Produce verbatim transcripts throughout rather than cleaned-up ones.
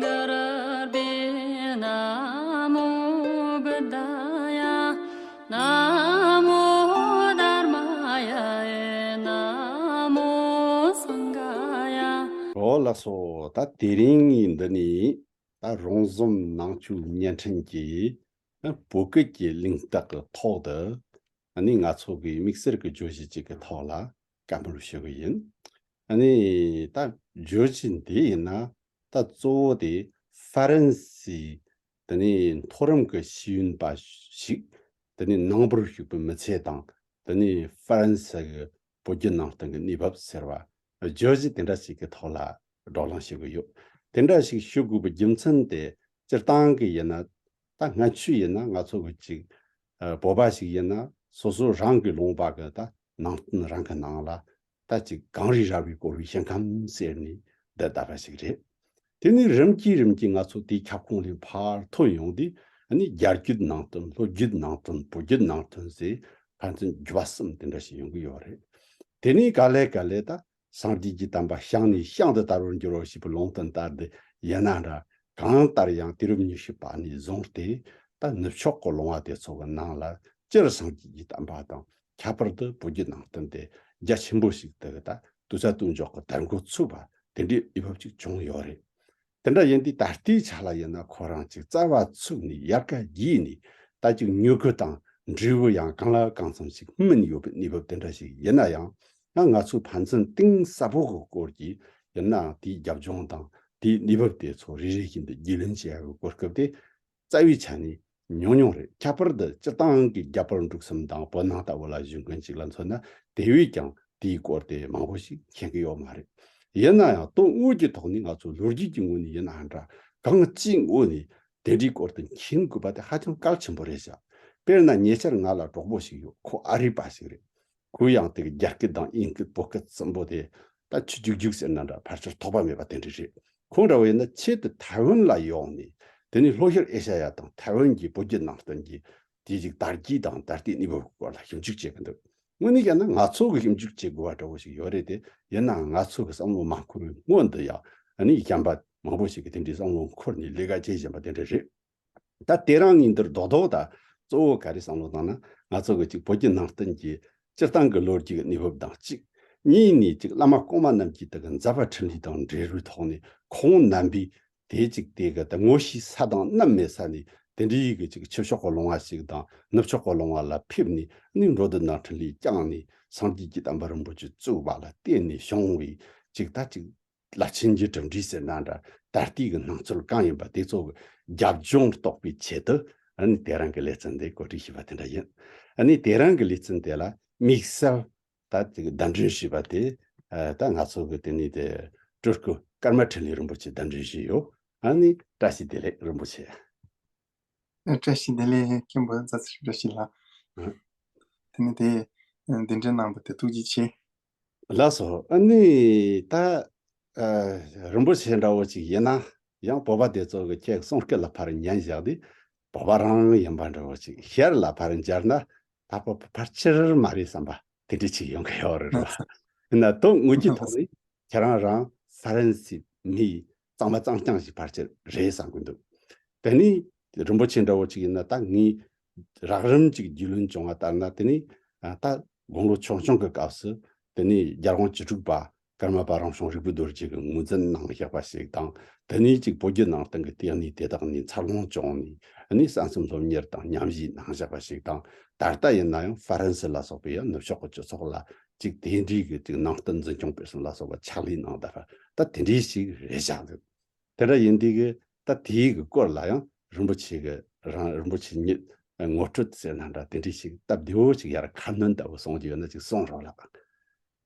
गरर्बे नमो बुद्धाय नमो धर्माय नमो संघाय. འོ་ལགས་སོ། ད་དེ་རིང་གི་འདི་ནི་ད་རོང་ཟོམ་ནང་ཆོས་བརྙན་འཕྲིན་གྱི་བོད་སྐད་ཀྱི་གླེང་སྟེགས་ཀྱི་ཐོག་ཏུ་ཨ་ནི་ང་ཚོ་གི་དམིགས་བསལ་གྱི་བརྗོད་གཞི་གཅིག་གི་ཐོག་ལ་བཀའ་མོལ་ཞུ་གི་ཡིན། ཨ་ནི་ད་བརྗོད་གཞི་འདི་ཡིན་ན་ད་གཙོ་བོ་དེ་ཧྥ་རན་སིའི་དེ་ནས་མཐོ་རིམ་གྱི་ཤེས་ཡོན་པ་ཞིག་དེ་ནས་ནང་པར་ཞུགས་པའི་མི་ཚེ་དང་དེ་ནས་ཧྥ་རན་སི་གི་བོད་བརྒྱུད་ནང་བསྟན་གྱི་གནས་བབ་ཟེར་བ་བརྗོད་གཞི་དེ་འདྲ་ཞིག་གི་ཐོག་ལ་བགྲོ་གླེང་ཞུ་གི་ཡོད། དེ་འདྲ་ཞིག་ཞུ་དགོས་པའི་རྒྱུ་མཚན་དེ་སྤྱིར་བཏང་གི་ཡིན་ན་ད་སྔ་ཆོས་ཡིན་ན་ང་ཚོ་གི་ཅིག་ཨ་བོད་པ་ཞིག་ཡིན་ན་སོ་སོ་རང་གི་ལུང་པ་གི་ད་ནང་བསྟན་རང་གི་ནང་ལ་ད་ཅིག་གངས་རི་ར་བས་བསྐོར་བའི་ཞིང་ཁམས་ཟེར་ནས་འདི་ལྟ་བ་ཞིག་རེད། དེ་ནས་རིམ་གྱིས་རིམ་གྱིས་ང་ཚོ་དེའི་ཁྱབ་ཁོངས་ལས་ཕར་ཐོན་ཡོང་དུས་ཨ་ནི་རྒྱ་བརྒྱུད་ནང་བསྟན། ལྷོ་བརྒྱུད་ནང་བསྟན། བོད་བརྒྱུད་ནང་བསྟན་ཟེར་ཕན་ཚུན་འགྱུར་བ་གསུམ་དེ་འདྲ་ཞིག་ཡོང་གི་ཡོད་རེད། དེ་ནས་ག་ལེ་ག་ལེ་ད་སངས་རྒྱས་ཀྱི་བསྟན་པ་ཞིང་ནས་ཞིང་དུ་དར་བར་འགྱུར་རོ་ཞེས་པའི་ལུང་བསྟན་ལྟར་དུ་ཡིན་ན་འདྲ། གང་ལྟར་ཡང་དུས་རབས་ཉི་ཤུ་པ་ནས་བཟུང་སྟེ་ད་ནུབ་ཕྱོགས་ཀྱི་ལུང་བ་དེ་ཚོ་གི་ནང་ལ་སྤྱིར་སངས་རྒྱས་ཀྱི་བསྟན་པ་དང་ཁྱད་པར་དུ་བོད་བརྒྱུད་ནང་བསྟན་དེ་རྒྱ་ཆེན་པོ་ཞིག་ཏུ་ད་དུས་ཚོད་སྟོང་འཇོག་གི་དར་འགོ་ཚུགས་པ་དེ་འདྲའི་འོས་བབ་ཅིག་བྱུང་ཡོད་རེད། དེ་འདྲ་ཡིན་དུས་ད་ལྟའི་ཆ་ལ་ཡིན་ན་ཁོ་རང་ཅིག་རྩ་བ་ཚུགས་ནས་ཡལ་ག་རྒྱས་ནས་ད་ཅིག་མྱུ་གུ་དང་འབྲས་བུ་ཡང་གང་ལ་གང་འཚམ་ཞིག་སྨིན་ཡོད་པའི་གནས་བབ་དེ་འདྲ་ཞིག་ཡིན་ན་ཡང་ང་ང་ཚོས་ཕན་ཚུན་གཏིང་ཟབ་པོ་གི་སྐོར་གྱི་ཡིན་ནའང་དེའི་རྒྱབ་ལྗོངས་དང་དེའི་གནས་བབ་དེ་ཚོ་རེ་རེ་བཞིན་དུ་རྒྱུས་ལོན་བྱེད་ཡག་གི་གོ་སྐབས་དེ་རྩ་བའི་ཆ་ནས་ཉུང་ཉུང་རེད། ཁྱད་པར་དུ་སྤྱིར་བཏང་གི་རྒྱ་བལ་འབྲུག་གསུམ་དང་བོད་ནང་ལྟ་བུ་ལ་གཞིགས་མཁན་ཅིག་ལ་མཚོན་ན་དེ་བས་ཀྱང་དེའི་སྐོར་དེ་མང་པོ་ཞིག་མཁྱེན་གྱི་ཡོད་མ་རེད། ཡིན་ན་ཡང་དོན་དངོས་ཀྱི་ཐོག་ནས་ང་ཚོ་ལོ་རྒྱུས་ཀྱི་ངོས་ནས་ཡིན་ནའང་འདྲ། གང་ཅིའི་ངོས་ནས་དེ་འདྲའི་སྐོར་དུ་མཁྱེན་དགོས་པ་དེ་ཧ་ཅང་གལ་ཆེན་པོ་རེད་ཤག་དཔེར་ན་ཉེ་ཆར་ང་ལ་གྲོགས་པོ་ཞིག་ཡོད། ཁོ་ཨ་རིའི་པ་ཞིག་རེད། ཁོས་ཡང་དེ་གི་རྒྱ་སྐད་དང་དབྱིན་སྐད་བོད་སྐད་གསུམ་པོ་དེ་ད་ཆུ་རྒྱུག་རྒྱུག་ཟེར་ན་འདྲ་ཕལ་ཆེར་ཐོགས་པ་མེད་པ་དེ་འདྲ་རེད། ཁོང་འདྲ་བོ་ཡིན་ན་ཆེད་དུ་ཐའེ་ཝན་ལ་ཡོང་ནས་དེ་ནས་ལྷོ་ཤར་ཨེ་ཤ་ཡ་དང་ཐའེ་ཝན་གྱི་བོད་བརྒྱུད་ནང་བསྟན་གྱི་དེ་ཅིག་དར་རྒྱས་དང་ད་ལྟའི་གནས་བབ་སྐོར་ལ་ཞིབ་འཇུག་བྱེད་ཀྱི་འདུག་དངོས་གནས་བཤད་ན་ང་ཚོ་གི་ཞིབ་འཇུག་བྱེད་དགོས་པ་འདྲ་བོ་ཞིག་ཡོད་རེད་དེ། ཡིན་ནའང་ང་ཚོ་གི་བསམ་བློ་མ་འཁོར་བའི་སྔོན་དུ་ཡང་ཨ་ནི་གཞན་པ་མང་པོ་ཞིག་གིས་དེ་འདྲའི་བསམ་བློ་འཁོར་ནས་ལས་ཀ་བྱེད་བཞིན་པ་དེ་འདྲ་རེད། ད་དེ་རིང་ངས་འདིར་རྡོག་རྡོག་ད་གཙོ་བོ་ག་རེ་བསམ་བློ་བཏང་ན། ང་ཚོ་གི་ཅིག་བོད་བརྒྱུད་ནང་བསྟན་གྱི་སྤྱིར་བཏང་གི་ལོ་རྒྱུས་ཀྱི་གནས་བབ་དང་གཅིག་གཉིས་ནས་ཅིག་བླ་མ་གོང་མ་རྣམས་ཀྱིས་དེ་གི་མཛད་པ་འཕྲིན་ལས་དང་འབྲེལ་བའི་ཐོག་ནས་ཁོང་རྣམ་པས་དེ་ཅིག་དེ་གི་ད་ངོ་ཤེས་ས་དང་རྣམ་སྨིན་ས་ནས་དེ་འདྲའི་གི་ཅིག་ཆོས་ཕྱོགས་ཀྱི་ལུང་བ་ཞིག་དང་ནུབ་ཕྱོགས་ཀྱི་ལུང་བ་ལ་ཕེབས་ནས་ནི་འགྲོ་འདུལ་ནང་འཕྲིན་ལས་བསྐྱངས་ནས་སངས་རྒྱས་ཀྱི་བསྟན་པ་རིན་པོ་ཆེ་བཙུགས་པ་ལ་བརྟེན་ནས་བྱུང་བའི་ཅིག་ད་ཅིག་བླ་ཆེན་གྱི་གྲུབ་འབྲས་ཟེར་ན་འདྲ། ད་ལྟའི་གི་སྣང་ཚུལ་གང་ཡིན་པ་དེ་ཚོ་གི་རྒྱབ་ལྗོངས་རྟོགས་པའི་ཆེད་དུ་ཨ་ནི་དེ་རིང་གི་ལེ་ཚན་འདི་གོ་སྒྲིག་བྱས་པ་དེ་འདྲ་ཡིན། ཨ་ནི་དེ་རིང་གི་ལེ་ཚན་དེ་ལ་དམིགས་བསལ་ད་ཅིག་གདན་འདྲེན་ཞུས་པ་དེ་ཨ་ད་ང་ཚོ་གི་དེ་ནི་དེ་སྤྲུལ་སྐུ་ཀརྨ་འཕྲིན་ལས་རིན་པོ་ཆེ་གདན་འདྲེན་ཞུས་ཡོད། ཨ་ནི་བཀྲ་ཤིས་བདེ་ལེགས་རིན་པོ་ཆེ། བཀྲ་ཤིས་བདེ་ལེགས་མཁན་པོ་རྫ་ཚེ་རིང་བཀྲ་ཤིས་ལགས། ཨ། དེ་ནི་དེ་གདན་འདྲེན་གནང་བ་དེ་ཐུགས་རྗེ་ཆེ། ལགས་སོ། ཨ་ནི་ད་ཨ་རིན་པོ་ཆེ་འདྲ་བོ་ཅིག་ཡིན་ན་ཡང་བོད་པ་དེ་ཚོ་གི་ཁྱེད་གསུང་སྐད་ལ་ཕར་ཉན་བཞག་དུས་བོད་པ་རང་ཡིན་པ་འདྲ་བོ་ཅིག་ཤར་ལ་ཕར་འབྱར་ན་ད་བོད་པ་ཕལ་ཆེར་མ་རེད་བསམ་པ་དེ་འདྲ་ཅིག་ཡོང་གི་ཡོད་རེད་བ། ཡིན་ན་དོན་དངོས་ཀྱི་ཐོག་ནས་ཁྱེད་རང་རང་ཧྥ་རན་སི་མི་གཙང་མ་གཙང་རྐྱང་ཞིག་ཕལ་ཆེར་རེད་བསམ་གི་འདུག་དེ་ནི་རིན་པོ་ཆེ་འདྲ་བོ་ཅིག་ཡིན་ན་ད་ངས་རགས་རིམ་ཅིག་རྒྱུས་ལོན་བྱུང་བ་ལྟར་ན། དེ་ནི་ཨ་ད་དགུང་ལོ་ཆུང་ཆུང་གི་སྐབས་སུ་དེ་ནི་རྒྱལ་དབང་བཅུ་དྲུག་པ་ཀརྨ་པ་རང་བྱུང་རིག་པའི་རྡོ་རྗེ་གིས་ངོས་འཛིན་གནང་བཞག་པ་ཞིག་དང་། དེ་ནས་ཅིག་བོད་བརྒྱུད་ནང་བསྟན་གྱི་ལྟེ་གནས་དེ་དག་ནས་འཚར་ལོངས་བྱུང་ནས་ཨ་ནི་གསན་བསམ་སློབ་གཉེར་དང་ཉམས་ཞིབ་གནང་བཞག་པ་ཞིག་དང་། ད་ལྟ་ཡིན་ན་ཡང་ཧྥ་རན་སི་ལ་སོགས་པའི་ཡང་ནུབ་ཕྱོགས་ཀྱི་སྤྱི་ཚོགས་ལ་ཅིག་དེ་འདྲའི་གི་ཅིག་ནང་བསྟན་འཛིན་སྐྱོང་སྤེལ་གསུམ་ལ་སོགས་པ་ཕྱག་ལས་གནང་བསྡད་པ་ད་དེ་འདྲའི་ཞིག་རེད་བཞག་འདུག་དེ་འདྲ་ཡིན་དུས་གི་ད་དེའི་གི་སྐོར་ལ་ཡང་རིན་པོ་ཆེ་གི་རང་རིན་པོ་ཆེ་ཉིད་ངོ་སྤྲོད་ཟེར་ན་འདྲ། དེ་འདྲའི་ཞིག་སྟབས་བདེ་བོ་ཞིག་ཡར་ཁ་སྣོན་ལྟ་བུ་གསུང་རྒྱུ་ཡོད་ན་ཅིག་གསུང་རོགས་ལགས།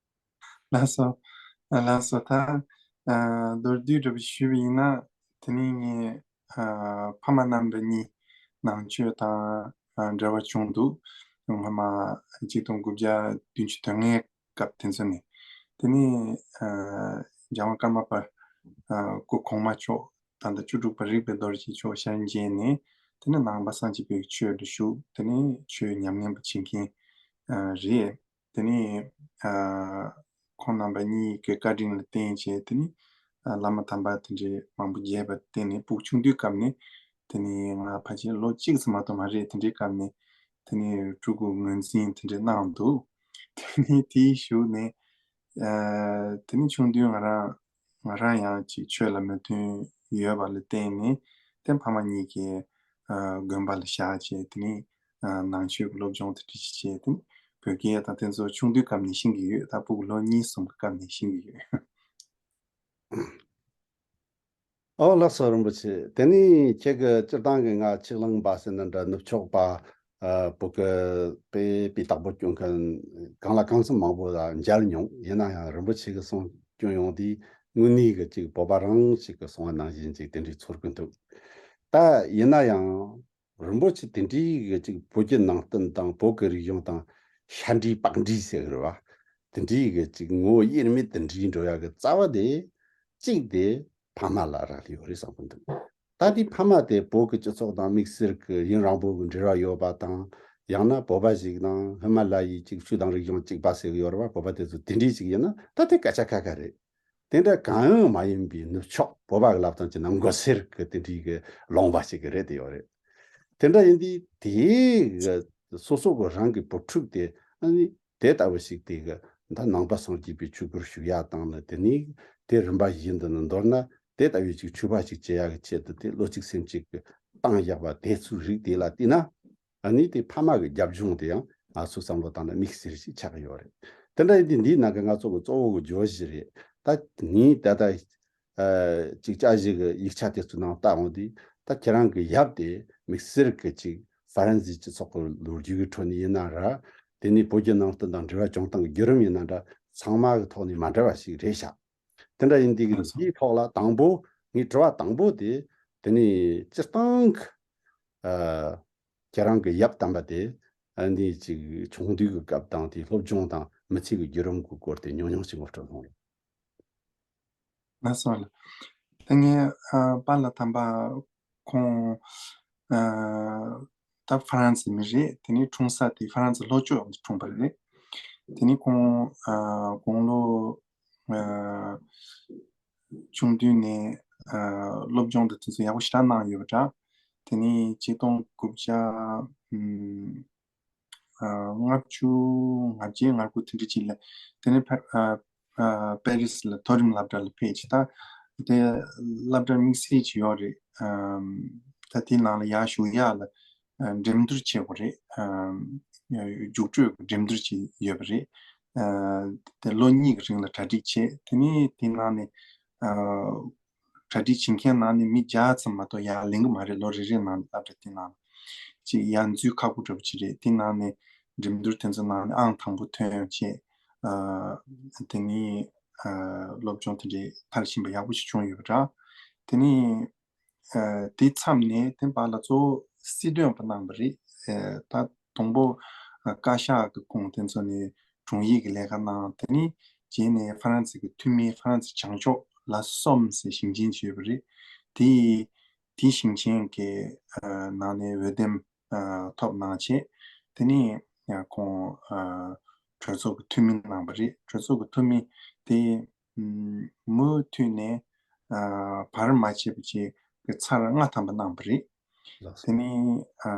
ལགས་སོ། ལགས་སོ། ད་ཨ་མདོར་བསྡུས་འདྲ་པོ་ཞུས་པ་ཡིན་ན། དེ་ནི་ངའི་ཨ་ཕ་མ་རྣམ་པ་གཉིས་ནང་ཆོས་དང་ཨ་འབྲེལ་བ་བྱུང་འདུག་སྔོན་མ་གཅིག་སྟོང་དགུ་བརྒྱ་བདུན་ཅུ་དོན་ལྔའི་སྐབས་དེ་ཚོ་ནས། དེ་ནས་ཨ་རྒྱལ་དབང་ཀརྨ་པ་ཨ་སྐུ་གོང་མ་མཆོག་ད་ལྟ་བཅུ་དྲུག་པ་རིག་པའི་རྡོ་རྗེ་མཆོག་ཞལ་མཇལ་ནས། དེ་ནས་ནང་པ་སངས་རྒྱས་པའི་ཆོས་ལ་ཞུགས། དེ་ནས་ཆོས་ཉམས་ལེན་པ་བྱེད་མཁན་ཨ་རེད། དེ་ནས་ཨ་ཁོང་རྣམ་པ་གཉིས་ཀྱི་བཀའ་དྲིན་ལ་བརྟེན་བྱས། དེ་ནས་ བླ་མ་དམ་པ་དེ་འདྲའི་མང་པོ་མཇལ་བ་བརྟེན་ནས་སྤུ་གུ་ཆུང་དུས་སྐབས་ནས་དེ་ནས་ང་ཕལ་ཆེར་ལོ་གཅིག་ཙམ་མ་གཏོགས་མ་རེད། དེ་འདྲའི་སྐབས་ནས་དེ་ནས་སྤྲུལ་སྐུ་ངོས་འཛིན་དེ་འདྲ་གནང་འདུག་དེ་ནས་དེའི་གཞུག་ནས་དེ་ནས་ཆུང་དུས་ང་རང་ང་རང་ཡང་ཅིག་ཆོས་ལ་མོས་མཐུན་ཡོད་པ་ལ་བརྟེན་ནས་དེ་ཕ་མ་གཉིས་ཀྱིས་དགོན་པ་ལ་བཞག་བྱས། དེ་ནས་ནང་ཆོས་ཀྱི་སློབ་སྦྱོང་དེ་འདྲ་བྱས། དེ་ནས་བོད་སྐད་དང་དེ་ཚོ་ཆུང་དུས་སྐབས་ནས་ཤེས་ཀྱི་ཡོད། ད་སྤུ་གུ་ལོ་གཉིས་གསུམ་གྱི་སྐབས་ནས་ཤེས་ཀྱི་ཡོད། ཨོ་ལགས་སོ་རིན་པོ་ཆེ། དེ་ནས་ཁྱེད་ཀྱི་སྤྱིར་བཏང་གི་ང་ཆིག་ལང་པ་ཟེར་ན་འདྲ། ནུབ་ཕྱོགས་པ་ཨ་བོད་ཀྱི་དཔེ་སྤུས་དག་པོ་སྐྱོན་མཁན་གང་ལ་གང་འཚམ་མང་པོ་ལ་མཇལ་མྱོང་། ཡིན་ན་ཡང་རིན་པོ་ཆེ་གི་གསུང་སྐྱོན་ཡོང་དུས་དངོས་གནས་ཀྱི་ཅིག་བོད་པ་རང་ཞིག་གི་གསུང་བ་ནང་བཞིན་ཅིག་དེ་འདྲའི་ཚོར་གི་འདུག་ད་ཡིན་ན་ཡང་རིན་པོ་ཆེ་དེ་འདྲའི་གི་ཅིག་བོད་ཀྱི་ནང་བསྟན་དང་བོད་ཀྱི་རིག་གཞུང་དང་ཤ་འདྲེས་པགས་འདྲེས་ཟེར་གི་རེད་བ། དེ་འདྲའི་གི་ཅིག་ངོ་བོ་དབྱེར་མེད་དུ་འདྲེས་འགྲོ་ཡ་གི་རྩ་བ་དེ་གཅིག་དེ་ཕ་མ་ལ་རག་ལས་ཡོད་རེད་བསམ་གི་འདུག་ད་དེ་ཕ་མ་དེ་བོད་ཀྱི་སྤྱི་ཚོགས་དང་དམིགས་བསལ་གྱི་ཡུན་རིང་པོ་གི་འབྲེལ་བ་ཡོད་པ་དང་། ཡང་ན་བོད་པ་ཞིག་དང་ཧི་མ་ལ་ཡའི་ཅིག་ཆོས་དང་རིག་གཞུང་གཅིག་པ་ཟེར་གི་ཡོད་རེད་བ། བོད་པ་དེ་ཚོ་དེ་འདྲའི་ཅིག་ཡིན་ན་ད་དེ་སྐད་ཆ་ཁ་ཁ་རེད། དེ་འདྲ་གང་ཡང་མ་ཡིན་པའི་ནུབ་ཕྱོགས་བོད་པ་གི་ལབ་སྟངས་ཀྱི་ནང་མགོ་སེར་གི་དེ་འདྲའི་གི་ལུང་པ་ཞིག་གི་རེད་དེ་ཡོད་རེད། དེ་འདྲ་ཡིན་དུས་དེའི་གི་སོ་སོ་གི་རང་གི་བུ་ཕྲུག་དེ་ཨ་ནི་དེ་ལྟ་བུ་ཞིག་དེ་གི་ད་ནང་པ་སངས་རྒྱས་པའི་ཆོས་སྒོར་ཞུགས་ཡ་དང་ནི། དེ་ནས་དེ་རིམ་པ་བཞིན་དུ་ནི་མདོར་ན་དེ་ལྟ་བུའི་ཅིག་ཆོས་པ་ཞིག་བྱེད་ཡ་གི་ཆེད་དུ་དེ་བློ་གཅིག་སེམས་གཅིག་གི་བཏང་བཞག་པ་དེ་ཚོའི་རིགས་དེ་ལ་བལྟས་ན། ཨ་ནི་དེ་ཕ་མ་གི་རྒྱབ་ལྗོངས་དེ་ཡང་ང་ཚོ་བསམ་བློ་བཏང་ན་དམིགས་བསལ་ཞིག་ཆགས་ཀྱི་ཡོད་རེད། དེ་འདྲ་ཡིན་དུས་འདིའི་ནང་གི་ང་ཚོ་གི་གཙོ་བོ་གི་བརྗོད་གཞི་རེད། ད་ངས་ད་ལྟ་ཨ་ཅིག་དཔྱད་གཞི་གི་ཡིག་ཆ་དེ་ཚོའི་ནང་ལྟ་འོང་དུས། ད་ཁྱེད་རང་གི་ཡབ་དེ་དམིགས་བསལ་གི་ཅིག་ཧྥ་རན་སིའི་སྤྱི་ཚོགས་ཀྱི་ལོ་རྒྱུས་ཀྱི་ཁྲོད་ནས་ཡིན་ན་ར། དེ་ནས་བོད་བརྒྱུད་ནང་བསྟན་དང་འབྲེལ་བ་བྱུང་སྟངས་ཀྱི་བརྒྱུད་རིམ་ཡིན་ན་འདྲ། ཚང་མ་གི་ཐོག་ནས་མ་འདྲ་བ་ཞིག་རེད་ཤག་དེ་འདྲ་ཡིན་དུས་ཀྱི་འདིའི་ཐོག་ལ་དང་པོ་ངའི་དྲི་བ་དང་པོ་དེ། དེ་ནས་སྤྱིར་བཏང་གི་ཨ་ཁྱེད་རང་གི་ཡབ་དམ་པ་དེ་ཨ་ནི་ཅིག་ཆུང་དུས་ཀྱི་སྐབས་དང་དེའི་སློབ་སྦྱོང་དང་མི་ཚེ་གི་བརྒྱུད་རིམ་གྱི་སྐོར་དེ་ཉུང་ཉུང་ཞིག་ངོ་སྤྲོད་གནང་རོགས། ལགས་སོ་ལགས། ད་ངའི་ཨ་པཱ་ལགས་དམ་པ་ཁོང་ཨ་ད་ཧྥ་རན་སི་མི་རེད། དེ་ནས་འཁྲུངས་ས་དེ་ཧྥ་རན་སི་ལྷོ་ཕྱོགས་ནས་འཁྲུངས་པ་རེད། དེ་ནས་ཁོང་ཨ་དགུང་ལོ་ཨ་ཆུང་དུས་ནས་ཨ་སློབ་སྦྱོང་དང་དེ་ཚོ་ཡག་པོ་ཞེ་དྲག་གནང་ཡོད་པ་འདྲ། དེ་ནས་ཆིག་སྟོང་དགུ་བརྒྱ་ཨ་ལྔ་བཅུ་ང་བརྒྱད་ང་དགུ་དེ་འདྲ་ཅིག་ལ། དེ་ནས་ཕ་ཨ་ཨ་པེ་རི་སི་ལ་མཐོ་རིམ་སློབ་གྲྭ་ལ་ཕེབས་ཅིག་ད་དེ་སློབ་གྲྭ་དམིགས་བསལ་ཅིག་ཡོད་རེད། ཨམ་ད་དེ་ནང་ལ་ཡར་ཞུགས་ཡག་ལ་ཨ་འགྲེམས་སྟོན་བྱེད་དགོས་རེད། ཨམ་རྒྱུགས་སྤྲོད་ཀྱི་འགྲེམས་སྟོན་ཅིག་ཡོད་པ་རེད། ཨ་དེ་ལོ་གཉིས་ཀྱི་རིང་ལ་གྲ་སྒྲིག་བྱས། དེ་ནས་དེ་ནང་ནས་ཨ་གྲ་སྒྲིག་བྱེད་མཁན་ནང་ནས་མི་བརྒྱ་ཙམ་མ་གཏོགས་ཡར་ལེན་གི་མ་རེད། ལོ་རེ་རེ་ནང་ནས་སློབ་གྲྭ་དེ་ནང་ལ་ཅིག་ཡར་འཛུལ་ཁག་པོ་འདྲ་པོ་ཅིག་རེད། དེ་ནང་ནས་འགྲིམ་འགྲུལ་དེ་ཚོ་ནང་ནས་ཨང་དང་པོ་ཐོན་བྱས། ཨ་དེ་ནས་ཨ་སློབ་སྦྱོང་དེ་འདྲའི་མཐར་ཕྱིན་པ་ཡག་པོ་ཞིག་བྱུང་ཡོད་པ་འདྲ། དེ་ནས་ཨ་དེ་མཚམས་ནས་དེ་བར་ལ་གཙོ་བོ་སྲིད་དོན་པ་གནང་བ་རེད། ཨ་ད་དང་པོ་ཨ་བཀའ་ཤག་གི་ཁོངས་དེ་ཚོ་ནས་དྲུང་ཡིག་གི་ལས་ཀ་གནང་། དེ་ནས་རྗེས་ནས་ཧྥ་རན་སི་གི་འཐུས་མི་ཧྥ་རན་སི་བྱང་ཕྱོགས་ལ་སོམ་ཟེར་ཞིང་ཆེན་ཅིག་ཡོད་པ་རེད། དེ་དེ་ཞིང་ཆེན་གྱི་ཨ་ནང་ནས་འོས་འདེམས་ཨ་ཐོབ་གནང་བྱས། དེ་ནས་ཡང་ཁོང་ཨ་གྲོས་ཚོགས་ཀྱི་འཐུས་མི་གནང་བ་རེད། གྲོས་ཚོགས་ཀྱི་འཐུས་མི་དེ་ཨམ་མུ་མཐུད་ནས་ཨ་བར་མ་ཆད་པ་ཅིག་གི་ཚར་ལྔ་ཐམ་པ་གནང་བ་རེད། ལགས་སོ། དེ་ནས་ཨ་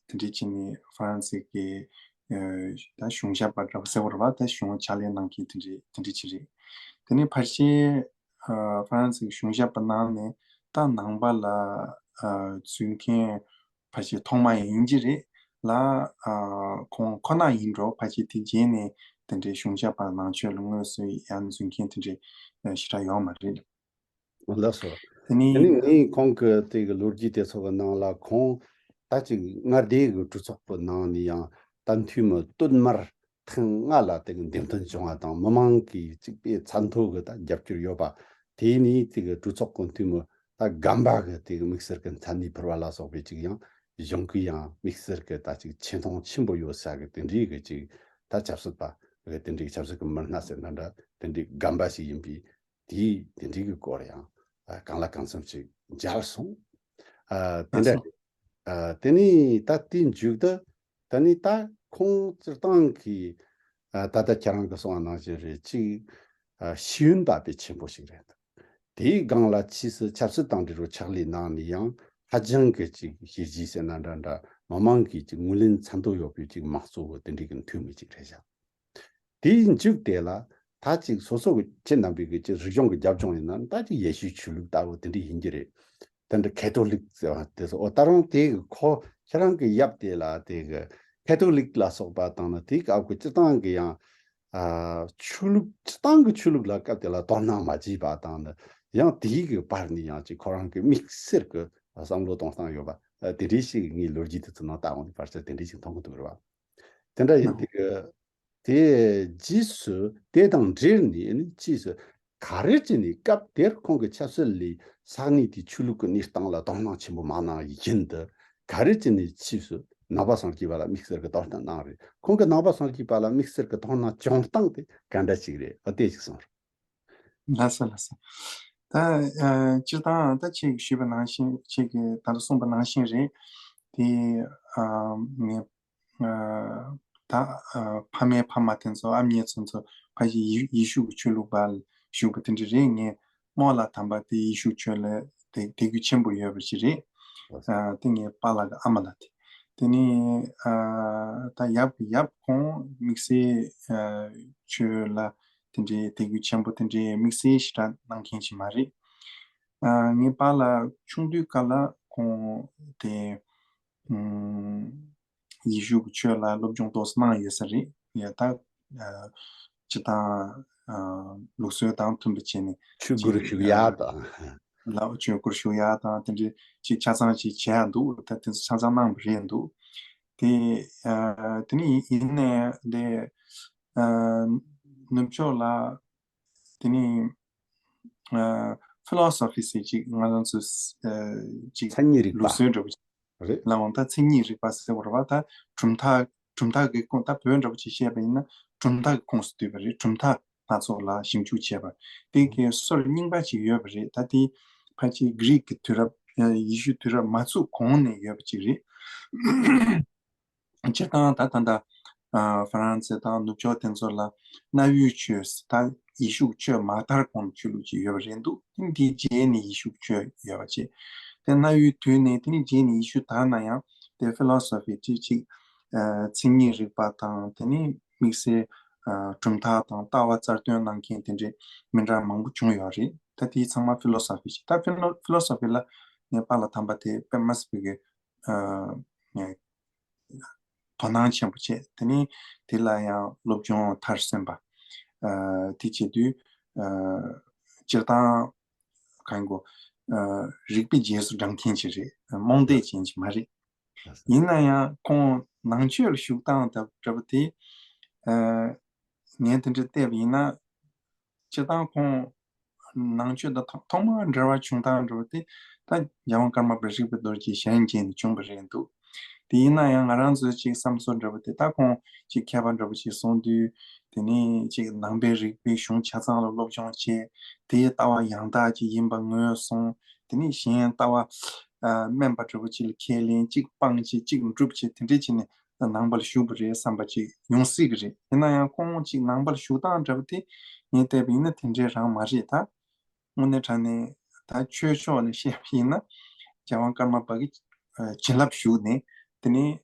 དེ་འདྲའི་ཅིག་ནས་ཧྥ་རན་སི་གི་ཨ་ད་གཞུང་ཞབས་པ་འདྲ་པོ་ཟེར་བ་རེད་བ། ད་གཞུང་ཕྱག་ལས་གནང་མཁན་དེ་འདྲའི་དེ་འདྲའི་ཅིག་རེད། དེ་ནས་ཕལ་ཆེར་ཨ་ཧྥ་རན་སི་གི་གཞུང་ཞབས་པ་ནང་ནས་ད་ནང་པ་ལ་ཨ་འཛུལ་མཁན་ཕལ་ཆེར་ཐོག་མ་ཡིན་གྱི་རེད་ལ། ཨ་ཁོང་ཁོ་ན་ཡིན་འགྲོ། ཕལ་ཆེར་དེ་རྗེས་ནས་དེ་འདྲའི་གཞུང་ཞབས་པ་ནང་ཆོས་ལ་དངོས་སུ་ཡར་འཛུལ་མཁན་དེ་འདྲའི་ཞེ་དྲག་ཡོད་མ་རེད། ལགས་སོ། དེ་ནི་དེ་ནི་ངས་ཁོང་གི་དེ་གི་ལོ་རྒྱུས་དེ་ཚོ་གི་ནང་ལ་ཁོང་ད་ཅིག་མངའ་སྡེ་གི་གྲོས་ཚོགས་པའི་ནང་ནས་ཡང་ད་འཐུས་མི་སྟོད་མར་ཐེངས་ལྔ་ལ་དེ་གི་འདེམས་ཐོན་བྱུང་བ་དང་། མི་མང་གིས་གཅིག་པའི་ཚད་མཐོ་གི་ད་རྒྱབ་སྐྱོར་ཡོད་པ། དེ་ནས་དེ་གི་གྲོས་ཚོགས་ཀྱི་འཐུས་མི་ད་རྒན་པ་གི་དེ་གི་དམིགས་བསལ་གི་མཚན་ནས་ཕུལ་བ་ལ་སོགས་པའི་ཅིག་ཡང་གཞུང་གི་ཡང་དམིགས་བསལ་གི་ད་ཅིག་ཆེ་མཐོང་ཆེན་པོ་ཡོད་ས་གི་དེ་འདྲའི་གི་ཅིག་ད་ཆབ་སྲིད་པ་གི་དེ་འདྲའི་ཆབ་སྲིད་གི་མི་སྣ་ཟེར་ན་འདྲ། དེ་འདྲའི་རྒན་པ་ཞིག་ཡིན་པས། དེའི་དེ་འདྲའི་གི་སྐོར་ཡང་ཨ་གང་ལ་གང་འཚམ་ཞིག་མཇལ་སོང་། ཨ་དེ་ལགས་འདྲ་སོ། རེད། ཨ་དེ་ནས་ད་དེའི་མཇུག་ཏུ་ད་ནི་ད་ཁོང་སྤྱིར་བཏང་གི་ཨ་ད་ལྟ་ཁྱེད་རང་གི་གསུངས་པ་ནང་བཞིན་རེད། ཅིག་ཨ་ཤེས་ཡོན་པ་དཔེ་ཆེན་པོ་ཞིག་རེད། དེའི་སྒང་ལ་ཕྱིས་སུ་ཆབ་སྲིད་དང་འབྲེལ་བའི་ཕྱག་ལས་གནང་ནས་ཡང་ཧ་ཅང་གི་ཅིག་བྱས་རྗེས་ཟེར་ན་འདྲ་འདྲ་མི་མང་གིས་ཅིག་ངོས་ལེན་འཚམ་དོ་ཡོད་པའི་ཅིག་དམངས་གཙོ་བོ་དེ་འདྲའི་གི་མཐུན་མི་ཅིག་རེད་བཞག་དེའི་མཇུག་དེ་ལ་ད་ཅིག་སོ་སོ་གི་ཁྱེད་རྣམ་པའི་གི་ཅིག་རིག་གཞུང་གི་རྒྱབ་ལྗོངས་ཡིན་ན་ད་ཅིག་ཡེ་ཤུའི་ཆོས་ལུགས་ལྟ་བུ་དེ་འདྲ་ཡིན་གྱི་རེད། དེ་འདྲ་ཁེ་ཐོ་ལིག་ཟེར་བ་དེ་ཚོ་ཨོ་ད་རུང་དེ་གི་ཁོ་ཁྱེད་རང་གི་ཡབ་དེ་ལ་དེ་གི་ཁེ་ཐོ་ལིག་ལ་སོགས་པ་དང་ནི་དེའི་སྐབས་ཀྱི་སྤྱི་བཏང་གི་ཡང་ཨ་ཆོས་ལུགས་སྤྱི་བཏང་གི་ཆོས་ལུགས་ལ་སྐབས་དེ་ལ་དོ་སྣང་མ་བྱས་པ་དང་ནི་ཡང་དེའི་གི་བར་ནས་ཡང་ཅིག་ཁོ་རང་གི་དམིགས་བསལ་གི་བསམ་བློ་གཏོང་སྟངས་ཡོད་པ་དེ་འདྲའི་ཞིག་ངའི་ལོ་རྒྱུས་དེ་ཚོ་ནང་ལྟ་འོང་དུས་བར་ཆད་དེ་འདྲའི་ཞིག་མཐོང་གི་འདུག་རེད་བ། དེ་འདྲ་ཡིན་དུས་དེའི་རྗེས་སུ་དེ་དང་འབྲེལ་ནས་ནི་རྗེས་སུ་ག་རེ་བྱས་ནས་སྐབས་དེར་ཁོང་གི་ཆབ་སྲིད་ལས་ས་གནས་དེའི་ཆོས་ལུགས་ཀྱི་གནས་སྟངས་ལ་དོ་སྣང་ཆེན་པོ་མ་གནང་བཞིན་དུ་ག་རེ་བྱས་ནས་ཕྱིས་སུ་ནང་པ་སངས་རྒྱས་པ་ལ་དམིགས་བསལ་གྱི་དོ་སྣང་གནང་རེད། ཁོང་གི་ནང་པ་སངས་རྒྱས་པ་ལ་དམིགས་བསལ་གྱི་དོ་སྣང་བྱུང་སྟངས་དེ་ག་འདྲ་ཞིག་རེད་ཨ་དེ་ཞིག་གསུངས་རོགས། ལགས་སོ་ལགས་སོ། ད་ཨ་སྤྱིར་བཏང་ད་ཁྱེད་ཀྱིས་ཞུས་པ་ནང་བཞིན་ཁྱེད་ཀྱིས་ད་ལྟ་གསུངས་པ་ནང་བཞིན་རེད། དེ་ཨ་ངས་ཨ་ད་ཨ་ཕ་མའི་ཕ་མ་དེ་ཚོ་ཨ་མྱེས་ཚོ་ཚོ་ཕ་གི་ཡེ་ཡེ་ཤུ་གི་ཆོས་ལུགས་པ་ཞུགས་པ་དེ་འདྲ་རེད། ངའི་རྨོ་ལགས་དམ་པ་དེ་ཡེ་ཤུ་ཆོས་ལ་དད་དད་གུས་ཆེན་པོ་ཡོད་པ་ཞིག་རེད། ཨ་དེ་ངའི་པཱ་ལགས་ཀྱི་ཨ་མ་ལགས་དེ། དེ་ནས་ཨ་ད་ཡབ་ཀྱི་ཡབ་ཁོང་དམིགས་བསལ་ཨ་ཆོས་ལ་དེ་འདྲའི་དད་གུས་ཆེན་པོ་དེ་འདྲའི་དམིགས་བསལ་ཞེ་དྲག་གནང་མཁན་ཞིག་མ་རེད། ཨ་ངའི་པཱ་ལགས་ཆུང་དུས་སྐབས་ལ་ཁོང་དེ་ཨམ་ཡེ་ཤུ་གི་ཆོས་ལ་སློབ་སྦྱོང་ཏོག་ཙམ་གནང་ཡོད་ས་རེད། ཡ་ད་ཨ་སྤྱིར་བཏང་ཨ་ལུགས་སྲོལ་དང་མཐུན་པ་བྱས་ནས་ཆོས་སྒོར་ཞུགས་ཡག་དང་། ལགས་ཆོས་སྒོར་ཞུགས་ཡག་དང་དེ་འདྲའི་ཅིག་ཆ་ཚང་ཅིག་བྱས་ཡག་འདུག་ད་དེ་ཚོ་ཆ་ཚང་གནང་བ་རེད་འདུག་དེ་ཨ་དེ་ནི་ཡིན་ནའི་དེ་ཨ་ནུབ་ཕྱོགས་ལ་དེ་ནི་ཨ་ཕི་ལོ་སོ་ཕི་ཟེར་ཅིག་ང་རང་ཚོ་ཨ་ཅིག་མཚན་ཉིད་རིག་པ་ལུགས་སྲོལ་འདྲ་པོ་ཅིག་རེད། ལ་འོང་ད་མཚན་ཉིད་རིག་པ་ཟེར་བ་རེད་བ། ད་གྲུབ་མཐའ་གྲུབ་མཐའ་གི་ཁུངས་ད་བོད་འདྲ་པོ་ཅིག་བཤད་པ་ཡིན་ན་གྲུབ་མཐའ་གི་ཁོངས་སུ་འདུས་པ་རེད། གྲུབ་མཐའ་སྣ་ཚོགས་ལ་ཞིབ་འཇུག་བྱས་པ་དེ་གའི་སྲོལ་རྙིང་པ་ཅིག་ཡོད་པ་རེད། ད་དེ་ཕལ་ཆེར་གྷི་རིག་གི་དུས་རབས་ཡེ་ཤུ་དུས་རབས་མ་ཚུགས་གོང་ནས་ཡོད་པ་ཅིག་རེད། སྤྱིར་བཏང་ད་ད་ལྟ་ཨ་ཧྥ་རན་སི་དང་ནུབ་ཕྱོགས་དེ་ཚོ་ལ་གནའ་བོའི་ཆོས་ད་ཡེ་ཤུ་ཆོས་མ་དར་གོང་ཆོས་ལུགས་ཅིག་ཡོད་པ་རེད་འདུག་དེ་འདིའི་རྗེས་ནས་ཡེ་ཤུ་ཆོས་ཡོད་པ་བྱས། དེ་གནའ་བོའི་དུས་ནས་དེ་ནས་རྗེས་ནས་ཡེ་ཤུ་དར་ན་ཡང་དེ་ཕི་ལོ་སོ་ཕི་ཅིག་ཅིག་ཨ་མཚན་ཉིད་རིག་པ་དང་དེ་ནས་དམིགས་བསལ་ཨ་གྲུབ་མཐའ་དང་ལྟ་བ་གསར་གཏོད་གནང་མཁན་དེ་འདྲའི་མི་འདྲ་མང་པོ་བྱུང་ཡོད་རེད། ད་དེའི་ཚང་མ་ཕི་ལོ་སོ་ཕི་ཅིག་ད་ཕི་ལོ་ཕི་ལོ་སོ་ཕི་ལ་ངའི་པཱ་ལགས་དམ་པ་དེ་དཔེ་མ་སྲིད་པའི་གི་ཨ་དོ་སྣང་ཆེན་པོ་བྱས། དེ་ནས་དེ་ལ་ཡང་སློབ་སྦྱོང་མཐར་སོན་པ། ཨ་དེ་བྱེད་དུས་ཨ་སྤྱིར་བཏང་གང་གོ་ཨ་རིག་པའི་རྗེས་སུ་འབྲང་མཁན་ཅིག་རེད། རྨོངས་དད་ཅན་ཅིག་མ་རེད། ཡིན་ན་ཡང་ཁོང་ནང་ཆོས་ལ་ཞུགས་སྟངས་དང་འདྲ་པོ་དེ་ཨ་ངས་དེ་འདྲ་བལྟས་པ་ཡིན་ན། སྤྱིར་བཏང་ཁོང་ནང་ཆོས་དང་ཐོག་ཐོག་མར་འབྲེལ་བ་བྱུང་སྟངས་འདྲ་བོ་དེ་ད་རྒྱལ་དབང་ཀརྨ་པ་རིག་པའི་རྡོ་རྗེ་ཞལ་མཇལ་ནས་བྱུང་བ་རེད་འདུག་དེ་ཡིན་ན་ཡང་ང་རང་ཚོའི་ཅིག་བསམ་ཚུལ་འདྲ་བོ་དེ་ད་ཁོང་ཅིག་མཁས་པ་འདྲ་བོ་ཅིག་གསུངས་དུས་དེ་ནས་ཅིག་ནང་པའི་རིག་པའི་གཞུང་ཆ་ཚང་ལ་སློབ་སྦྱོང་བྱས། དེའི་ལྟ་བ་ཡང་དག་ཅིག་ཡིན་པ་ངོས་བཟུང་། དེ་ནས་གཞན་ལྟ་བ་ཨ་དམན་པ་འདྲ་བོ་ཅིག་ལ་ཁས་ལེན། གཅིག་སྤང་བྱས་གཅིག་སྒྲུབ་བྱས་དེ་འདྲས་བྱས་ནས། ནང་པར་ཞུགས་པ་རེད་བསམ་པ་ཅིག་ཡོང་སྲིད་ཀྱི་རེད། ཡིན་ན་ཡང་ཁོང་ཅིག་ནང་པར་ཞུགས་སྟངས་འདྲ་བོ་དེ་ངས་བལྟས་པ་ཡིན་ན་དེ་འདྲའི་རང་མ་རེད་ད། དངོས་གནས་དྲང་གནས་ད་ཆོས་ཕྱོགས་ནས་བཤད་པ་ཡིན་ན་རྒྱལ་དབང་ཀརྨ་པ་གི་བྱིན་རླབས་ཞུགས་ནས་དེ་ནས་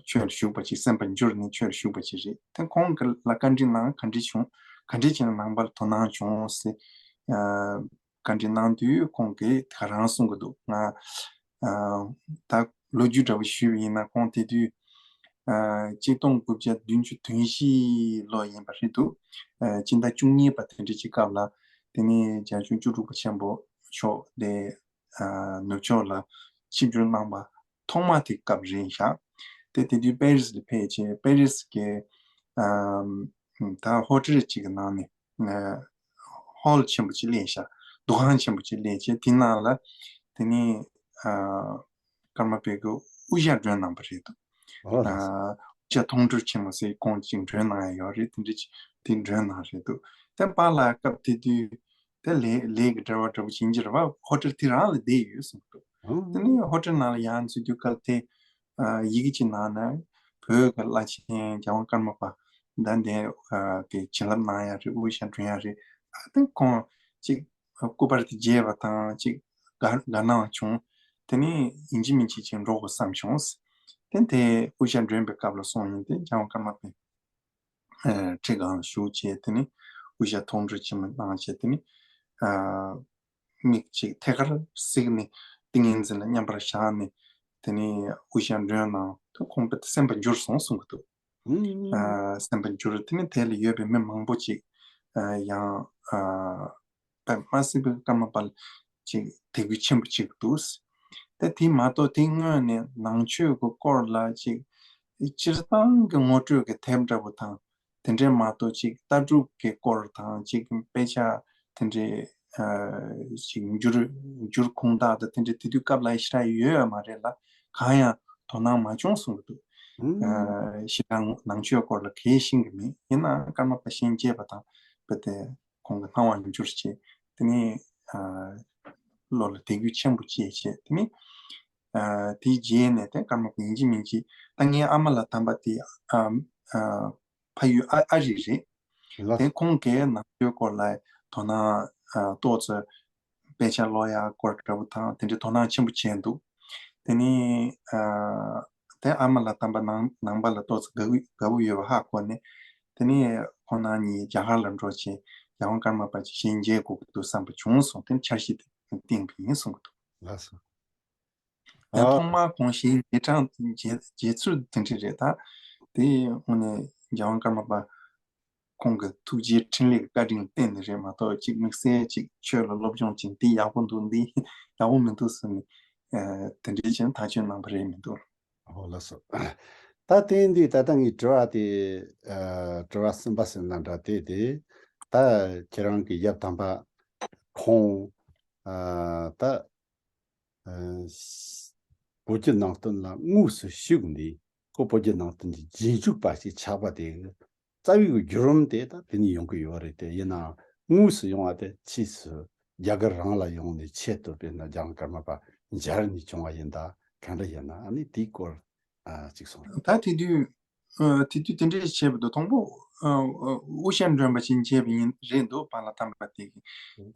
ཆོས་ལ་ཞུགས་པ་ཅིག་སེམས་པ་འགྱུར་ནས་ཆོས་ལ་ཞུགས་པ་ཅིག་རེད། དེ་ཁོང་གི་ལ་བཀའ་འདྲི་གནང་ག་འདྲི་བྱུང་ག་འདྲི་བྱས་ནས་ནང་པར་དོ་སྣང་བྱུང་ཟེར། བཀའ་འདྲི་གནང་དུས་ཁོང་གིས་ད་ག་རང་གསུང་གི་འདུག་ང་ཨ་ད་ལོ་རྒྱུས་འདྲ་བོ་ཞུས་པ་ཡིན་ན་ཁོང་དེ་དུས་ཨ་གཅིག་སྟོང་དགུ་བརྒྱ་བདུན་ཅུ་དོན་བཞི་ལོ་ཡིན་པ་རེད་འདུག་ཨ་སྤྱི་ཟླ་བཅུ་གཉིས་པ་དེ་འདྲ་ཅིག་སྐབས་ལ་དེ་ནས་རྒྱལ་གཞུང་བཅུ་དྲུག་པ་ཆེན་པོ་མཆོག་དེ་ཨ་ནུབ་ཕྱོགས་ལ་ཆིབས་བསྒྱུར་གནང་པ་ཐོག་མ་དེ་སྐབས་རེད་ཤག་དེ་དེ་དུས་པེ་རིས་ལ་ཕེབས་བྱས་པེ་རིས་ཀྱི་ཨ་ད་ཧོ་ཊེལ་ཅིག་གི་ནང་ནས། ཧོལ་ཆེན་པོ་ཅིག་ལེན་ཤག་འདུ་ཁང་ཆེན་པོ་ཅིག་ལེན་བྱས་དེ་ནང་ལ་དེ་ནས་ཨ་ཀརྨ་པའི་གི་དབུ་ཞྭ་མགྲོན་གནང་པ་རེད་འདུག་ཨོ་ལགས་སོ། ཨ་དབུ་ཞྭ་མཐོང་གྲོལ་ཆེན་མོ་ཟེར་ཁོང་ཅིག་མགྲོན་གནང་ཡ་ཡོད་རེད། དེ་འདྲ་ཅིག་དེ་མགྲོན་གནང་རེད་འདུག་དེ་པཱ་ལགས་སྐབས་དེ་དུས་དེ་ལས་ལས་ཀྱི་འབྲེལ་བ་འདྲ་པོ་ཅིག་ཡིན་གྱི་རེད་བ། ཧོ་ཊེལ་དེ་རང་ལ་བསྡད་ཡོད་གསུངས་འདུག་ཨོ། དེ་ནས་ཧོ་ཊེལ་ནང་ལ་ཡར་འཛུལ་དུས་སྐབས་དེ། ཨ་ཡི་གེ་གཅིག་ནང་ན་བོད་ཀྱི་བླ་ཆེན་རྒྱལ་དབང་ཀརྨ་པ་ད་འདི་ཨ་གི་བྱིན་རླབས་གནང་ཡ་རེད། དབུ་ཞྭ་མགྲོན་ཡ་རེད། ཨ་ད་ཁོང་ཅིག་ སྐུ་པར་དེ་མཇལ་བ་དང་ཅིག་དགའ་དགའ་སྣང་བྱུང་། དེ་ནས་ཡིན་གཅིག་མིན་གཅིག་ཅིག་འགྲོ་དགོས་བསམ་བྱུང་། དེ་དེ་དབུ་ཞྭ་སྒྲོན་པའི་སྐབས་ལ་སོང་ཡིན་ཏེ་རྒྱལ་དབང་ཀརྨ་པའི་ཨ་ཁྲི་སྒང་ལ་བཞུགས་བྱས། དེ་ནས་དབུ་ཞྭ་ཐོག་འགྲོལ་ཆེན་མོ་གནང་བྱས། དེ་ནས་ཨ་མིག་ཅིག་ཐད་ཀར་གཟིགས་ནས་ཏིང་ངེ་འཛིན་ལ་མཉམ་པར་བཞག་ནས། དེ་ནས་དབུ་ཞྭ་སྒྲོན་གནང་དུས་ཁོང་དཔེ་སེམས་པ་འགྱུར་སོང་གསུང་གི་འདུག་ཨ་སེམས་པ་འགྱུར། དེ་ནས་དེ་ལ་ཡོད་པའི་མི་མང་པོ་ཅིག་ཨ་ཡང་ཨ་དཔེ་མ་སྲིད་པའི་ཀརྨ་པ་ལ་ཅིག་དད་གུས་ཆེན་པོ་ཅིག་འདུག་དེ་དེ་མ་གཏོགས་དེ་སྔོན་ནས་ནང་ཆོས་ཀྱི་སྐོར་ལ་ཅིག་སྤྱིར་བཏང་གི་ངོ་སྤྲོད་ཀྱི་དེབ་འདྲ་པོ་དང་། དེ་འདྲས་མ་གཏོགས་ཅིག་ལྟ་གྲུབ་ཀྱི་སྐོར་དང་ཅིག་དཔེ་ཆ་དེ་འདྲས་ཨ་ཅིག་འགྱུར་འགྱུར་ཁུངས་དག་དང་དེ་འདྲས་དེ་དུས་སྐབས་ལ་ཞེ་དྲག་ཡོད་ཡོད་མ་རེད་ལ། གང་ཡང་དོ་སྣང་མ་བྱུང་གསུང་གི་འདུག་ཨ་ཞེ་དྲག་ནང་ཆོས་སྐོར་ལ་གལ་ཤེས་ཀྱི་མེད། ཡིན་ནའང་ཀརྨ་པ་གཞན་མཇལ་བ་དང་དཔེ་དེ་ཁོང་གི་སྣང་བ་འགྱུར་བྱས། དེ་ནས་ཨ་བློ་ལ་དད་གུས་ཆེན་པོ་སྐྱེས་བྱས། དེ་ནས་ཨ་དེའི་རྗེས་ནས་དེ་ཀརྨ་པ་ཡིན་གཅིག་མིན་གཅིག་ད་ངའི་ཨ་མ་ལགས་དམ་པ་དེ་ཨ་ཨ་ཕ་ཡུལ་ཨ་ཨ་རི་རེད། ལགས། དེ་ཁོང་གིས་ནང་ཆོས་སྐོར་ལ་དོ་སྣང་ཨ་ཏོག་ཙམ་དཔེ་ཆ་ཀློག་ཡག་སྐོར་འདྲ་པོ་དང་དེ་འདྲའི་དོ་སྣང་ཆེན་པོ་བྱས་འདུག་དེ་ནས་ཨ་དེ་ཨ་མ་ལགས་དམ་པ་ནང་ནང་པ་ལ་ཏོག་ཙམ་དགའ་པོ་དགའ་པོ་ཡོད་པ་ཧ་གོ་ནས། དེ་ནས་ཁོང་རྣམ་གཉིས་རྒྱ་གར་ལ་འགྲོ་བྱས། རྒྱལ་དབང་ཀརྨ་པ་ཅིག་གཞན་མཇལ་དགོས་ཀྱི་འདུག་བསམ་པ་བྱུང་སོང་། དེ་ནས་འཆར་གཞི་དེ་བཏིང་པ་ཡིན་གསུང་གི་འདུག་ལགས་སོ། ཡང་ཨ་ཐོག་མར་ཁོང་གཞས་མཇལ་གྲངས་མཇལ་མཇལ་ཚུལ་དེ་འདྲ་རེད། ད་དེ་དངོས་གནས་རྒྱལ་དབང་ཀརྨ་པ་ཁོང་གི་ཐུགས་རྗེའི་འཕྲིན་ལས་ཀྱི་བཀའ་དྲིན་བརྟེན་ནས་རེད་མ་གཏོགས། ཅིག་དམིགས་བསལ་ཅིག་ཆོས་ལ་སློབ་སྦྱོང་བྱས་འདི་ཡག་པོ་འདུག་འདི་ཡག་པོ་མི་འདུག་ཟེར་ནས་ཨ་དེ་འདྲའི་བྱས་ནས་ཐག་གཅོད་གནང་པ་རེད་མི་འདུག་ཨོ་ལགས་སོ། ད་དེ་འདི་ད་ལྟ་ངའི་དྲི་བ་དེ་ཨ་དྲི་བ་གསུམ་པ་ཟེར་ན་འདྲ། དེ་དེ་ད་ཁྱེད་རང་གི་ཡབ་དམ་པ་ཁོང་ཨ་ད་ཨ་བོད་བརྒྱུད་ནང་བསྟན་ལ་དངོས་སུ་ཞུགས་ནས་ཁོ་བོད་བརྒྱུད་ནང་བསྟན་གྱི་རྗེས་འཇུག་པ་ཞིག་ཆགས་པ་དེ་རྩ་བའི་བརྒྱུད་རིམ་དེ་ད་དེ་ནས་ཡོང་གི་ཡོད་རེད་དེ། ཡིན་ནའང་དངོས་སུ་ཡོང་བ་དེ་ཕྱིས་སུ་རྒྱ་གར་རང་ལ་ཡོང་ནས་ཆེད་དུ་དཔེར་ན་རྒྱལ་དབང་ཀརྨ་པ་མཇལ་ནས་བྱུང་བ་ཡིན་ད་གང་འདྲ་ཡིན་ན། ཨ་ནི་དེའི་སྐོར་ཨ་གཅིག་གསུང་རོགས། ད་དེ་དུས་ཨ་དེ་དུས་དེ་འདྲས་བྱས་པ་དང་དང་པོ་ཨ་ཨ་དབུ་ཞྭ་སྒྲོན་པ་ཞིག་མཇལ་བ་ཡིན་རེད་འདུག་པཱ་ལགས་དམ་པ་དེ་གིས།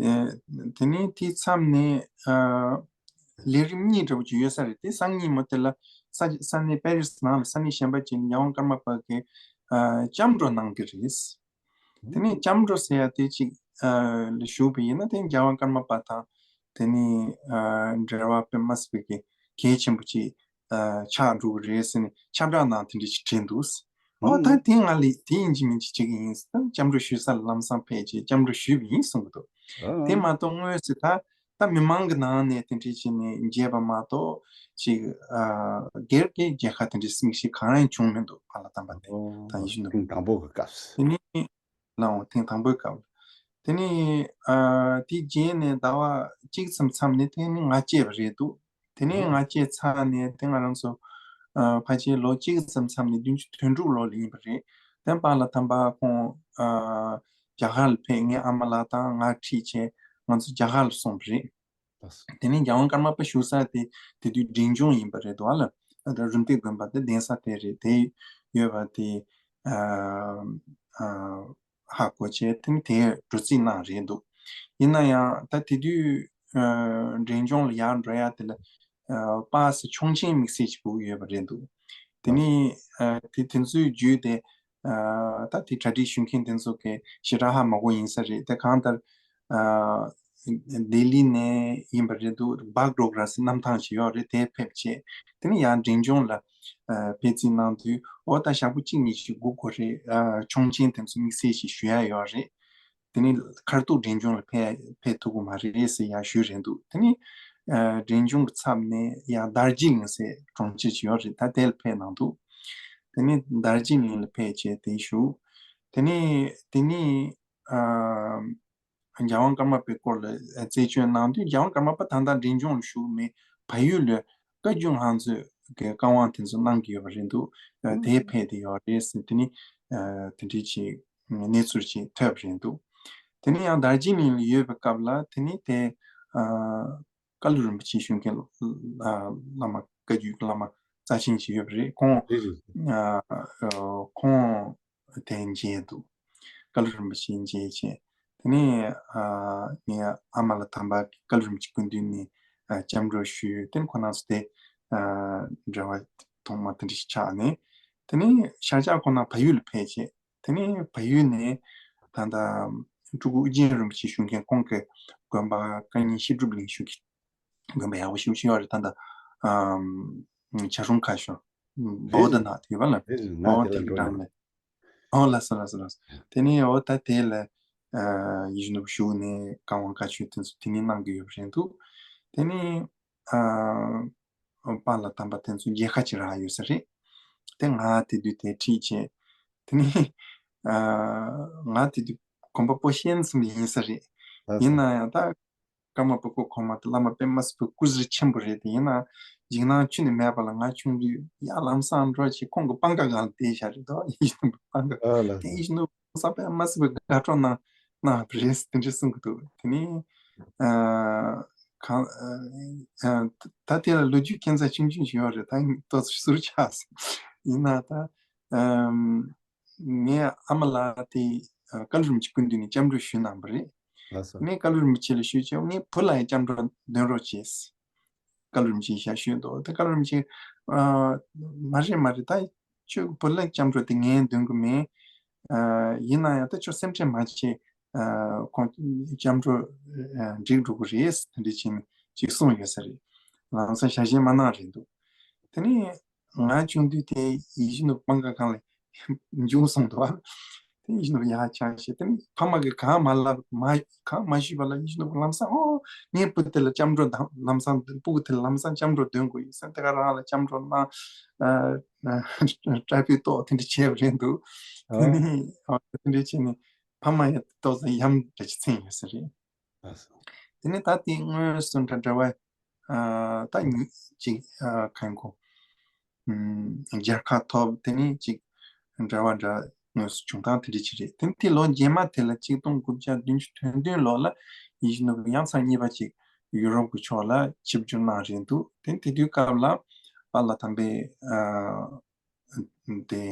ཨ་དེ་ནས་དེའི་མཚམས་ནས་ཨ་ལས་རིམ་གཉིས་འདྲ་པོ་ཅིག་ཡོད་ས་རེད། དེ་སང་ཉིན་མོ་དེ་ལ་ས་ས་གནས་པེ་རིས་ནང་ལ་ས་གནས་གཞན་པ་ཅིག་ནས་རྒྱལ་དབང་ཀརྨ་པ་གིས་ཨ་སྐྱབས་འགྲོ་གནང་གི་རེད། དེ་ནས་སྐྱབས་འགྲོ་ཟེར་ཡ་དེ་ཅིག་ཨ་ལ་ཞུགས་པ་ཡིན་ན་དེ་རྒྱལ་དབང་ཀརྨ་པ་དང་དེ་ནས་ཨ་འབྲེལ་བ་དཔེ་མ་སྲིད་པའི་གི་གལ་ཆེན་པོ་ཅིག་ཨ་ཆགས་འགྲོ་གི་རེད་ཟེར་ནས་ཁྱབ་བསྒྲགས་ནང་དེ་འདྲ་ཅིག་བྲིས་འདུག་ཨོ་ད་དེ་ང་ལ་དེ་ཡིན་གཅིག་མིན་གཅིག་ཅིག་ཡིན། སྐྱབས་འགྲོ་ཞུ་ས་ལ་ལམ་སང་ཕེབས་བྱས་སྐྱབས་འགྲོ་ཞུས་པ་ཡིན་གསུང་གི་འདུག་དེ་མ་གཏོགས་དངོས་སུ་ད་ད་མི་མང་གི་ནང་ནས་དེ་འདྲ་བྱས་ནས་མཇལ་བ་མ་གཏོགས་ཅིག་ཨ་སྒེར་གྱི་མཇལ་ཁ་དེ་འདྲ་མིག་ཤེལ་གང་ཡང་བྱུང་མི་འདུག་པཱ་ལགས་དམ་པ་དེ་ད་ཡིན་གཞིན་དུ། ཐེངས་དང་པོ་གི་སྐབས་སུ། དེ་ནས་ལའང་ཐེངས་དང་པོའི་སྐབས། དེ་ནས་ཨ་དེའི་རྗེས་ནས་ཟླ་བ་གཅིག་ཙམ་མཚམས་ནས་དེ་ནས་ང་སྐྱེས་པ་རེད་འདུག་དེ་ནས་ང་སྐྱེས་ཚར་ནས་དེ་ང་རང་ཚོ་ཨ་ཕལ་ཆེར་ལོ་གཅིག་ཙམ་མཚམས་ནས་བདུན་ཅུ་དོན་དྲུག་ལོ་ལ་ཡིན་པ་རེད། དེ་པཱ་ལགས་དམ་པ་ཁོང་ཨ་རྒྱ་གར་ལ་ཕེབས། ངའི་ཨ་མ་ལགས་དང་ང་ཁྲིད་བྱས་ང་ཚོ་རྒྱ་གར་ལ་སོང་པ་རེད། དེ་ནས་རྒྱལ་དབང་ཀརྨ་པ་བཞུགས་ས་དེ་དེ་དུས་འབྲས་ལྗོངས་ཡིན་པ་རེད་འདུག་ཨ་ལ། ད་རུམ་བཏེག་དགོན་པ་དེ་གདན་ས་དེ་རེད། དེ་ཡོད་པ་དེ་ཨ་ཨ་ཧ་གོ་བྱས་དེ་ནས་དེ་འགྲོ་རྩིས་གནང་རེད་འདུག་ཡིན་ན་ཡང་ད་དེ་དུས་ཨ་འབྲས་ལྗོངས་ལ་ཡར་འགྲོ་ཡ་དེ་ལ་ཨ་པཱ་སི་ཆོང་ཆེན་དམིགས་བསལ་ཅིག་དགོས་ཀྱི་ཡོད་པ་རེད་འདུག་དེ་ནས་ཨ་དེ་དེ་ཚོའི་བརྒྱུད་དེ་ཨ་ད་དེ་གྲ་སྒྲིག་ཞུ་མཁན་དེ་ཚོ་གི་ཞེ་དྲག་ཧ་མ་གོ་ཡིན་ས་རེད། དེ་གང་ལྟར་ཨ་ལྡི་ལི་ནས་ཡིན་པ་རེད་འདུག་བག་ཌོག་ར་སི་གནམ་ཐང་ཞིག་ཡོད་རེད། དེ་ཕེབས་བྱས་དེ་ནས་ཡང་འབྲས་ལྗོངས་ལ་ཨ་ཕེབས་རྩིས་གནང་དུས་ཨོ་ད་ཞག་པོ་གཅིག་གཉིས་ཤིག་སྒུག་དགོས་རེད། ཨ་ཆོང་ཆེན་དེ་ཚོ་དམིགས་བསལ་ཞིག་ཞུ་ཡ་ཡོད་རེད། དེ་ནས་ཁ་ཐུག་འབྲས་ལྗོངས་ལ་ཕེབས་ཕེབས་ཐུབ་ཀྱི་མ་རེད་ཟེར་ཡར་ཞུས་རེད་འདུག་དེ་ནས་ཨ་འབྲས་ལྗོངས་ཀྱི་མཚམས་ནས་ཡར་དར་ཇི་ལིང་ཟེར་གྲོང་ཁྱེར་ཅིག་ཡོད་རེད། ད་དེ་ལ་ཕེབས་གནང་འདུག་དེ་ནས་དར་ཇི་ལིང་ལ་ཕེབས་བྱས་དེ་བཞུགས། དེ་ནས་དེ་ནས་ཨ་རྒྱལ་དབང་ཀརྨ་པའི་སྐོར་ལ་རྩད་གཅོད་གནང་དུས་རྒྱལ་དབང་ཀརྨ་པ་ད་ལྟ་འབྲས་ལྗོངས་ལ་བཞུགས་མེད། བལ་ཡུལ་ལ་བཀའ་བརྒྱུད་ལྷ་མཛོད་ཀྱི་བཀའ་དབང་དེ་ཚོ་གནང་གི་ཡོད་པ་རེད་འདུག་ཨ་དེ་ཕེབས་བསྡད་ཡོད་རེད་ཟེར། དེ་ནི་ཨ་དེ་འདྲའི་ཅིག་གནས་ཚུལ་ཅིག་ཐོས་པ་རེད་འདུག་དེ་ནས་ཡང་དར་ཇི་ལིང་ལ་ཡོད་པའི་སྐབས་ལ་དེ་ནི་དེ་ཨ་བཀའ་བློན་རིན་པོ་ཆེ་ཞུ་མཁན་བླ་མ་བཀའ་བརྒྱུད་ཀྱི་བླ་མ་རྩ་ཆེན་ཅིག་ཡོད་པ་རེད། ཁོང་རེད་རེད། ཨ་ཁོང་དེ་མཇལ་འདུག་བཀའ་བློན་རིན་པོ་ཆེ་མཇལ་བྱས། དེ་ནས་ཨ་ངའི་ཨ་མ་ལགས་དམ་པ་བཀའ་བློན་རིན་པོ་ཆེའི་སྐུ་མདུན་ནས་ཨ་སྐྱབས་འགྲོ་ཞུས། དེ་ནས་ཁོང་རྣམ་ཚོ་དེ་ཨ་འབྲེལ་བ་ཐོག་མ་དེ་འདྲ་ཞིག་ཆགས་ནས། དེ་ནས་ཤར་ཕྱོགས་ཁོང་རྣམ་བལ་ཡུལ་ལ་ཕེབས་བྱས། དེ་ནས་བལ་ཡུལ་ནས་ད་ལྟ་སྤྲུལ་སྐུ་ཨུ་རྒྱན་རིན་པོ་ཆེ་བཞུགས་མཁན་ཁོང་གི་དགོན་པ་བཀའ་རྙིང་བཤད་སྒྲུབ་གླིང་ཞུ་གི་དགོན་པ་ཡག་པོ་ཞིག་ཞིག་ཡོད་རེད། ད་ལྟ་ཨམ་བྱ་རུང་ཁ་ཤོར་བོ་ད་ན་དེ་བ་ལ་རེད་རེད། ང་ཨོ་དེ་ལ་དེ་འགྲོ་འགྲམ་ཡིན། ནས་ཨོ་ལགས་སོ་ལགས་སོ་ལགས་སོ། དེ་ནས་ཨོ་ད་དེ་ལ་ཡིད་བཞིན་ནོར་བུ་ཞུགས་ནས་བཀའ་དབང་བཀའ་ཆོས་དེ་ཚོ་དེ་ནས་གནང་གི་ཡོད་པ་རེད་འདུག་དེ་ནས་ཨ་པཱ་ལགས་དམ་པ་དེ་ཚོ་མཇལ་ཁ་ཅིག་རག་ཡོད་ས་རེད། དེ་ང་དེ་དུས་དེ་ཁྲིད་བྱས། དེ་ནས་ཨ་ང་དེ་དུས་གོམ་པ་སྤོ་ཤེས་ཙམ་ཡིན་ས་རེད། ལགས་ཡིན་སོ། ན་ཡང་ད་ཀརྨ་པ་སྐུ་གོང་མ་དང་བླ་མ་པདྨ་སིལ་བུ་སྐུ་གཟུགས་ཆེན་པོ་རེད་དེ། ཡིན་ན་འཇིགས་སྣང་ཁྱོན་ནས་མེད་པ་ལ། ང་ཆུང་དུས་ཡར་ལམ་སང་འགྲོ་བྱས་ཁོང་གི་པང་ཁ་སྒང་ལ་བསྡད་བཞག་རེད་དོ། ཡིད་བཞིན་ནོར་བུ་པང་ཁ་ཨ་ལ། དེ་ཡིད་བཞིན་ནོར་བུ་ས་པདྨ་སིལ་བུ་དགའ་སྤྲོ་གནང་གནང་བ་རེད་དེ་འདྲ་གསུང་གི་འདུག་དེ་ནས་ཨ་གང་ཨ་ད་དེ་ལ་ལོ་རྒྱུས་ཁྱད་མཚར་ཆུང་ཆུང་ཞིག་ཡོད་རེད། ད་ཏོག་ཙམ་ཟུར་ཆག་སོང་། ཡིན་ན་ད་ཨམ། ངའི་ཨ་མ་ལགས་དེ་ཨ་བཀའ་བློན་རིན་པོ་ཆེའི་སྐུ་མདུན་ནས་སྐྱབས་འགྲོ་ཞུས་གནང་བ་རེད། ལགས་སོ། ངས་བཀའ་བློན་རིན་པོ་ཆེ་ལ་ཞུས་བྱས། ངའི་བུ་ལ་ཡང་སྐྱབས་འགྲོ་འདོན་རོགས་བྱས། བཀའ་བློན་རིན་པོ་ཆེས་ཞལ་ཞུས་འདུག་དེ་བཀའ་བློན་རིན་པོ་ཆེས་ཨ་མ་རེད་མ་རེད། ད་ཁྱོད་བུ་ལ་སྐྱབས་འགྲོ་དེ་ངས་འདོན་གི་མེད། ཨ་ཡིན་ན་ཡང་ད་ཁྱོད་སེམས་ཁྲལ་མ་བྱེད། ཨ་ཁོང་སྐྱབས་འགྲོ་ཨ་འགྲིག་འགྲོ་གི་རེད། དེ་འདྲ་བྱས་ནས་ཅིག་གསུངས་ཡོད་ས་རེད། ལམ་སང་ཞལ་བཞེས་མ་གནང་རེད་འདུག་དེ་ནས་ང་ཆུང་དུས་དེ་ཡིད་བཞིན་ནོར་བུ་པང་ཁ་སྒང་ལ་འབྱུང་སོང་འདུག་ཨ། དེ་ཡིད་བཞིན་ནོར་བུ་ཡར་ཆགས་བྱས། དེ་ནས་ཕ་མ་གིས་གང་མ་ལབ་མ་གང་མ་ཞུས་པ་ལ་ཡིད་བཞིན་ནོར་བུ་ལམ་སང་ཨོ་ངའི་བུ་དེ་ལ་སྐྱབས་འགྲོ་དང་ལམ་སང་སྤུ་གུ་དེ་ལ་ལམ་སང་སྐྱབས་འགྲོ་འདོན་དགོས་ཡོད་ཟེར། དེ་ག་རང་ལ་སྐྱབས་འགྲོ་གནང་། ཨ་ཨ་སྐྲ་ཕུད་གཏོགས་དེ་འདྲ་བྱས་པ་རེད་འདུག་དེ་ཨ་ནས་ཨ་དེ་འདྲ་བྱས་ནས་ཕ་མ་ཡང་ཏོག་ཙམ་ཡ་མཚན་འདྲ་ཅིག་ཚིག་ཡོད་ས་རེད། ལགས་སོ། དེ་ནས་ད་དེ་དངོས་སུ་འདྲ་འདྲ་བ་ཨ་ད་ཉིད་ཅིག་ཨ་གང་གོ་ཨམ་མཇལ་ཁ་ཐོབ། དེ་ནས་ཅིག་འབྲེལ་བ་འདྲ་དངོས་སུ་བྱུང་སྟངས་དེ་འདྲ་ཅིག་རེད། དེ་ནས་དེ་ལོ་རྗེས་མ་དེ་ལ་ཆིག་སྟོང་དགུ་བརྒྱ་བདུན་ཅུ་དོན་བདུན་ལོ་ལ་ཡིད་བཞིན་ནོར་བུ་ཡང་ཚར་གཉིས་པ་ཅིག་ཡུ་རོབ་ཀྱི་ཕྱོགས་ལ་ཆིབས་བསྒྱུར་གནང་རེད་འདུག་དེ་ནས་དེ་དུས་སྐབས་ལ་པཱ་ལགས་དམ་པས་ཨ་དེ་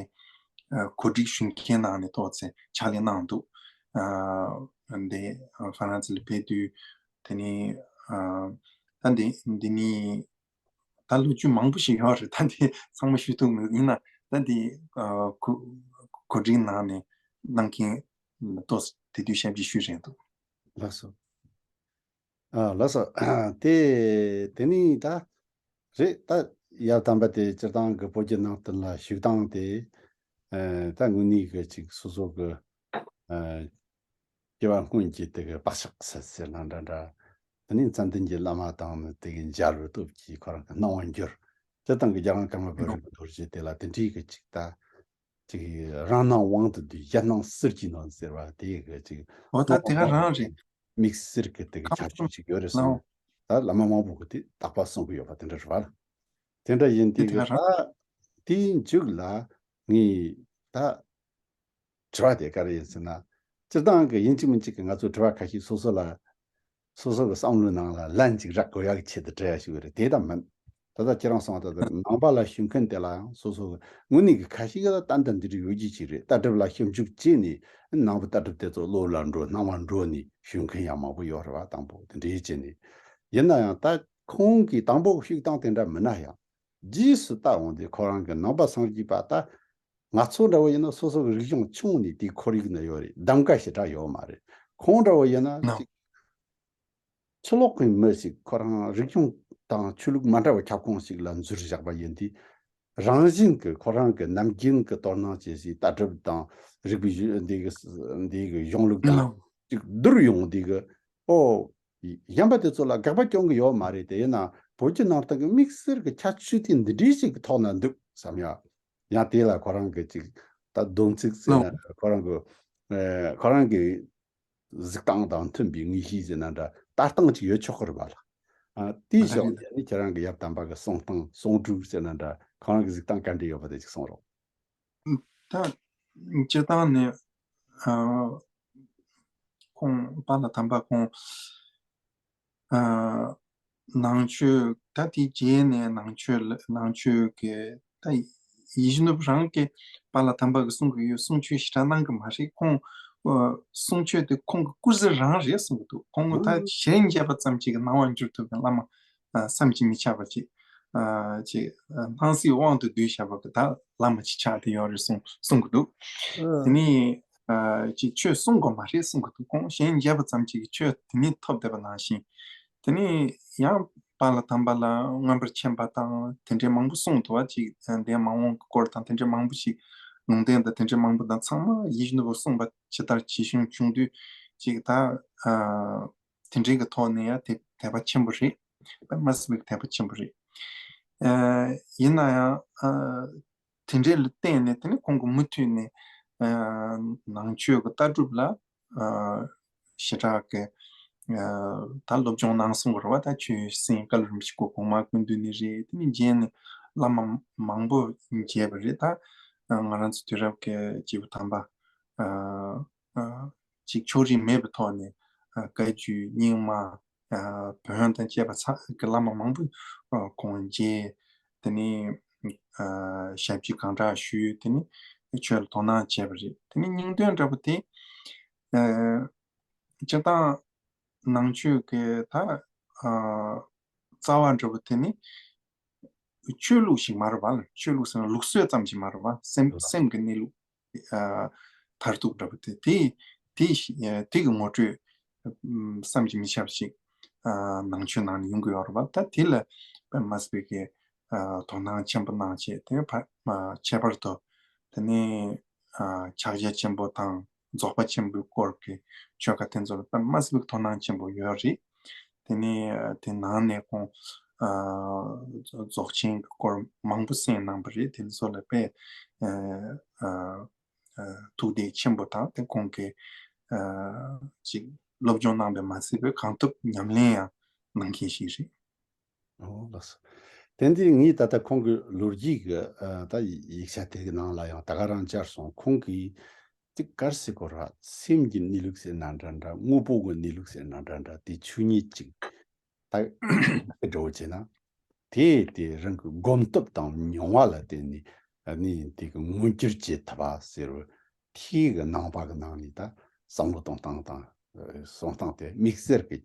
ཨ་གོ་སྒྲིག་ཞུ་མཁན་ནང་ནས་ཏོག་ཙམ་ཕྱག་ལས་གནང་འདུག་ཨ་འདི་ཨ་ཧྥ་རན་སི་ལ་ཕེབས་དུས་དེ་ནས་ཨ་ད་འདི་འདི་ནི་ད་ལོ་རྒྱུས་མང་པོ་ཞིག་ཡོད་རེད། ད་འདི་ཚང་མ་ཞུ་ཐུབ་མི་འདུག་ཡིན་ན་ད་འདི་ཨ་གོ་གོ་སྒྲིག་གནང་ནས་གནང་མཁན་ཏོག་ཙམ་དེ་དུས་ཞབས་ཕྱི་ཞུས་རན་འདུག་ལགས་སོ། ཨ་ལགས་སོ། དེ་དེ་ནི་ད་རེད། ད་ཡབ་དམ་པ་དེ་སྤྱིར་བཏང་གི་བོད་བརྒྱུད་ནང་བསྟན་ལ་ཞུགས་སྟངས་དེ་ཨ་ད་དངོས་གནས་གི་ཅིག་སོ་སོ་གི་ཨ་སྐྱེ་བ་སྔོན་གྱི་དེ་གི་བག་ཆགས་སད་ཟེར་ན་འདྲ་འདྲ། དེ་ནི་མཚན་ལྡན་གྱི་བླ་མ་དང་ནི་དེ་གི་མཇལ་བའི་སྟོབས་ཀྱིས་ཁོ་རང་གི་སྣང་བ་འགྱུར། སྤྱིར་བཏང་གི་རྒྱལ་དབང་ཀརྨ་པའི་རིང་པོ་རྡོ་རྗེ་དེ་ལ་དེ་འདྲའི་གི་ཅིག་ད་ཅིག་རང་སྣང་དབང་དུ་འདུས་གཞན་སྣང་ཟིལ་གྱིས་གནོན་ཟེར་བ་དེ་གི་ཅིག་ཨོ་ད་དེ་ག་རང་རེད། དམིགས་བསལ་གྱི་དེ་གི་ཁམས་ཁྱད་ཆོས་གསུམ་ཅིག་ཡོད་རེད་གསུངས། ནའོ། ད་བླ་མ་མང་པོ་གི་དེ་དག་པ་གསུང་གི་ཡོད་པ་དེ་འདྲ་རེད་བ། དེ་འདྲ་ཡིན་དེ་དེ་གི་ག་རང་ད་དེའི་མཇུག་ལ་ངས་ད་དྲི་བ་དེ་ག་རེ་ཡིན་ཟེར་ན། སྤྱིར་བཏང་གི་ཡིན་གཅིག་མིན་གཅིག་གི་ང་ཚོ་དྲི་བ་ཁ་ཤས་སོ་སོ་ལ་སོ་སོ་གི་བསམ་བློའི་ནང་ལ་ལན་ཅིག་རག་དགོས་ཡག་གི་ཆེད་དུ་དྲི་ཡ་ཞིག་ཡོད་རེད། དེ་ད་མིན། ད་ལྟ་ཁྱེད་རང་གསུངས་པ་ལྟར་ནང་པ་ལ་ཞུགས་མཁན་དེ་ལའང་སོ་སོ་གི་དངོས་གནས་ཀྱི་ཁ་ཤས་ཀྱི་ད་ཏན་ཏན་འདི་རིགས་ཡོད་རྒྱུ་ཅིག་རེད། ལྟ་གྲུབ་ལ་ཞིབ་འཇུག་བྱས་ནས་ནང་པའི་ལྟ་གྲུབ་དེ་ཚོ་བློ་ལ་འགྲོ་སྣང་བ་འགྲོ་ནས་ཞུགས་མཁན་ཡང་མང་པོ་ཡོད་རེད་བ། དང་པོ་དེ་འདྲའི་བྱས་ནས་ཡིན་ན་ཡང་ད་ཁོང་གིས་དང་པོ་ཞུགས་སྟངས་དེ་འདྲ་མིན་ན་ཡང་རྗེས་སུ་ད་འོང་དུས་ཁོ་རང་གི་ནང་པ་སངས་རྒྱས་པ་ད་ང་ཚོ་འདྲ་བོ་ཡིན་ན་སོ་སོ་གི་རིག་གཞུང་ཆུང་ནས་དེའི་ཁོར་ཡུག་ན་ཡོད་རེད། གདམ་ག་ཞེ་དྲག་ཡོད་མ་རེད། ཁོང་འདྲ་བོ་ཡིན་ན་ཅིག་ཕྱི་ལོགས་ཀྱི་མི་ཞིག་ཁོ་རང་རིག་གཞུང་དང་ཆོས་ལུགས་མ་འདྲ་བའི་ཁྱབ་ཁོངས་ཤིག་ལ་འཛུལ་བཞག་པ་ཡིན་དུས། རང་བཞིན་གྱི་ཁོ་རང་གི་ནམ་རྒྱུན་གྱི་དོ་སྣང་བྱེད་སའི་ལྟ་གྲུབ་དང་རིག་པའི་གཞུང་འདི་གི་འདི་གི་གཞུང་ལུགས་དང་ཅིག་བསྡུར་ཡོང་དུས་གི་ཨོ། གཞན་པ་དེ་ཚོ་ལ་དགག་པ་སྐྱོན་གི་ཡོད་མ་རེད་དེ། ཡིན་ན་བོད་བརྒྱུད་ནང་བསྟན་གྱི་དམིགས་བསལ་གྱི་ཁྱད་ཆོས་དེ་འདི་འདྲའི་ཞིག་གི་ཐོག་ན་འདུག་བསམ་ཡ། ཡང་དེ་ལ་ཁོ་རང་གི་ཅིག་ད་སྡོམ་ཚིག་ཟེར་ན་ཁོ་རང་གི་ཨེ་ཁོ་རང་གི་གཟིགས་སྟངས་དང་མཐུན་པའི་ངེས་ཤེས་ཟེར་ན་འདྲ་ལྟ་སྟངས་ཅིག་ཡོད་ཆོག་གི་རེད་པ་ལགས། ཨ་དེའི་ཕྱོགས་ནས་ནི་ཁྱེད་རང་གི་ཡབ་དམ་པ་གི་གསུང་སྟངས་གསུང་སྒྲོས་ཟེར་ན་འདྲ་ཁོ་རང་གི་གཟིགས་སྟངས་ག་འདྲ་ཡོད་པ་དེ་ཅིག་གསུང་རོགས། ད་སྤྱིར་བཏང་ནས་ཨ་ཁོང་པཱ་ལགས་དམ་པ་ཁོང་ཨ་ནང་ཆོས་ད་དེའི་རྗེས་ནས་ནང་ཆོས་ལ་ནང་ཆོས་ཀྱི་ད་ཡིད་བཞིན་ནོར་བུ་རང་གིས་པཱ་ལགས་དམ་པ་གི་གསུང་གི་ཡོད་གསུང་ཆོས་ཞེ་དྲག་གནང་གི་མ་རེད། ཁོང་ གསུང་ཆོས་དེ་ཁོང་གི་སྐུ་ཚེ་རང་རེད་གསུང་གི་འདུག་ཁོང་གི་ད་གཞན་མཇལ་བ་ཙམ་ཅིག་གི་སྣང་བ་འགྱུར་ཐུབ་པའི་བླ་མ་བསམ་གྱིས་མི་ཁྱབ་པ་ཅིག་ཅིག་སྣང་སྲིད་དབང་དུ་བསྡུས་བཞག་པ་གི་ད་བླ་མ་ཅིག་ཆགས་བསྡད་ཡོད་རེད་གསུང་གསུང་གི་འདུག་དེ་ནས་ཅིག་ཆོས་གསུང་དགོས་མ་རེད་གསུང་གི་འདུག་ཁོང་གཞན་མཇལ་བ་ཙམ་ཅིག་གི་ཆོས་དེ་ནས་ཐོབ་བསྡད་པ་ནང་བཞིན། དེ་ནས་ཡང་དཔལ་ལ་དམ་པ་ལ་མངོན་པར་མཁྱེན་པ་དང་དེ་འདྲའི་མང་པོ་གསུངས་འདུག་བ། ཅིག་གདན་མ་འོངས་ཀྱི་སྐོར་དང་དེ་འདྲའི་མང་པོ་ཞིག་ལུང་བསྟན་དང་དེ་འདྲའི་མང་པོ་དང་ཚང་མ་ཡིད་བཞིན་ནོར་བུ་གསུངས་པ་ཇི་ལྟར་ཇི་བཞིན་བྱུང་དུས་ཅིག་ད་དེ་འདྲའི་གི་ཐོག་ནས་ཡང་དེ་དད་པ་ཆེན་པོ་རེད། དཔེ་མ་སྲིད་པའི་དད་པ་ཆེན་པོ་རེད། ཡིན་ན་ཡང་དེ་འདྲའི་ལ་བརྟེན་ནས་དེ་ནི་ཁོང་གི་མུ་མཐུད་ནས་ནང་ཆོས་ཀྱི་ལྟ་གྲུབ་ལ་ཞེ་དྲག་གི་ད་སློབ་སྦྱོང་གནང་སོང་བ་རེད་བ། ད་ཆོས་སེང་བཀའ་བློན་རིན་པོ་ཆེ་སྐུ་གོང་མ་སྐུ་མདུན་ནས་རེད། དེ་ནི་རྗེས་ནས་བླ་མ་མང་པོ་མཇལ་བ་རེད། ད་ང་རང་ཚོ་དུས་རབས་ཀྱི་སྐྱེས་བུ་དམ་པ་ཅིག་ཕྱོགས་རིས་མེད་པའི་ཐོག་ནས་བཀའ་བརྒྱུད་རྙིང་མ། བོན་དང་བཅས་པ་ཚང་གི་བླ་མ་མང་པོ་ཁོང་མཇལ། དེ་ནས་ཞབས་ཕྱི་གང་དྲག་ཞུས། དེ་ནས་ཆོས་ལ་དོ་སྣང་བྱས་པ་རེད། དེ་ནས་སྙིང་དོན་འདྲ་པོ་དེ་སྤྱིར་བཏང་ནང་ཆོས་ཀྱི་ད་རྩ་བ་འདྲ་པོ་དེ་ནི་ཆོས་ལུགས་ཤིག་མ་རེད་བ། ཆོས་ལུགས་ཟེར་ན་ལུགས་སྲོལ་ཙམ་ཞིག་མ་རེད་བ། སེམས་སེམས་ཀྱི་གནས་ལུགས། མཐར་ཐུག་འདྲ་པོ་དེ་དེ་དེ་དེ་གི་ངོ་སྤྲོད་བསམ་གྱིས་མི་ཁྱབ་ཞིག་ནང་ཆོས་ནང་ནས་ཡོང་གི་ཡོད་རེད་བ། ད་དེ་ལ་དཔེ་མ་སྲིད་པའི་གི་དོ་སྣང་ཆེན་པོ་གནང་བྱས་དེ་ཕ་ཁྱད་པར་དུ་དེ་ནས་ཕྱག་རྒྱ་ཆེན་པོ་དང་རྫོགས་པ་ཆེན་པོའི་སྐོར་གྱི་ཆོས་བཀའ་དེ་ཚོ་ལ་དཔེ་མ་སྲིད་པའི་དོ་སྣང་ཆེན་པོ་ཡོད་རེད། དེ་ནས་དེ་ནང་ནས་ཁོང་རྫོགས་ཆེན་གྱི་སྐོར་མང་པོ་གསན་གནང་པ་རེད། དེ་ཚོ་ལ་དཔེ་ཐུགས་གཏད་ཆེན་པོ་དང་དེ་ཁོང་གིས་ཅིག་སློབ་སྦྱོང་གནང་པས་མ་ཚད་པའི་གང་ཐུབ་ཉམས་ལེན་ཡང་གནང་མཁན་ཞིག་རེད། ཨོ་ལགས་སོ། དེ་འདི་ངས་ད་ལྟ་ཁོང་གི་ལོ་རྒྱུས་ཀྱི་ད་ཡིག་ཆ་དེ་གི་ནང་ལ་ཡང་ད་ག་རང་བཅར་སོང་། ཁོང་གིས་ཅིག་ག་རེ་ཟེར་དགོས་རེད། སེམས་ཀྱི་གནས་ལུགས་ཟེར་ན་འདྲ་འདྲ། དངོས་པོ་གི་གནས་ལུགས་ཟེར་ན་འདྲ་འདྲ། དེ་ཆོས་ཉིད་ཅིག་ད་འགྲོ་བྱས་ན། དེ་དེ་རང་གི་སྒོམ་སྟོབས་དང་མྱོང་བ་ལ་བརྟེན་ནས་ནི་དེ་གི་མངོན་འགྱུར་བྱེད་ཐུབ་པ་ཟེར་བ། དེ་གི་ནང་པ་གི་ནང་ནས་ད་བསམ་བློ་གཏོང་སྟངས་དང་གསུང་སྟངས་དེ་དམིགས་བསལ་གྱི་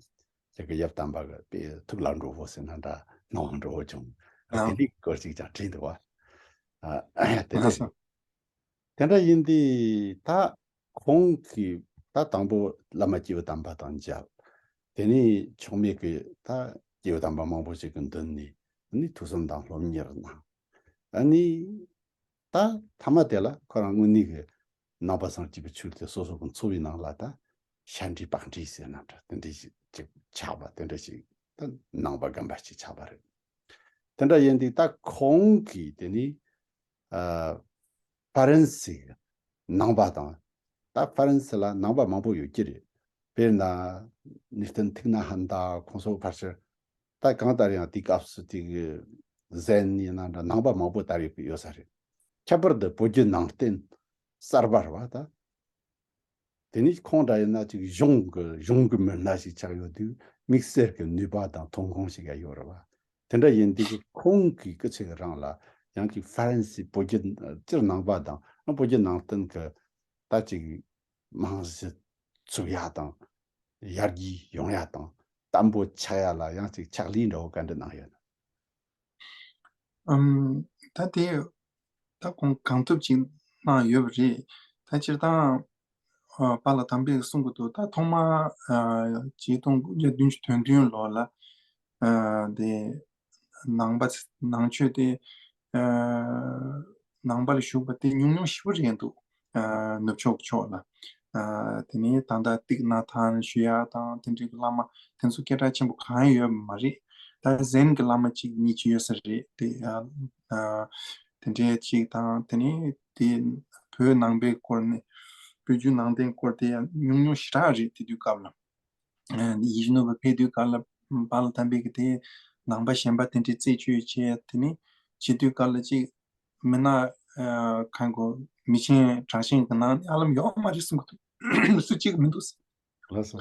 ཅིག་གི་ཡབ་དམ་པ་གི་དཔེ་ཐུགས་ལ་འགྲོ་བོ་ཟེར་ན་འདྲ། སྣང་བ་འགྲོ་བོ་བྱུང་། ད་དེ་ལ་འདི་སྐོར་ཅིག་ཀྱང་དྲིས་འདུག་བ། ཨ་དེ་འདྲ་ཞིག་དེ་འདྲ་ཡིན་དུས་ད་ཁོང་གིས་ད་དང་པོ་བླ་མ་སྐྱེས་བུ་དམ་པ་དང་མཇལ། དེ་ནས་ཆོག་མེད་ཀྱི་ད་སྐྱེས་བུ་དམ་པ་མང་པོ་ཞིག་གི་མདུན་ནས་ནི་ཐུགས་བསམ་དང་སློབ་གཉེར་གནང་། ཨ་ནི་ད་མཐའ་མ་དེ་ལ་ཁོ་རང་དངོས་གནས་ཀྱི་ནང་པ་སངས་རྒྱས་པའི་ཆོས་དེ་སོ་སོ་གི་འཚོ་བའི་ནང་ལ་ད་ཤ་འདྲེས་པགས་འདྲེས་ཟེར་ན་འདྲ། དེ་འདྲ་ཞིག་ཅིག་ཆགས་པ། དེ་འདྲ་ཞིག་ད་ནང་པ་རྒན་པ་ཞིག་ཆགས་པ་རེད། དེ་འདྲ་ཡིན་དུས་ད་ཁོང་གིས་དེ་ནི་ཨ་ཧྥ་རན་སི་ནང་པ་དང་། ད་ཧྥ་རན་སི་ལ་ནང་པ་མང་པོ་ཡོད་ཀྱི་རེད། དཔེར་ན་ནིག་ཏོན་ཐིག་ནཱ་ཧན་ད་ཁོང་ཚོ་ཕལ་ཆེར་ད་གང་ལྟར་ཡང་དེའི་སྐབས་སུ་དེ་གི་ཟན་ཡིན་ན་འདྲ་ནང་པ་མང་པོ་དར་ཡོད་ཀྱི་ཡོད་ས་རེད། ཁྱད་པར་དུ་བོད་བརྒྱུད་ནང་བསྟན་གསར་པ་རེད་བ་ད། དེ་ནི་ཁོང་འདྲ་ཡིན་ན་ཅིག་གཞུང་གི་གཞུང་གི་མི་སྣ་ཞིག་ཆགས་ཡོད་དུས་དམིགས་བསལ་གྱི་ནུས་པ་དང་ཐོན་ཁུངས་ཤིག་ཡང་ཡོད་རེད་བ། དེ་འདྲ་ཡིན་དུས་ཁོང་གིས་སྐུ་ཚེ་གི་རིང་ལ་ཡང་ཀྱི་ཧྥ་རན་སི་བོད་བརྒྱུད་སྤྱིར་ནང་པ་དང་བོད་བརྒྱུད་ནང་བསྟན་གྱི་ད་ཅིག་རྨང་གཞི་ཚུགས་ཡ་དང་ཡར་རྒྱས་ཡོང་ཡ་དང་བརྟན་པོ་ཆགས་ཡ་ལ་ཡང་ཅིག་ཕྱག་ལས་འདྲ་བོ་ག་འདྲ་གནང་ཡོད་ན། ཨམ། ད་དེ་ད་ཁོང་གང་ཐུབ་ཅིག་གནང་ཡོད་པ་རེད། ད་སྤྱིར་བཏང་ཨ་དཔལ་ལ་དམ་པས་གསུང་གི་འདུག་ད་ཐོག་མར་ཨ་ཆིག་སྟོང་དགུ་བརྒྱ་བདུན་ཅུ་དོན་བདུན་ལོ་ལ་ཨ་དེ་ནང་པ་ནང་ཆོས་དེ་ཨ་ནང་པ་ལ་ཞུགས་པ་དེ་ཉུང་ཉུང་ཞེ་པོ་རེད་འདུག་ཨ་ནུབ་ཕྱོགས་ཕྱོགས་ལ། ཨ་དེ་ནས་ད་ལྟ་ཏིག་ནཱ་ཐཱན་ཞུ་ཡ་དང་དེ་འདྲའི་བླ་མ་དེ་ཚོ་སྐད་གྲགས་ཆེན་པོ་གང་ཡང་ཡོད་མ་རེད། ད་ཟན་གྱི་བླ་མ་གཅིག་གཉིས་ཅིག་ཡོད་ས་རེད་དེ། ཨ་ཨ་དེ་འདྲའི་གཅིག་དང་དེ་ནས་དེ་བོད་ནང་པའི་སྐོར་ནས་བོད་བརྒྱུད་ནང་བསྟན་སྐོར་དེ་ཡང་ཉུང་ཉུང་ཞེ་དྲག་རེད། དེ་དུས་སྐབས་ལ་ཨ་ཡིད་བཞིན་ནོར་བུ་ཕེབས་དུས་སྐབས་ལ་དཔལ་ལ་དམ་པའི་གི་དེ་ནང་པ་གཞན་པ་དེ་འདྲའི་རྩད་གཅོད་བྱས། དེ་ནས་བྱེད་དུས་སྐབས་ལ་གཅིག་མི་ན་ཨ་ཁང་གོ་མི་ཆེན་དྲག་ཆེན་གི་ནང་ནས་ཨ་ལམ་ཡོད་མ་རེད་གསུང་གི་འདུག་སུ་གཅིག་མི་འདུག་ཟེར། ལགས་སོ།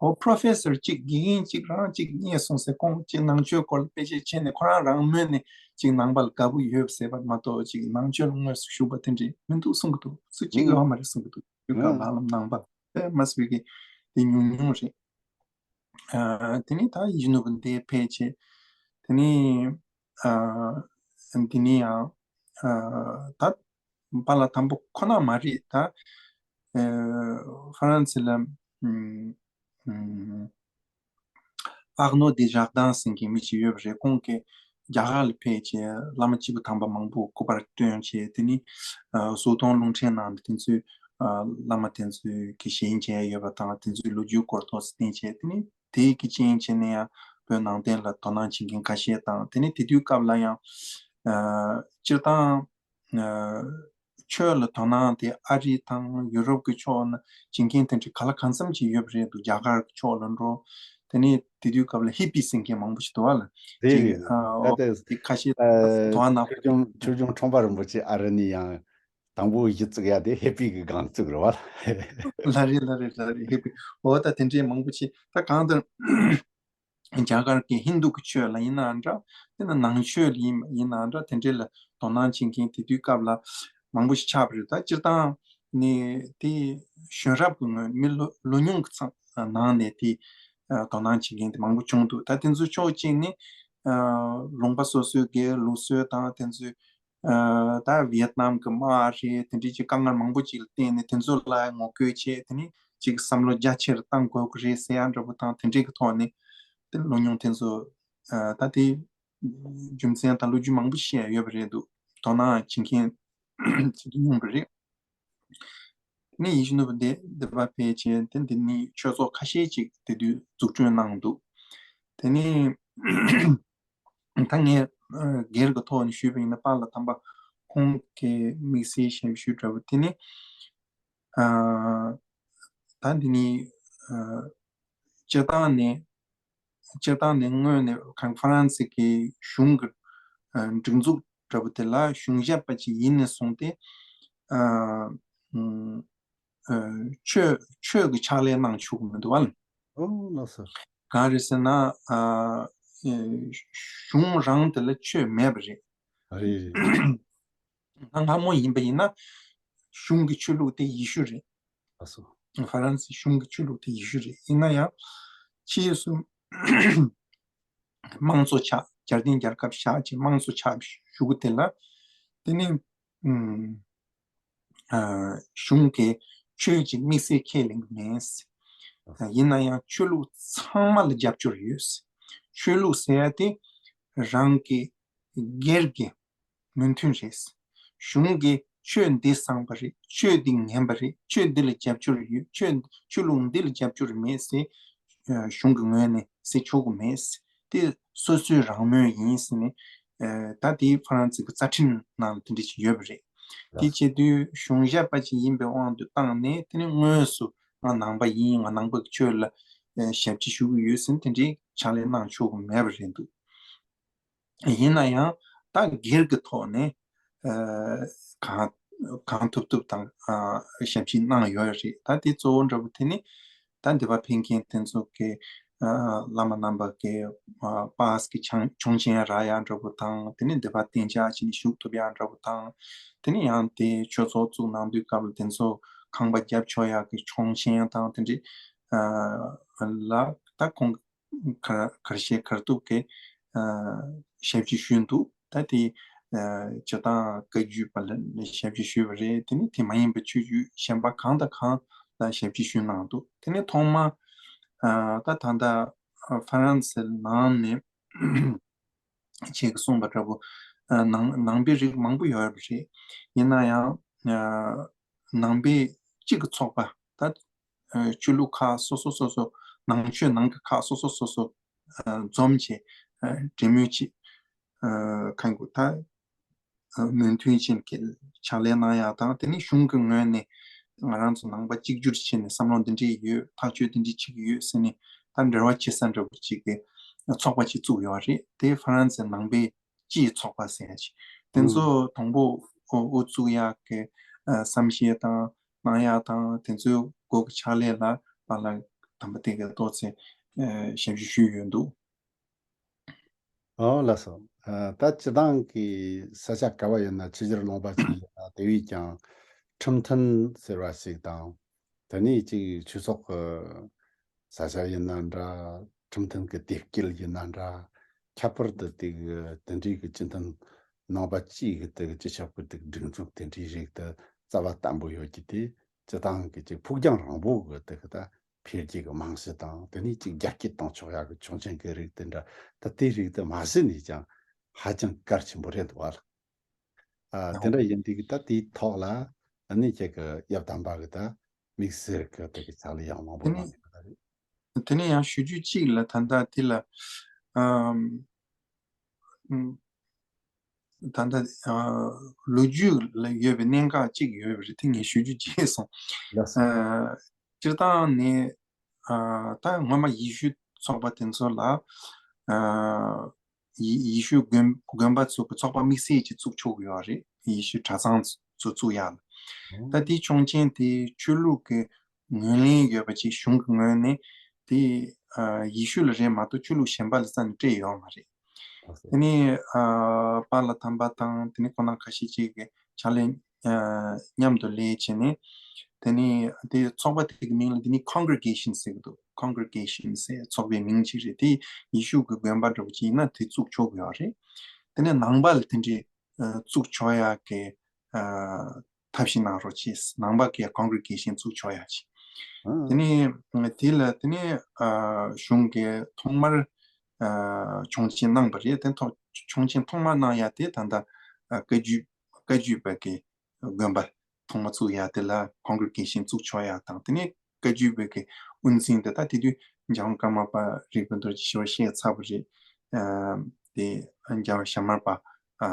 ཨོ་པྲོ་ཕེ་སར་གཅིག་དགེ་རྒན་གཅིག་རང་གཅིག་རྙེད་སོང་ཟེར། ཁོང་གཅིག་ནང་ཆོས་སྐོར་ལ་དཔེ་ཆ་ཁྱེར་ནས་ཁོ་རང་རང་མོས་ནས་གཅིག་ནང་པ་ལ་དགའ་པོ་ཡོད་ཟེར་བ་མ་གཏོགས་གཅིག་ནང་ཆོས་ལ་དངོས་སུ་ཞུགས་པ་དེ་འདྲས་མི་འདུག་གསུང་གི་འདུག་སུ་གཅིག་ཡོད་མ་རེད་གསུང་གི་འདུག་དུས་སྐབས་ལ་ཨ་ལམ་ནང་པ། དཔེ་མ་སྲིད་པའི་གི་དེ་ཉུང་ཉུང་རེད། ཨ་དེ་ནས་ད་ཡིད་ནུབ་འདི་ཕལ་ཆེ། དེ་ནས་ཨ་འདི་ནས་ཡང་ཨ་ད་པཱ་ལགས་དང་པོ་ཁོ་ན་མ་རེད་ད། ཨ་ཧྥ་རན་སི་ལ་ཨ་ཨ་ཨག་ནོ་དེ་ཞག་དང་ཟེར་མཁན་མི་ཅིག་ཡོད་པ་རེད། ཁོང་གིས་རྒྱ་གར་ལ་ཕེབས་བྱས་བླ་མ་སྐྱེས་བུ་དམ་པ་མང་པོ་སྐུ་པར་བཏོན་བྱས། དེ་ནི་ཨ་སོ་ཐོང་རླུང་འཕྲིན་ནང་དུ་དེ་ཚོའི་ཨ་བླ་མ་དེ་ཚོའི་གི་ཞལ་མཇལ་ཡོད་པ་དང་། དེ་ཚོའི་ལོ་རྒྱུས་སྐོར་ཐོག་བསྟན་བྱས། དེ་ནི་དེའི་གི་རྐྱེན་བྱས་ནས་ཡང་བོད་ནང་བསྟན་ལ་དོ་སྣང་བྱེད་མཁན་ཁ་ཤས་དང་། དེ་ནི་དེ་དུས་སྐབས་ལ་ཡང་ཨ་སྤྱིར་བཏང་ཆོས་ལ་དོ་སྣང་དེ་ཨ་རི་དང་ཡུ་རོབ་ཀྱི་ཕྱོགས་ན་བྱེད་མཁན་དེ་འདྲ་ག་ལ་གང་འཚམ་ཅིག་ཡོད་པ་རེད་འདུག་རྒྱ་གར་གྱི་ཕྱོགས་ལ་འགྲོ། དེ་ནས་དེ་དུས་སྐབས་ལ་ཧི་པི་ཟེར་མཁན་མང་པོ་ཞིག་འདུག་བ་ལ། རེད་ཅིག་རེད། ཨ་ད་ཨོ་ལྟ་དེ་ཁ་ཤས་ཨ་དོ་སྣང་ཆོས་སྐྱོང་ཆོས་སྐྱོང་ཁྲོམ་པ་རིན་པོ་ཆེ་ཨ་རི་ནས་ཡང་དང་པོ་གཞི་བཙུགས་ཡ་དེ་ཧི་པི་གི་སྒང་བཙུགས་རེད་བ། ལ་རེད་ལ་རེད་ལ་རེད། ཧི་པི་ཨོ་ད་དེ་འདྲའི་མང་པོ་ཅིག་ད་གང་ལྟར། རྒྱ་གར་གྱི་ཧིན་དུ་གི་ཆོས་ལ་ཡིན་ནའང་འདྲ། དེ་ནི་ནང་ཆོས་ལ་ཡིན་ཡིན་ནའང་འདྲ། དེ་འདྲའི་ལ་དོ་སྣང་བྱེད་མཁན་དེ་དུས་སྐབས་ལ་མང་པོ་ཞིག་ཆགས་པ་རེད། ད་སྤྱིར་བཏང་ནི་དེ་གཞོན་རབས་ཀྱི་ངོས་མི་ལོ་ལོ་ཉུང་གི་ཚང་ནང་ནས་དེ་དོ་སྣང་བྱེད་མཁན་དེ་མང་པོ་བྱུང་འདུག་ད་དེ་ཚོའི་ཕྱོགས་གཅིག་ནི་ལུང་པ་སོ་སོའི་གི་ལུགས་སྲོལ་དང་དེ་ཚོའི། ཨ་ད་ཝི་ཡེད་ནམ་གྱི་དམག་རེད། དེ་འདྲའི་ཅིག་དཀའ་ངལ་མང་པོ་ཅིག་ལ་བརྟེན་ནས་དེ་ཚོ་ལ་ངོ་རྒོལ་བྱས། དེ་ནི་ཅིག་བསམ་བློ་རྒྱ་ཆེར་གཏང་དགོས་ཀྱི་རེད་ཟེར་ཡ་འདྲ་པོ་དང་། དེ་འདྲའི་གི་ཐོག་ནས་དེ་ལོ་ཉུང་དེ་ཚོ་ཨ་ད་དེ་རྒྱུ་མཚན་དང་ལོ་རྒྱུས་མང་པོ་བཤད་ཡོད་པ་རེད་འདུག་དོ་སྣང་བྱེད་མཁན་བྱེད་དུ་ཡོང་པ་རེད། དེ་ནས་ཡིད་བཞིན་ནོར་བུ་འདི་འདི་པ་ཕལ་ཆེར་དེ་འདི་ནི་ཆོས་ཚོགས་ཁ་ཤས་ཅིག་དེ་དུས་འཛུགས་སྐྲུན་གནང་འདུག་དེ་ནས། ད་ངས་ཨ་སྒེར་གྱི་ཐོག་ནས་ཞུས་པ་ཡིན་ན། པཱ་ལགས་དམ་པ་ཁོང་གི་དམིགས་བསལ་ཞབས་ཞུ་འདྲ་བོ་དེ་ནི་ཨ་ད་འདི་ནི་ཨ་སྤྱིར་བཏང་ནས་སྤྱིར་བཏང་ནས་སྔོན་ནས་ཁང་ཧྥ་རན་སི་གི་གཞུང་གི་ཨ་སྒྲིག་འཛུགས་འདྲ་བོ་དེ་ལ་གཞུང་ཞབས་པ་ཅིག་ཡིན་ནས་བཟུང་སྟེ་ཨ་ཨ་ཆོས་ཆོས་ཀྱི་ཕྱག་ལས་གནང་ཆོག་གི་མི་འདུག་བ། ཨོ་ལགས་སོ། གང་རེད་ཟེར་ན་ཨ་གཞུང་རང་དེ་ལ་ཆོས་མེད་པ་རེད། རེད་རེད། ང་སྔ་མོ་ཡིན་པ་ཡིན་ན་གཞུང་གི་ཆོས་ལུགས་དེ་ཡེ་ཤུ་རེད། ལགས་སོ། ཧྥ་རན་སི་གཞུང་གི་ཆོས་ལུགས་དེ་ཡེ་ཤུ་རེད། ཡིན་ན་ཡང་ཕྱིས་སུ་དམངས་གཙོ་ཆགས། རྒྱལ་བསྟན་རྒྱལ་ཁབ་བཞག་ཅིང་དམངས་གཙོ་ཆགས་པའི་གཞུག་གུ་དེ་ལ་དེ་ནི་ཨ་གཞུང་གིས་ཆོས་ཀྱི་དམིགས་བསལ་ཁས་ལེན་གྱི་མེད། ཡིན་ན་ཡང་ཆོས་ལུགས་ཚང་མ་ལ་རྒྱབ་སྐྱོར་ཡོད། ཆོས་ལུགས་ཟེར་ཡ་དེ་རང་གི་སྒེར་གྱི་མོས་མཐུན་རེད། གཞུང་གིས་ཆོས་འདི་བཟང་པ་རེད། ཆོས་འདི་ངན་པ་རེད། ཆོས་འདི་ལ་རྒྱབ་སྐྱོར་ཡོད། ཆོས་ཆོས་ལུགས་འདི་ལ་རྒྱབ་སྐྱོར་མེད་ཟེར་གཞུང་གི་ངོས་ནས་ཟེར་ཆོག་གི་མེད། དེ་སོ་སོའི་རང་མོས་ཡིན་ཟེར་ནས། ཨ་ད་དེ་ཧྥ་རན་སི་གི་རྩ་ཁྲིམས་ནང་ལ་དེ་འདྲ་ཞིག་ཡོད་པ་རེད། དེ་བྱེད་དུས་གཞུང་ཞབས་པ་ཅིག་ཡིན་པའི་དབང་དུ་བཏང་ནས། དེ་ནི་དངོས་སུ་ང་ནང་པ་ཡིན། ང་ནང་པ་གི་ཆོས་ལ་ཨ་ཞབས་ཕྱི་ཞུ་གི་ཡོད་ཟེར་ནས་དེ་འདྲའི་ཕྱག་ལས་གནང་ཆོག་གི་མེད་པ་རེད་འདུག་ཡིན་ན་ཡང་ད་སྒེར་གྱི་ཐོག་ནས་ཨ་གང་གང་ཐུབ་ཐུབ་དང་ཨ་ཞབས་ཕྱི་གནང་ཡོད་རེད། ད་དེ་གཙོ་བོ་འདྲ་པོ་དེ་ནི་ད་འདི་པ་ཕེབས་མཁན་དེ་ཚོ་གི་ཨ་བླ་མ་རྣམ་པ་གི་ཨ་པཱ་སི་གི་ཆང་ཆོག་མཆན་རག་ཡག་འདྲ་པོ་དང་། དེ་ནས་འདི་པ་གཏན་འཇགས་བྱས་ནས་བཞུགས་ཐུབ་ཡག་འདྲ་པོ་དང་། དེ་ནས་ཡང་དེ་ཆོས་ཚོགས་བཙུགས་གནང་དུས་སྐབས་ལ་དེ་ཚོ་ཁང་པ་རྒྱབ་ཆོག་ཡག་གི་ཆོག་མཆན་དང་དེ་འདྲའི་ཨ་ལ་ད་ཁོང་ག་གར་ཤེས་གར་ཐུབ་ཀྱི་ཨ་ཞབས་ཕྱི་ཞུས་འདུག་ད་དེ་ཨ་སྤྱིར་བཏང་བཀའ་བརྒྱུད་པ་ལ་ཞབས་ཕྱི་ཞུས་པ་རེད། དེ་ནི་དེ་མ་ཡིན་པའི་ཆོས་བརྒྱུད་གཞན་པ་གང་དང་གང་ལ་ཞབས་ཕྱི་ཞུས་གནང་འདུག་དེ་ནི་ཐོག་མ་ཨ་ད་ད་ལྟ་ཧྥ་རན་སི་ནང་ནས་ཅིག་གསུངས་པ་འདྲ་པོ་ཨ་ནང་ནང་པའི་རིགས་མང་པོ་ཡོད་པ་རེད། ཡིན་ན་ཡང་ཨ་ནང་པའི་གཅིག་གི་ཚོགས་པ་ད་ཨ་ཆོས་ལུགས་ཁག་སོ་སོ་སོ་སོ། ནང་ཆོས་ནང་གི་ཁག་སོ་སོ་སོ་སོ་ཨ་འཛོམས་བྱས་ཨ་འབྲེལ་མོལ་བྱས་ཨ་གང་དགོས་ད་ཨ་མོས་མཐུན་ཅན་གྱི་ཕྱག་ལས་གནང་ཡག་དང་། དེ་ནས་གཞུང་གི་ངོས་ནས་ང་རང་ཚོ་ནང་པ་གཅིག་གྱུར་བྱས་ནས་བསམ་བློ་འདི་འདྲས་ཡོད། ཐག་གཅོད་འདི་འདྲས་བྱེད་ཀྱི་ཡོད་ཟེར་ནས་ད་འབྲེལ་བ་བྱེད་ས་འདྲ་པོ་ཅིག་གི་ཚོགས་པ་ཅིག་བཙུགས་ཡོད་རེད། དེ་ཧྥ་རན་སི་ནང་པའི་སྤྱིའི་ཚོགས་པ་ཟེར་ཡ་ཅིག་དེ་ཚོ་དང་པོ་དབུ་དབུ་བཙུགས་ཡག་གི་ཨ་བསམ་ཤེས་དང་གནང་ཡག་དང་། དེ་ཚོའི་སྒོ་གི་ཕྱག་ལས་ལ་པཱ་ལགས་དམ་པ་དེ་ག་ཏོག་ཙེ་ཨ་ཞབས་ཞུ་ཞུས་ཡོད་འདུག་ཨོ་ལགས་སོ། ཨ་ད་སྤྱི་བཏང་གི་ས་ཆ་ག་བ་ཡོད་ན། ཕྱི་རྒྱལ་ལུང་པ་ཅིག་ཡོད་ན། དེ་བས་ཀྱང་ཁྲིམས་མཐུན་ཟེར་བ་ཞིག་དང་། དེ་ནས་ཅིག་ཆོས་ཚོགས་ཀྱི་ས་ཆ་ཡིན་ན་འདྲ། ཁྲིམས་མཐུན་གྱི་དེབ་སྐྱེལ་ཡིན་ན་འདྲ། ཁྱད་པར་དུ་དེ་གི་དེ་འདྲའི་གི་སྤྱི་མཐུན་ནང་པ་སྤྱིའི་གི་དེ་གི་སྤྱི་ཁྱབ་ཀྱི་དེ་གི་སྒྲིག་འཛུགས་དེ་འདྲའི་རིགས་དེ་རྩ་བ་བརྟན་པོ་ཡོད་ཀྱི། དེ་སྤྱི་བཏང་གི་ཅིག་ཕུགས་རྒྱང་རིང་པོ་གི་དེ་གི་ད་འཕེལ་རྒྱས་ཀྱི་རྨང་གཞི་དང་། དེ་ནས་ཅིག་རྒྱ་སྐྱེད་གཏོང་ཆོག་ཡག་གི་ཆོག་མཆན་གྱི་རིགས་དེ་འདྲ། ད་དེའི་རིགས་དེ་མ་གཞི་ནས་ཀྱང་ཧ་ཅང་གལ་ཆེན་པོ་རེད་འདུག་བ། ཨ། དེ་འདྲ་ཡིན་དུས་ད་དེའི་ཐོག་ལ་ཨ་ནི་ཁྱེད་ཀྱི་ཡབ་དམ་པ་གི་ད་དམིགས་བསལ་གྱི་དེ་གི་ཕྱག་ལས་ཡང་མང་པོ་དེ་གནང་ནས་ཡོད་པ་རེད། དེ་ནས་ཡང་ཞུ་རྒྱུ་གཅིག་ལ། ད་ལྟ་དེ་ལ་ཨམ། ད་ལྟ་ཨ་ལོ་རྒྱུས་ལ་ཡོད་པའི་གནད་འགག་ཅིག་ཡོད་པ་རེད། དེ་ངས་ཞུ་རྒྱུ་བརྗེད་སོང་། ལགས་སོ། ཨ། སྤྱིར་བཏང་ནས་ཨ་ད་སྔོན་མ་ཡེ་ཤུ་ཚོགས་པ་དེ་ཚོ་ལ་ཨ་ཡེ་ཡེ་ཤུ་དགོན་དགོན་པ་ཚོ་གི་ཚོགས་པ་དམིགས་བསལ་གྱི་བཙུགས་ཆོག་གི་ཡོད་རེད། ཡེ་ཤུ་གྲྭ་ཚང་ཚོ་བཙུགས་ཡག་ལ། ད་དེའི་ཆོག་མཆན་དེ་ཆོས་ལུགས་ཀྱི་ངོས་ལེན་ཡོད་པ་ཅིག་གཞུང་གི་ངོས་ནས་དེ་ཨ་ཡེ་ཤུ་ལ་རེད་མ་གཏོགས་ཆོས་ལུགས་གཞན་པ་ལ་རྩ་ནས་སྤྲད་ཡོད་མ་རེད། ལགས་སོ། དེ་ནས་ཨ་པཱ་ལགས་དམ་པ་དང་། དེ་ནས་ཁོང་རྣམ་ཁ་ཤས་ཅིག་གི་ཕྱག་ལས་ཨ་མཉམ་དུ་ལས་བྱས་ནས། དེ་ནས་དེ་ཚོགས་པ་དེ་གི་མིང་ལ་དེ་ནས་Congregation ཟེར་གི་འདུག Congregation ཟེར་ཚོགས་པའི་མིང་ཅིག་རེད། དེ་ཡེ་ཤུ་གི་དགོན་པ་འདྲ་པོ་ཅིག་ཡིན་ན་དེ་བཙུགས་ཆོག་གི་ཡོད་རེད། དེ་ནས་ནང་པ་ལ་དེ་འདྲའི་ཨ་བཙུགས་ཆོག་ཡག་གི་ཨ་ཐབས་ཤེས་གནང་རོགས་བྱས། ནང་པ་གི་Congregation བཙུགས་ཆོག་ཡག་ཅིག་ཨ། དེ་ནས་དེ་ལ་དེ་ནས་ཨ་གཞུང་གིས་ཐོག་མར་ཨ་ཆོག་མཆན་གནང་པ་རེད། དེ་ཐོག་ཆོག་མཆན་ཐོག་མར་གནང་ཡག་དེ་ད་ལྟ་ཨ་བཀའ་བརྒྱུད་བཀའ་བརྒྱུད་པ་གི་དགོན་པ་ཐོག་མ་བཙུགས་ཡག་དེ་ལ་Congregation བཙུགས་ཆོག་ཡག་དང་། དེ་ནས་བཀའ་བརྒྱུད་པའི་གི་དབུ་འཛིན་དེ་ད་དེ་དུས་རྒྱལ་དབང་ཀརྨ་པ་རིག་པའི་རྡོ་རྗེ་ཞི་བ་བཤད་ཚར་བ་རེད། ཨ་དེ་རྒྱལ་བ་ཞྭ་དམར་པ་ཨ་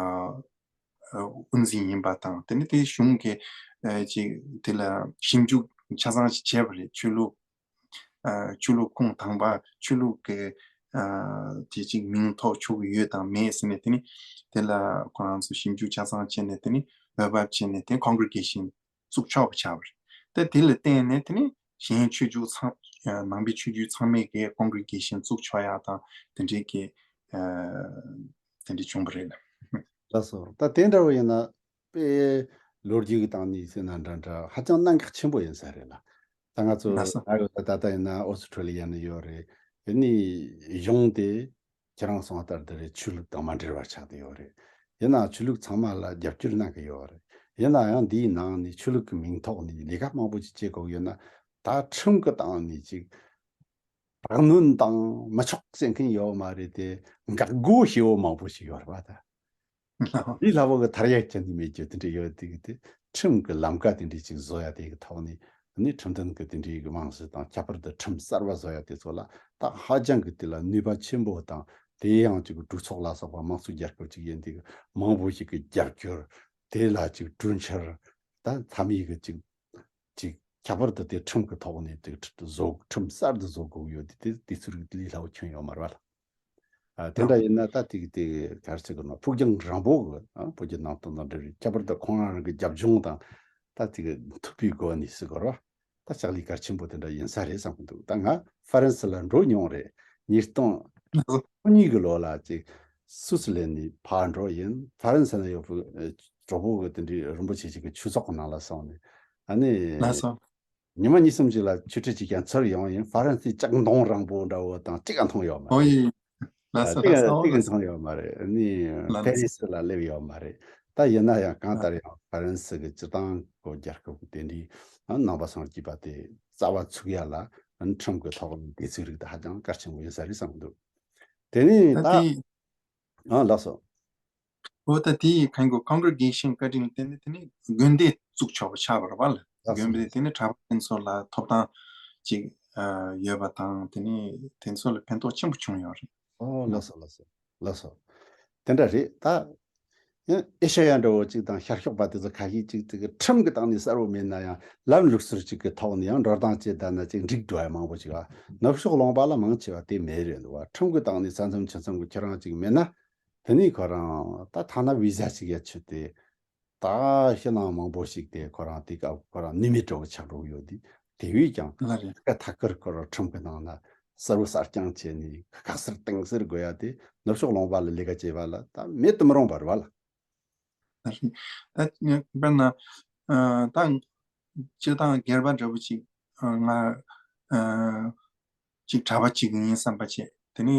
དབུ་འཛིན་ཡིན་པ་དང་། དེ་ནས་དེ་གཞུང་གི་ཨ་ཅིག་དེ་ལ་ཞིབ་འཇུག་ཆ་ཚང་ཞིག་བྱས་པ་རེད། ཆོས་ལུགས་ཨ་ཆོས་ལུགས་ཁུངས་དང་པ། ཆོས་ལུགས་ཀྱི་ཨ་དེ་ཅིག་མིང་ཐོགས་ཆོག་གི་ཡོད་དང་མེད་ཟེར་ནས། དེ་ནི་དེ་ལ་ཁོ་རང་ཚོ་ཞིབ་འཇུག་ཆ་ཚང་བྱས་ནས། དེ་ནི་འོས་འབབ་བྱས་ནས་དེ་Congregation བཙུགས་ཆོག་པ་ཆགས་པ་རེད། དེ་དེ་ལ་བརྟེན་ནས་དེ་ནི་གཞན་ཆོས་བརྒྱུད་ཚང་ཨ་ནང་པའི་ཆོས་བརྒྱུད་ཚང་མས་ཀྱི་Congregation བཙུགས་ཆོག་ཡག་དང་དེ་འདྲའི་གི་ཨ་དེ་འདྲ་བྱུང་བ་རེད། ལགས་སོ། ད་དེ་འདྲ་བོ་ཡིན་ན་དཔེ་ལོ་རྒྱུས་ཀྱི་སྟེང་ནས་ཟེར་ན་འདྲ་འདྲ་ཧ་ཅང་གནད་འགག་ཆེན་པོ་ཡིན་ས་རེད་ལ། ད་ང་ཚོ་ལགས་སོ། ད་ཡོད། ད་ད་ལྟ་ཡིན་ན་ཨོ་སི་ཁྲུ་ལི་ཡ་ནས་ཡོད་རེད། དེ་ནས་གཞུང་དེ་ཁྱེད་རང་གསུངས་པ་ལྟར་དེ་རེད། ཆོས་ལུགས་དང་མ་འབྲེལ་བར་ཆགས་བསྡད་ཡོད་རེད། ཡིན་ནའང་ཆོས་ལུགས་ཚང་མ་ལ་རྒྱབ་སྐྱོར་གནང་གི་ཡོད་རེད། ཡིན་ན་ཡང་འདིའི་ནང་ནས་ཆོས་ལུགས་ཀྱི་མིང་ཐོག་ནས་ལས་ཀ་མང་པོ་ཅིག་བྱེད་དགོས་ཡོད་ན། ད་ཁྲིམས་ཀྱི་སྟེང་ནས་ཅིག་དྲག་གནོན་བཏང་མི་ཆོག་ཟེར་མཁན་ཡོད་མ་རེད་དེ། འགག་སྒོ་ཞེ་པོ་མང་པོ་ཞིག་ཡོད་རེད་པ། ད་འདི་ལྷ་བོ་གི་ཐར་ཡག་ཅན་དེ་མེད་རྒྱུ་དེ་འདྲ་ཡོད་དེ་གི་དེ། ཁྲིམས་ཀྱི་ལམ་ཀ་དེ་འདྲ་ཅིག་བཟོ་ཡ་དེ་གི་ཐོག་ནས། ནི་ཁྲིམས་མཐུན་གྱི་དེ་འདྲའི་གི་རྨང་གཞི་དང་། ཁྱད་པར་དུ་ཁྲིམས་གསར་བ་བཟོ་ཡ་དེ་ཚོ་ལ་ད་ཧ་ཅང་གི་དེ་ལ་ནུས་པ་ཆེན་པོ་དང་། དེ་ཡང་ཅིག་གྲོས་ཚོགས་ལ་སོགས་པ་དམངས་གཙོ་རྒྱལ་ཁབ་ཅིག་ཡིན་དུས་མང་པོ་ཞིག་གི་རྒྱབ་སྐྱོར། དེ་ལ་ཅིག་གྲོས་འཆར། ད་མཚམས་ཡིག་གི་ཅིག་ཅིག་ཁྱད་པར་དུ་དེ་ཁྲིམས་ཀྱི་ཐོག་ནས་དེ་བཟོ། ཁྲིམས་གསར་དུ་བཟོ་དགོས་ཡོད་དེ། དེ་དེ་ཚོའི་རིགས་ལས་སླ་བོ་ཁྱོན་ཡོད་མ་རེད་པ་ལ། ཨ། དེ་འདྲ་ཡིན་ན་ད་དེ་གི་དེ་ག་རེ་ཟེར་དགོས་ན། ཕུགས་རྒྱང་རིང་པོ་གི། ཨ། བོད་བརྒྱུད་ནང་བསྟན་དང་འབྲེལ་བའི་ཁྱད་པར་དུ་ཁོང་རང་རང་གི་རྒྱབ་ལྗོངས་དང་ད་དེ་གི་མཐུད་པའི་སྒོ་ནས་ཟེར་དགོས་རེད་པ། ད་ཕྱག་ལས་གལ་ཆེན་པོ་དེ་འདྲ་ཡིན་ས་རེད་བསམ་གི་འདུག་ད་ང་ཧྥ་རན་སི་ལ་འགྲོ་མྱོང་རེད། ཉིས་སྟོང་ཉེར་གཉིས་གི་ལོ་ལ་ཅིག་སུད་སི་ལན་ནས་ཕར་འགྲོ་ཡིན། ཧྥ་རན་སི་ན་ཡོད་པའི་ཨ་གྲོགས་པོ་གི་དེ་འདྲའི་རིན་པོ་ཆེ་ཅིག་གི་ཆོས་ཚོགས་ཀྱི་ནང་ལ་སོང་ནས། ཨ་ནི། ལགས་སོ། ཉི་མ་གཉིས་གསུམ་ཅིག་ལ་ཆོས་ཁྲིད་ཅིག་ཀྱང་ཚུར་ཡོང་ཡིན། ཧྥ་རན་སིའི་ལྕགས་མདོང་རིང་པོ་འདྲ་བོ་དང་གཅིག་ཀྱང་མཐོང་ཡོད་མ་རེད། ཨོ་ཡེ། ལགས་སོ། ལགས་སོ། གཅིག་ཀྱང་མཐོང་ཡོད་མ་རེད། ནི་ལགས་སོ། ཕེ་རི་སི་ལ་སླེབས་ཡོད་མ་རེད། ད་ཡིན་ན་ཡང་གང་ལྟར་ཡང་ཧྥ་རན་སི་གི་སྤྱིར་བཏང་གི་རྒྱལ་ཁབ་ཀྱི་དེ་འདྲའི་ནང་པ་སངས་རྒྱས་པ་དེ་རྩ་བ་ཚུགས་ཡ་ལ་ཁྲིམས་ཀྱི་ཐོག་ནས་དེ་ཚོའི་རིགས་དེ་ཧ་ཅང་གལ་ཆེན་པོ་ཡིན་ས་རེད་བསམ་གྱི་འདུག་དེ་ནས་ད་ད་དེ། ཨ། ལགས་སོ། འོ། ད་དེ་ཡི་གང་གོ་Congregation བཀའ་དྲིན་ལ་བརྟེན་ནས་དེ་ནི་དགོན་སྡེ་བཙུགས་ཆོག་པ་ཆགས་པ་རེད་པ་ལ། ལགས་སོ། དགོན་སྡེ་དེ་ནི་གྲྭ་པ་དེ་ཚོ་ལ་ཐོབ་ཐང་ཅིག་ཨ་ཡོད་པ་དང་། དེ་ནི་དེ་ཚོ་ལ་ཕན་ཐོགས་ཆེན་པོ་བྱུང་ཡོད་རེད། ཨོ། ལགས་སོ། ལགས་སོ། ལགས་སོ། དེ་འདྲ་རེད། ད་ཡང་ཨེ་ཤ་ཡ་འདྲ་བོ་ཅིག་དང་ཤར་ཕྱོགས་པ་དེ་ཚོ་ཁ་ཤས་ཅིག་དེ་གི་ཁྲིམས་ཀྱི་སྟེང་ནས་གསལ་བོ་མེད་ན་ཡང་ལམ་ལུགས་སྲོལ་ཅིག་གི་ཐོག་ནས་ཡང་འགྲོ་སྟངས་བྱེད་ད་ན་ཅིག་འགྲིག་འགྲོ་ཡ་མང་པོ་ཅིག་ཨ། ནུབ་ཕྱོགས་ལུང་པ་ལ་མང་ཆེ་བ་དེ་མེད་རེད་འདུག་བ། ཁྲིམས་ཀྱི་སྟེང་ནས་ས་མཚམས་ཆུ་མཚམས་ཀྱི་ཁྱེད་རང་ཅིག་མེད་ན། དེ་ནས་ཁོ་རང་ད་ཐ་ན་བི་ཟ་ཅིག་ཡ་ཆུ་དེ། ད་ཕྱི་ནང་མང་པོ་ཞིག་དེ་ཁོ་རང་དེ་སྐབས་ཁོ་རང་ནུས་མེད་འདྲ་བོ་ཆགས་འགྲོ་གི་ཡོད་དུས། དེ་བས་ཀྱང་ལ་རེད། ཀ་ཐད་ཀར་ཁོ་རང་ཁྲིམས་ཀྱི་ནང་ན་གསལ་བོ་གསལ་རྐྱང་བྱས་ནས་ཁ་གསལ་གཏིང་གསལ་དགོས་ཡ་དེ་ནུབ་ཕྱོགས་ལུང་པ་ལ་ལས་ཀ་བྱེད་པ་ལ་ད་མེད་དུ་མི་རུང་བ་རེད་བ་ལ། ད་དཔེར་ན་ཨ་ད་སྤྱིར་བཏང་སྒེར་པ་འདྲ་བོ་ཅིག་ ང་ཅིག་གྲྭ་པ་ཅིག་ཡིན་བསམ་པ་བྱས། དེ་ནས་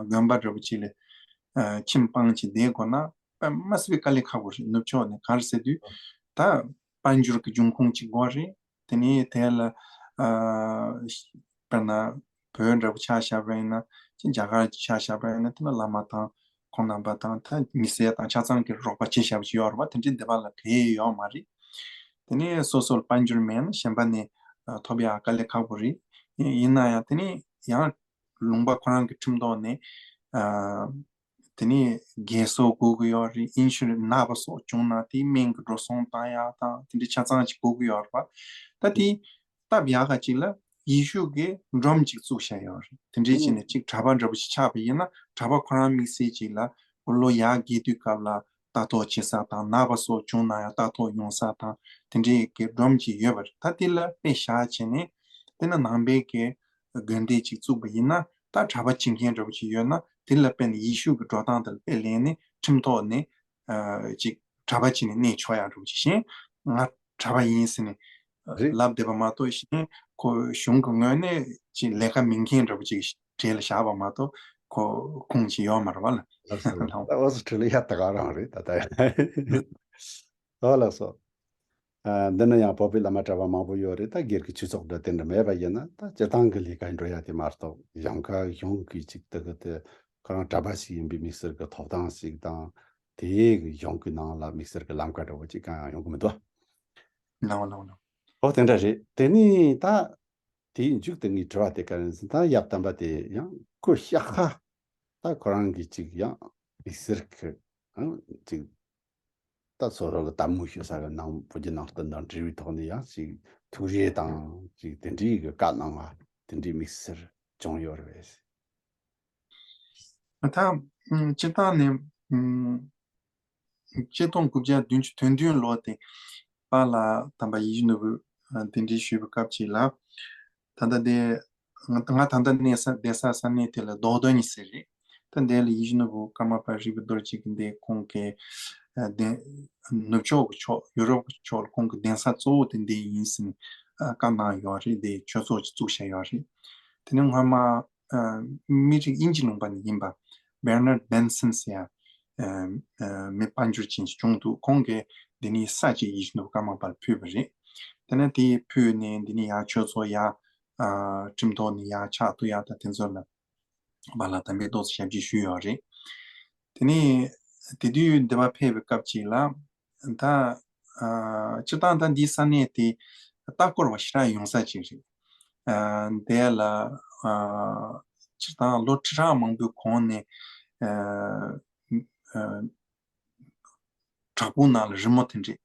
དགོན་པ་འདྲ་པོ་ཅིག་ལ་ཁྱིམ་སྤངས་ཅིག་བསྡད་དགོས་ན་དཔེ་མ་སྲིད་པའི་དཀའ་ལས་ཁག་པོ་རེད། ནུབ་ཕྱོགས་ནས་ག་རེ་ཟེར་དུས་ད་དཔལ་འབྱོར་གྱི་འབྱུང་ཁུངས་ཅིག་དགོས་རེད། དེ་ནས་དེ་ལ་དཔེར་ན་བོད་འདྲ་པོ་ཆ་བཞག་པ་ཡིན་ན་ཅིག་རྒྱ་གར་གྱི་ཆ་བཞག་པ་ཡིན་ན་དེ་ལ་བླ་མ་དང་ཁོང་རྣམ་པ་དང་ད་མི་སེར་དང་ཆ་ཚང་གི་རོགས་པ་བྱེད་བཞག་པ་ཅིག་ཡོད་རེད་པ། དེ་འདྲའི་སྡེ་པ་ལ་གལ་ཡོད་མ་རེད། དེ་ནས་སོ་སོར་དཔལ་འབྱོར་མེད་ན་གཞན་པ་ནས་ཐོབ་ཡག་དཀའ་ལས་ཁག་པོ་རེད། ཡིན་ན་ཡང་དེ་ནས་ཡང་ལུང་པ་ཁོ་རང་གི་ཁྲིམས་ཐོག་ནས་དེ་ནས་རྒས་གསོ་དགོས་ཀྱི་ཡོད་རེད། ཨིན་ཤུ་རན་ནད་པ་སོགས་བྱུང་ན་དེའི་སྨན་གྱི་འགྲོ་སོང་བཏང་ཡག་དང་དེ་འདྲའི་ཆ་ཚང་ཅིག་དགོས་ཀྱི་ཡོད་རེད་པ། ད་དེ་སྟབས་ཡག་ག་ཅིག་ལ་ཡེ་ཤུ་གི་སྒྲོམ་ཅིག་བཙུགས་བཞག་ཡོད་རེད། དེ་འདྲའི་ཅིག་ནས་ཅིག་གྲྭ་པ་འདྲ་པོ་ཅིག་ཆགས་པ་ཡིན་ན་གྲྭ་པ་ཁོ་རང་དམིགས་བསལ་ཅིག་ལ་ལོ་ཡར་རྒས་དུས་སྐབས་ལ་ལྟ་རྟོག་བྱེད་ས་དང་ནད་པ་སོགས་བྱུང་ན་ཡང་ལྟ་རྟོག་ཡོང་ས་དང་དེ་འདྲའི་གི་སྒྲོམ་ཅིག་ཡོད་པ་རེད། ད་དེ་ལ་དཔེ་བཞག་བྱས་ནས་དེ་ན་ནང་པའི་གི་དགོན་སྡེ་ཅིག་བཙུགས་པ་ཡིན་ན་ད་གྲྭ་པ་བྱེད་མཁན་འདྲ་པོ་ཅིག་ཡོད་ན་དེ་ལ་དཔེ་ནས་ཡེ་ཤུ་གི་འགྲོ་སྟངས་དེ་ལ་དཔེ་ལེན་ནས་ཁྲིམས་ཐོག་ནས་ཅིག་གྲྭ་པ་བྱས་ནས་གནས་ཆོག་ཡག་འདྲ་པོ་ཅིག་གཞན་ང་གྲྭ་པ་ཡིན་ཟེར་ནས་རེད། ལབ་བསྡད་པ་མ་གཏོགས་གཞན་ཁོ་གཞུང་གི་ངོས་ནས་ཅིག་ལས་ཀ་མེད་མཁན་འདྲ་པོ་ཅིག་གྲས་ལ་བཞག་པ་མ་གཏོགས་ཁོ་ཁུངས་ཅིག་ཡོད་མ་རེད་བ་ལ། ལགས་སོ། ད་འོ་སོ་ཁྲི་ལ་ཡ་ད་ག་རང་རེད་ད་ད་ཡ། ཨོ་ལགས་སོ། ཨ་འདི་ན་ཡང་བོད་པའི་བླ་མ་གྲྭ་པ་མང་པོ་ཡོད་རེད། ད་སྒེར་གྱི་ཆོས་ཚོགས་འདྲ་དེ་འདྲ་མེད་པ་ཡིན་ན་ད་སྤྱིར་བཏང་གི་ལས་ཀ་འགྲོ་ཡ་དེ་མ་གཏོགས་གཞན་ཁ་གཞུང་གི་ཅིག་ད་གི་དེ་ཁོ་རང་གྲྭ་པ་ཞིག་ཡིན་པའི་དམིགས་བསལ་གྱི་ཐོབ་ཐང་ཞིག་དང་དེའི་གི་གཞུང་གི་ནང་ལ་དམིགས་བསལ་གྱི་ལམ་ཀ་འདྲ་པོ་ཅིག་གང་ཡང་ཡོང་གི་མི་འདུག་ལའོ་ལའོ་ལའོ། ཨོ་དེ་འདྲ་རེད། དེ་ནི་ད་དེའི་མཇུག་ཏུ་ངའི་དྲི་བ་དེ་ག་རེ་ཟེར་ན་ད་ཡབ་དམ་པ་དེ་ཡང་ཁོ་ཤག་ཁ་ད་ཁོ་རང་གི་ཅིག་ཡང་དམིགས་བསལ་གྱི་ཨང་ཅིག་ད་སོ་སོ་ལ་དད་མོས་ཞུ་ས་གི་ནང་བོད་བརྒྱུད་ནང་བསྟན་དང་འབྲེལ་བའི་ཐོག་ནས་ཡང་ཅིག་ཐུགས་རེ་དང་ཅིག་དེ་འདྲའི་གི་བཀའ་གནང་བ་དེ་འདྲའི་དམིགས་བསལ་བྱུང་ཡོད་རེད་པས། ད་ཨ་སྤྱིར་བཏང་ནས་ཨ་ཆིག་སྟོང་དགུ་བརྒྱ་བདུན་ཅུ་དོན་བདུན་ལོ་དེ་པཱ་ལགས་དམ་པ་ཡིད་བཞིན་ནོར་བུས་ཨ་གདན་འདྲེན་ཞུས་པའི་སྐབས་ཅིག་ལ། ད་ལྟ་དེ་ང་ང་ད་ལྟ་གནས་ས་བསྡད་ས་ས་གནས་དེ་ལ་རྡོ་རྡོ་ཉི་ཟེར་རེད། ད་འདི་ལ་ཡིད་བཞིན་ནོར་བུ་ཀརྨ་པ་རིག་པའི་རྡོ་རྗེ་གི་འདི་ཁོང་གི་ཨ་གདན་ནུབ་ཕྱོགས་ཀྱི་ཕྱོགས་ཡུ་རོབ་ཀྱི་ཕྱོགས་ལ་ཁོང་གི་གདན་ས་གཙོ་བོ་དེ་འདི་ཡིན་ཟེར་ནས་ཨ་བཀའ་གནང་ཡོད་རེད། འདི་ཆོས་ཚོགས་ཅིག་བཙུགས་བཞག་ཡོད་རེད། དེ་ནས་སྔོན་མ་ཨ་མི་རིགས་དབྱིན་ཇི་ལུང་པ་ནས་ཡིན་པ་Bernard Benson ཟེར་ཡ་ཨ་ཨ་མི་དཔལ་འབྱོར་ཅན་ཞིག་བྱུང་འདུག་ཁོང་གིས་འདི་ནས་ས་ཅིག་ཡིད་བཞིན་ནོར་བུ་ཀརྨ་པ་ལ་ཕུལ་བ་རེད། དེ་ནས་དེ་ཕུལ་ནས་འདི་ནས་ཡར་ཆོས་ཚོགས་ཡར་ཨ་ཁྲིམས་ཐོག་ནས་ཡར་ཆགས་ཐུབ་ཡག་དང་དེ་ཚོ་ལ་བ་ལ་དམ་པའི་ཏོག་ཙམ་ཞབས་ཕྱི་ཞུས་ཡོད་རེད། དེ་ནས་དེ་དུས་འདི་པར་ཕེབས་པའི་སྐབས་ཅིག་ལ་ད་ཨ་སྤྱིར་བཏང་ད་འདིའི་ས་གནས་དེ་ལྟ་སྐོར་བ་ཞེ་དྲག་ཡོང་ས་ཅིག་རེད། ཨ་དེ་ལ་ཨ་སྤྱིར་བཏང་ལོ་ཁྲི་ཕྲག་མང་པོའི་གོང་ནས་ཨ་ཨ་བྲག་ཕུག་ནང་ལ་རི་མོ་དེ་འདྲས་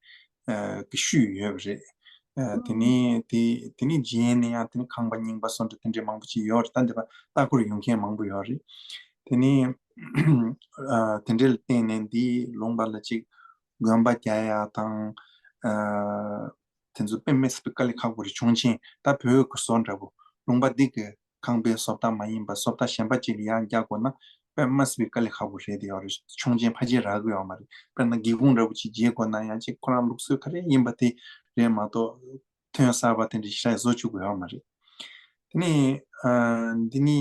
ཨ་གི་བཤུས་ཡོད་པ་རེད། ཨ་དེ་ནས་དེ་དེ་ནས་རྗེས་ནས་ཡང་དེ་ནས་ཁང་པ་རྙིང་པ་སོགས་འདྲ་དེ་འདྲས་མང་པོ་ཅིག་ཡོད་རེད། ད་འདི་པར་ལྟ་སྐོར་ཡོང་མཁན་མང་པོ་ཡོད་རེད། དེ་ནས་ཨ་དེ་འདྲས་ལ་བརྟེན་ནས་འདིའི་ལུང་པ་ལ་ཅིག་དགོན་པ་རྒྱག་ཡག་དང་ཨ་དེ་ཚོ་དཔེ་མི་སྲིད་པའི་དཀའ་ལས་ཁག་པོ་རེད། ཆུང་ཆེན་ད་བོད་ཀྱི་བཟོ་འདྲ་པོ་ལུང་པ་འདི་གི་ཁང་པའི་བཟོ་ལྟ་མ་ཡིན་པ་བཟོ་ལྟ་གཞན་པ་ཅིག་ལ་ཡང་རྒྱག་དགོས་ན་དཔེ་མ་སྲིད་པའི་དཀའ་ལས་ཁག་པོ་རེད་དེ་ཡོད་རེད། ཆུང་ཆེན་ཕལ་ཆེར་རག་གི་ཡོད་མ་རེད། དཔེར་ན་སྒེའུ་ཁུང་འདྲ་པོ་ཅིག་འབྱེད་དགོས་ན་ཡང་ཅིག་ཁོ་རང་ལུགས་སྲོལ་ག་རེ་ཡིན་པ་དེ་རེད་མ་གཏོགས་ཐོན་གསར་པ་དེ་འདྲ་ཞེ་དྲག་བཟོ་བཅུག་གི་ཡོད་མ་རེད། དེ་ནས་ཨ་འདི་ནི་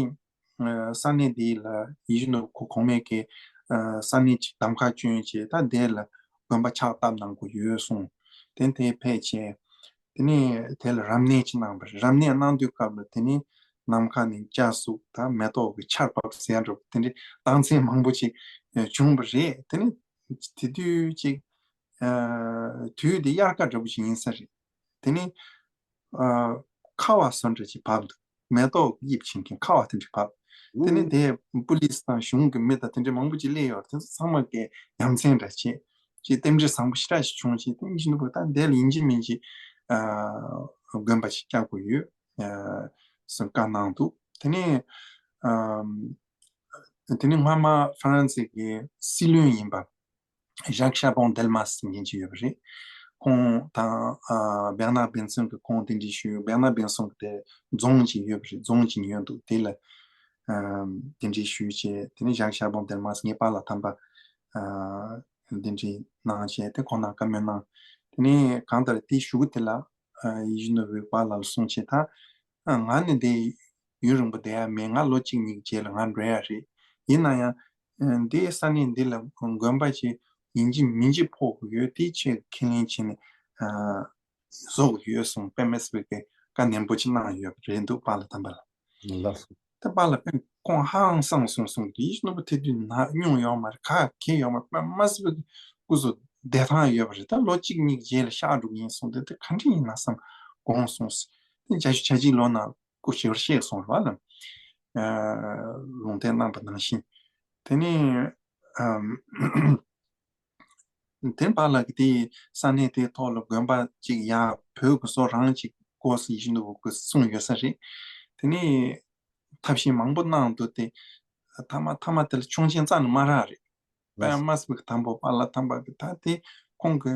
ཨ་ས་གནས་འདི་ལ་ཡིད་བཞིན་ནོར་བུ་ཁོ་གོང་མས་ཀྱི་ཨ་ས་གནས་ཅིག་གདམ་ཁ་བསྐྱོན་བྱས་ད་དེ་ལ་དགོན་པ་ཕྱག་བཏབ་གནང་དགོས་ཡོད་གསུངས། དེ་དེ་ཕེབས་བྱས། དེ་ནས་དེ་ལ་རབ་གནས་ཅིག་གནང་བ་རེད། རབ་གནས་གནང་དུས་སྐབས་ལ་དེ་ནས་ནམ་མཁའ་ནས་སྐྱ་གཟུགས་དང་མེ་ཏོག་གི་ཆར་བབས་ཟེར་འགྲོ་དེ་འདྲའི་རྟགས་མཚན་མང་པོ་ཅིག་བྱུང་བ་རེད། དེ་ནས་དེ་དུས་ཅིག་དུས་དེ་དབྱར་ཁ་འདྲ་པོ་ཞིག་ཡིན་ས་རེད། དེ་ནས་ཁ་བ་སོགས་འདྲ་ཅིག་བབས་འདུག་མེ་ཏོག་དབྱིབས་ཕྱིན་མཁན་ཁ་བ་དེ་འདྲ་བབས། དེ་ནས་དེ་པུ་ལིས་དང་གཞུང་གི་མི་དང་དེ་འདྲ་མང་པོ་ཅིག་སླེབས་ཡོད་རེད། དེ་ཚོ་ཚང་མ་གིས་ཡ་མཚན་འདྲ་བྱས་ཅིག་རྟེན་འབྲེལ་བཟང་པོ་ཞེ་དྲག་ཞིག་བྱུང་ཅིག་དེ་ཡིན་བཞིན་དུ་ད་འདི་ལ་ཡིན་གཅིག་མིན་གཅིག་དགོན་པ་ཞིག་རྒྱག་དགོས་ཡོད་ཟེར་བཀའ་གནང་འདུག་དེ་ནས་དེ་ནས་སྔོན་མ་ཧྥ་རན་སི་གི་སྲིད་བློན་ཡིན་པ། ཞག་ཤ་པོང་དེལ་མཱས་ཟེར་མཁན་ཅིག་ཡོད་པ་རེད། ཁོང་དང་ཨ་བེར་ནར་བེན་སོན་གྱིས་ཁོང་གདན་འདྲེན་ཞུས། བེར་ནར་བེན་སོན་གྱི་དེ་རྫོང་ཅིག་ཡོད་པ་རེད། རྫོང་ཅིག་ཡོད་འདུག་དེ་ལ་ཨ་གདན་འདྲེན་ཞུས་བྱས་དེ་ནས་ཞག་ཤ་པོང་དེལ་མཱས་ངའི་པཱ་ལགས་དམ་པ་ཨ་གདན་འདྲེན་གནང་བྱས་དེ་ཁོང་ནང་བཀའ་མོལ་གནང་། དེ་ནས་གང་ལྟར་དེའི་གཞུག་གུ་དེ་ལ་ ཡིད་བཞིན་ནོར་བུའི་པཱ་ལགས་ལ་གསུངས་བྱས། ད་ང་ནི་འདི་ཡུན་རིང་པོ་བསྡད་ཡ་མེད། ང་ལོ་གཅིག་གཉིས་རྗེས་ལ་ང་འགྲོ་ཡ་རེད། ཡིན་ན་ཡང་འདིའི་ས་གནས་འདི་ལ་དགོན་པ་ཅིག་ཡིན་གཅིག་མིན་གཅིག་ཕོག་དགོས་ཡོད། དེའི་ཆེད་ཁས་ལེན་བྱས་ནས་བཟོ་དགོས་ཡོད་གསུངས། དཔེ་མི་སྲིད་པའི་བཀའ་ནན་པོ་ཅིག་གནང་ཡོད་པ་རེད་འདུག་པཱ་ལགས་དམ་པ་ལ། ལགས་སོ། ད་པཱ་ལགས་ཁོང་ཧང་སངས་སོང་སོང་། དེ་ཡིད་བཞིན་ནོར་བུ་དེ་དུས་ན་སྙུང་ཡོད་མ་རེད། ཁ་གས་ཡོད་མ་རེད། དཔེ་མི་སྲིད་པའི་སྐུ་གཟུགས་བདེ་ཐང་ཡོད་པ་རེད། ད་ལོ་གཅིག་གཉིས་རྗེས་ལ་གཤགས་འགྲོ་གི་ཡིན་གསུངས་ཏེ། དེ་ག་འདྲ་ཡིན་ན་བསམ་དགོངས་སོང་ཟེར། དེ་བརྒྱད་ཅུ་གྱ་གཅིག་ལོ་ན་སྐུ་ཞབས་བཤད་སོང་བ་ལ། ལུང་བསྟན་གནང་བ་ནང་བཞིན། དེ་ནས་དེ་པཱ་ལགས་ཀྱིས་དེ་ས་གནས་དེའི་ཐོག་ལ་དགོན་པ་ཅིག་ཡ་བོད་ཀྱི་སོ་རང་ཅིག་དགོས་ཡིན་འདུག་གསུངས་ཡོད་ས་རེད། དེ་ནས་ཐབས་ཤེས་མང་པོ་གནང་འདུག་སྟེ། ཐ་མ་ཐ་མ་དེ་ལ་ཆོག་མཆན་རྩ་ནས་མ་རག་རེད། པད་མ་སི་བིག་དང་པོ་པཱ་ལགས་དམ་པ་གི་ད་དེ་ཁོང་གི་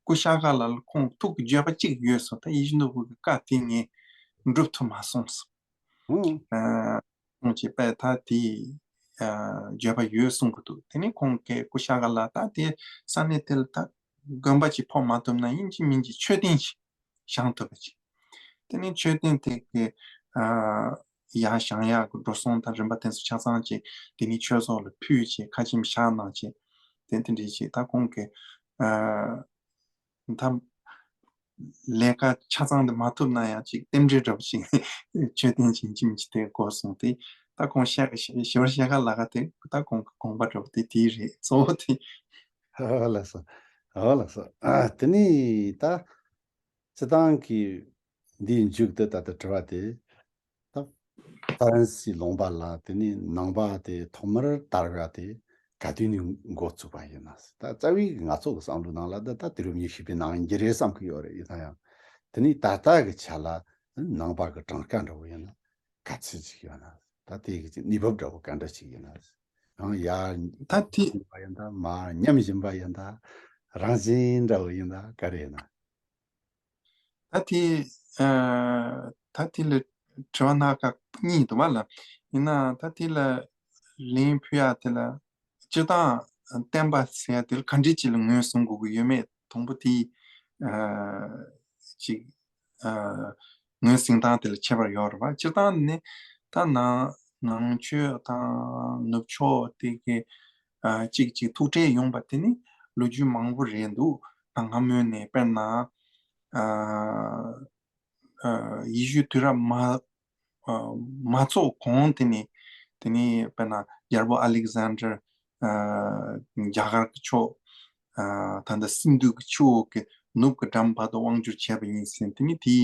སྐུ་ཤ་ཁ་ལ་ཁོང་ཐུགས་ཀྱི་བརྗོད་པ་གཅིག་ཡོད་སོང་། ད་ཡིད་བཞིན་ནོར་བུ་གི་བཀའ་དེ་ངས་འགྲུབ་ཐུབ་མ་སོང་ཟེར། ཨུ། ཁོང་གིས་པད་ད་དེ་བརྗོད་པ་ཡོད་གསུང་གི་འདུག་དེ་ནས་ཁོང་གི་སྐུ་ཤ་ཁ་ལ་ད་དེ་ས་གནས་དེ་ལ་ད་དགོན་པ་ཅིག་ཕོག་མ་ཐུབ་ན་ཡིན་གཅིག་མིན་གཅིག་མཆོད་རྟེན་ཅིག་བཞེངས་ཐུབ་པ་ཅིག་དེ་ནས་མཆོད་རྟེན་དེ་གི་ཡར་བཞེངས་ཡག་གི་འགྲོ་སོང་དང་རིན་པ་དེ་ཚོ་ཆ་ཚང་ཅིག་དེ་ནས་ཆོས་ཚོགས་ལ་ཕུལ་ཅིག་ཁ་ཆེམས་བཞག་གནང་ཅིག་དེ་དེ་འདྲའི་ཅིག་ད་ཁོང་གི་ད་ལས་ཀ་ཆ་ཚང་དེ་མ་ཐུབ་ན་ཡང་ཅིག་རྟེན་འབྲེལ་འདྲ་པོ་ཅིག་མཆོད་རྟེན་ཅིག་ཅིག་མིན་ཅིག་དེ་དགོས་སོང་སྟེ། ད་ཁོང་ཞེ་ཞེ་བར་ཞལ་ཁ་ལ་ཁ་དེ་ད་ཁོང་གི་དགོངས་པ་འདྲ་པོ་དེ་དེ་རེད། གཙོ་བོ་དེ། ཨོ་ལགས་སོ། ཨོ་ལགས་སོ། ཨ་དེ་ནས་ད་སྤྱི་བཏང་གི་འདིའི་མཇུག་ཏུ་ད་ལྟ་དྲི་བ་དེ། ད་ཧྥ་རན་སིའི་ལུང་པ་ལ་དེ་ནས་ནང་པ་དེ་ཐོག་མར་དར་བ་དེ་ག་དུས་ནས་འགོ་བཙུགས་པ་ཡིན་ན། ད་རྩ་བའི་ང་ཚོ་གི་བསམ་བློ་ནང་ལ་ད་ད་དུས་རབས་ཉི་ཤུ་པའི་ནང་གི་རེད་བསམ་གི་ཡོད་རེད། ཡིན་ན་ཡང་དེ་ནས་ད་ལྟ་གི་ཆ་ལ་ནང་པ་གི་གྲངས་ཀ་འདྲ་བོ་ཡིན་ན་ག་ཚོད་ཅིག་ཡོད་ན། ད་དེ་གི་གནས་བབ་འདྲ་བོ་ག་འདྲ་ཅིག་ཡིན་ན། ཡང་ཡར་ད་དེ་ཕྱིན་པ་ཡིན་ད་མར་ཉམས་བཞིན་པ་ཡིན་ད་རང་བཞིན་འདྲ་བོ་ཡིན་ད་ག་རེ་ཡིན་ན། ད་དེ་ཨ་ད་དེ་ལ་དྲི་བ་སྣ་ཁ་གཉིས་འདུག་པ་ལ། ཡིན་ན་ད་དེ་ལ་ལན་ཕུལ་ཡག་དེ་ལ་སྤྱིར་བཏང་བསྟན་པ་ཟེར་ཡག་དེ་ལ་ག་འདྲ་ཅིག་ལ་ངོས་བཟུང་དགོས་ཀྱི་ཡོད་མེད་དང་པོ་དེ་ཨ་ཅིག་ཨ་ངོས་ཟིན་སྟངས་དེ་ལ་ཁྱད་པར་ཡོད་རེད་པ། སྤྱིར་བཏང་ནི་ད་ནང་ནང་ཆོས་དང་ནུབ་ཕྱོགས་དེ་གི་ཨ་གཅིག་གཅིག་ཐུག་འཕྲད་ཡོང་པ་དེ་ནི་ལོ་རྒྱུས་མང་པོ་རེད་འདུག་ད་སྔ་མོ་ནས་དཔེར་ན་ཨ་ཨ་ཡེ་ཤུ་དུས་རབས་མ་ཨ་མ་ཚུགས་གོང་དེ་ནས་དེ་ནས་དཔེར་ན་རྒྱལ་པོ་ཨ་ལེག་ཟན་ཌར་ཨ་རྒྱ་གར་གྱི་ཕྱོགས་ཨ་ད་ལྟ་སིན་དྷུ་གི་ཆུ་བོ་གི་ནུབ་ཀྱི་འགྲམ་བར་དུ་དབང་བསྒྱུར་བྱས་པ་ཡིན་ཟེར། དེ་ནས་དེའི་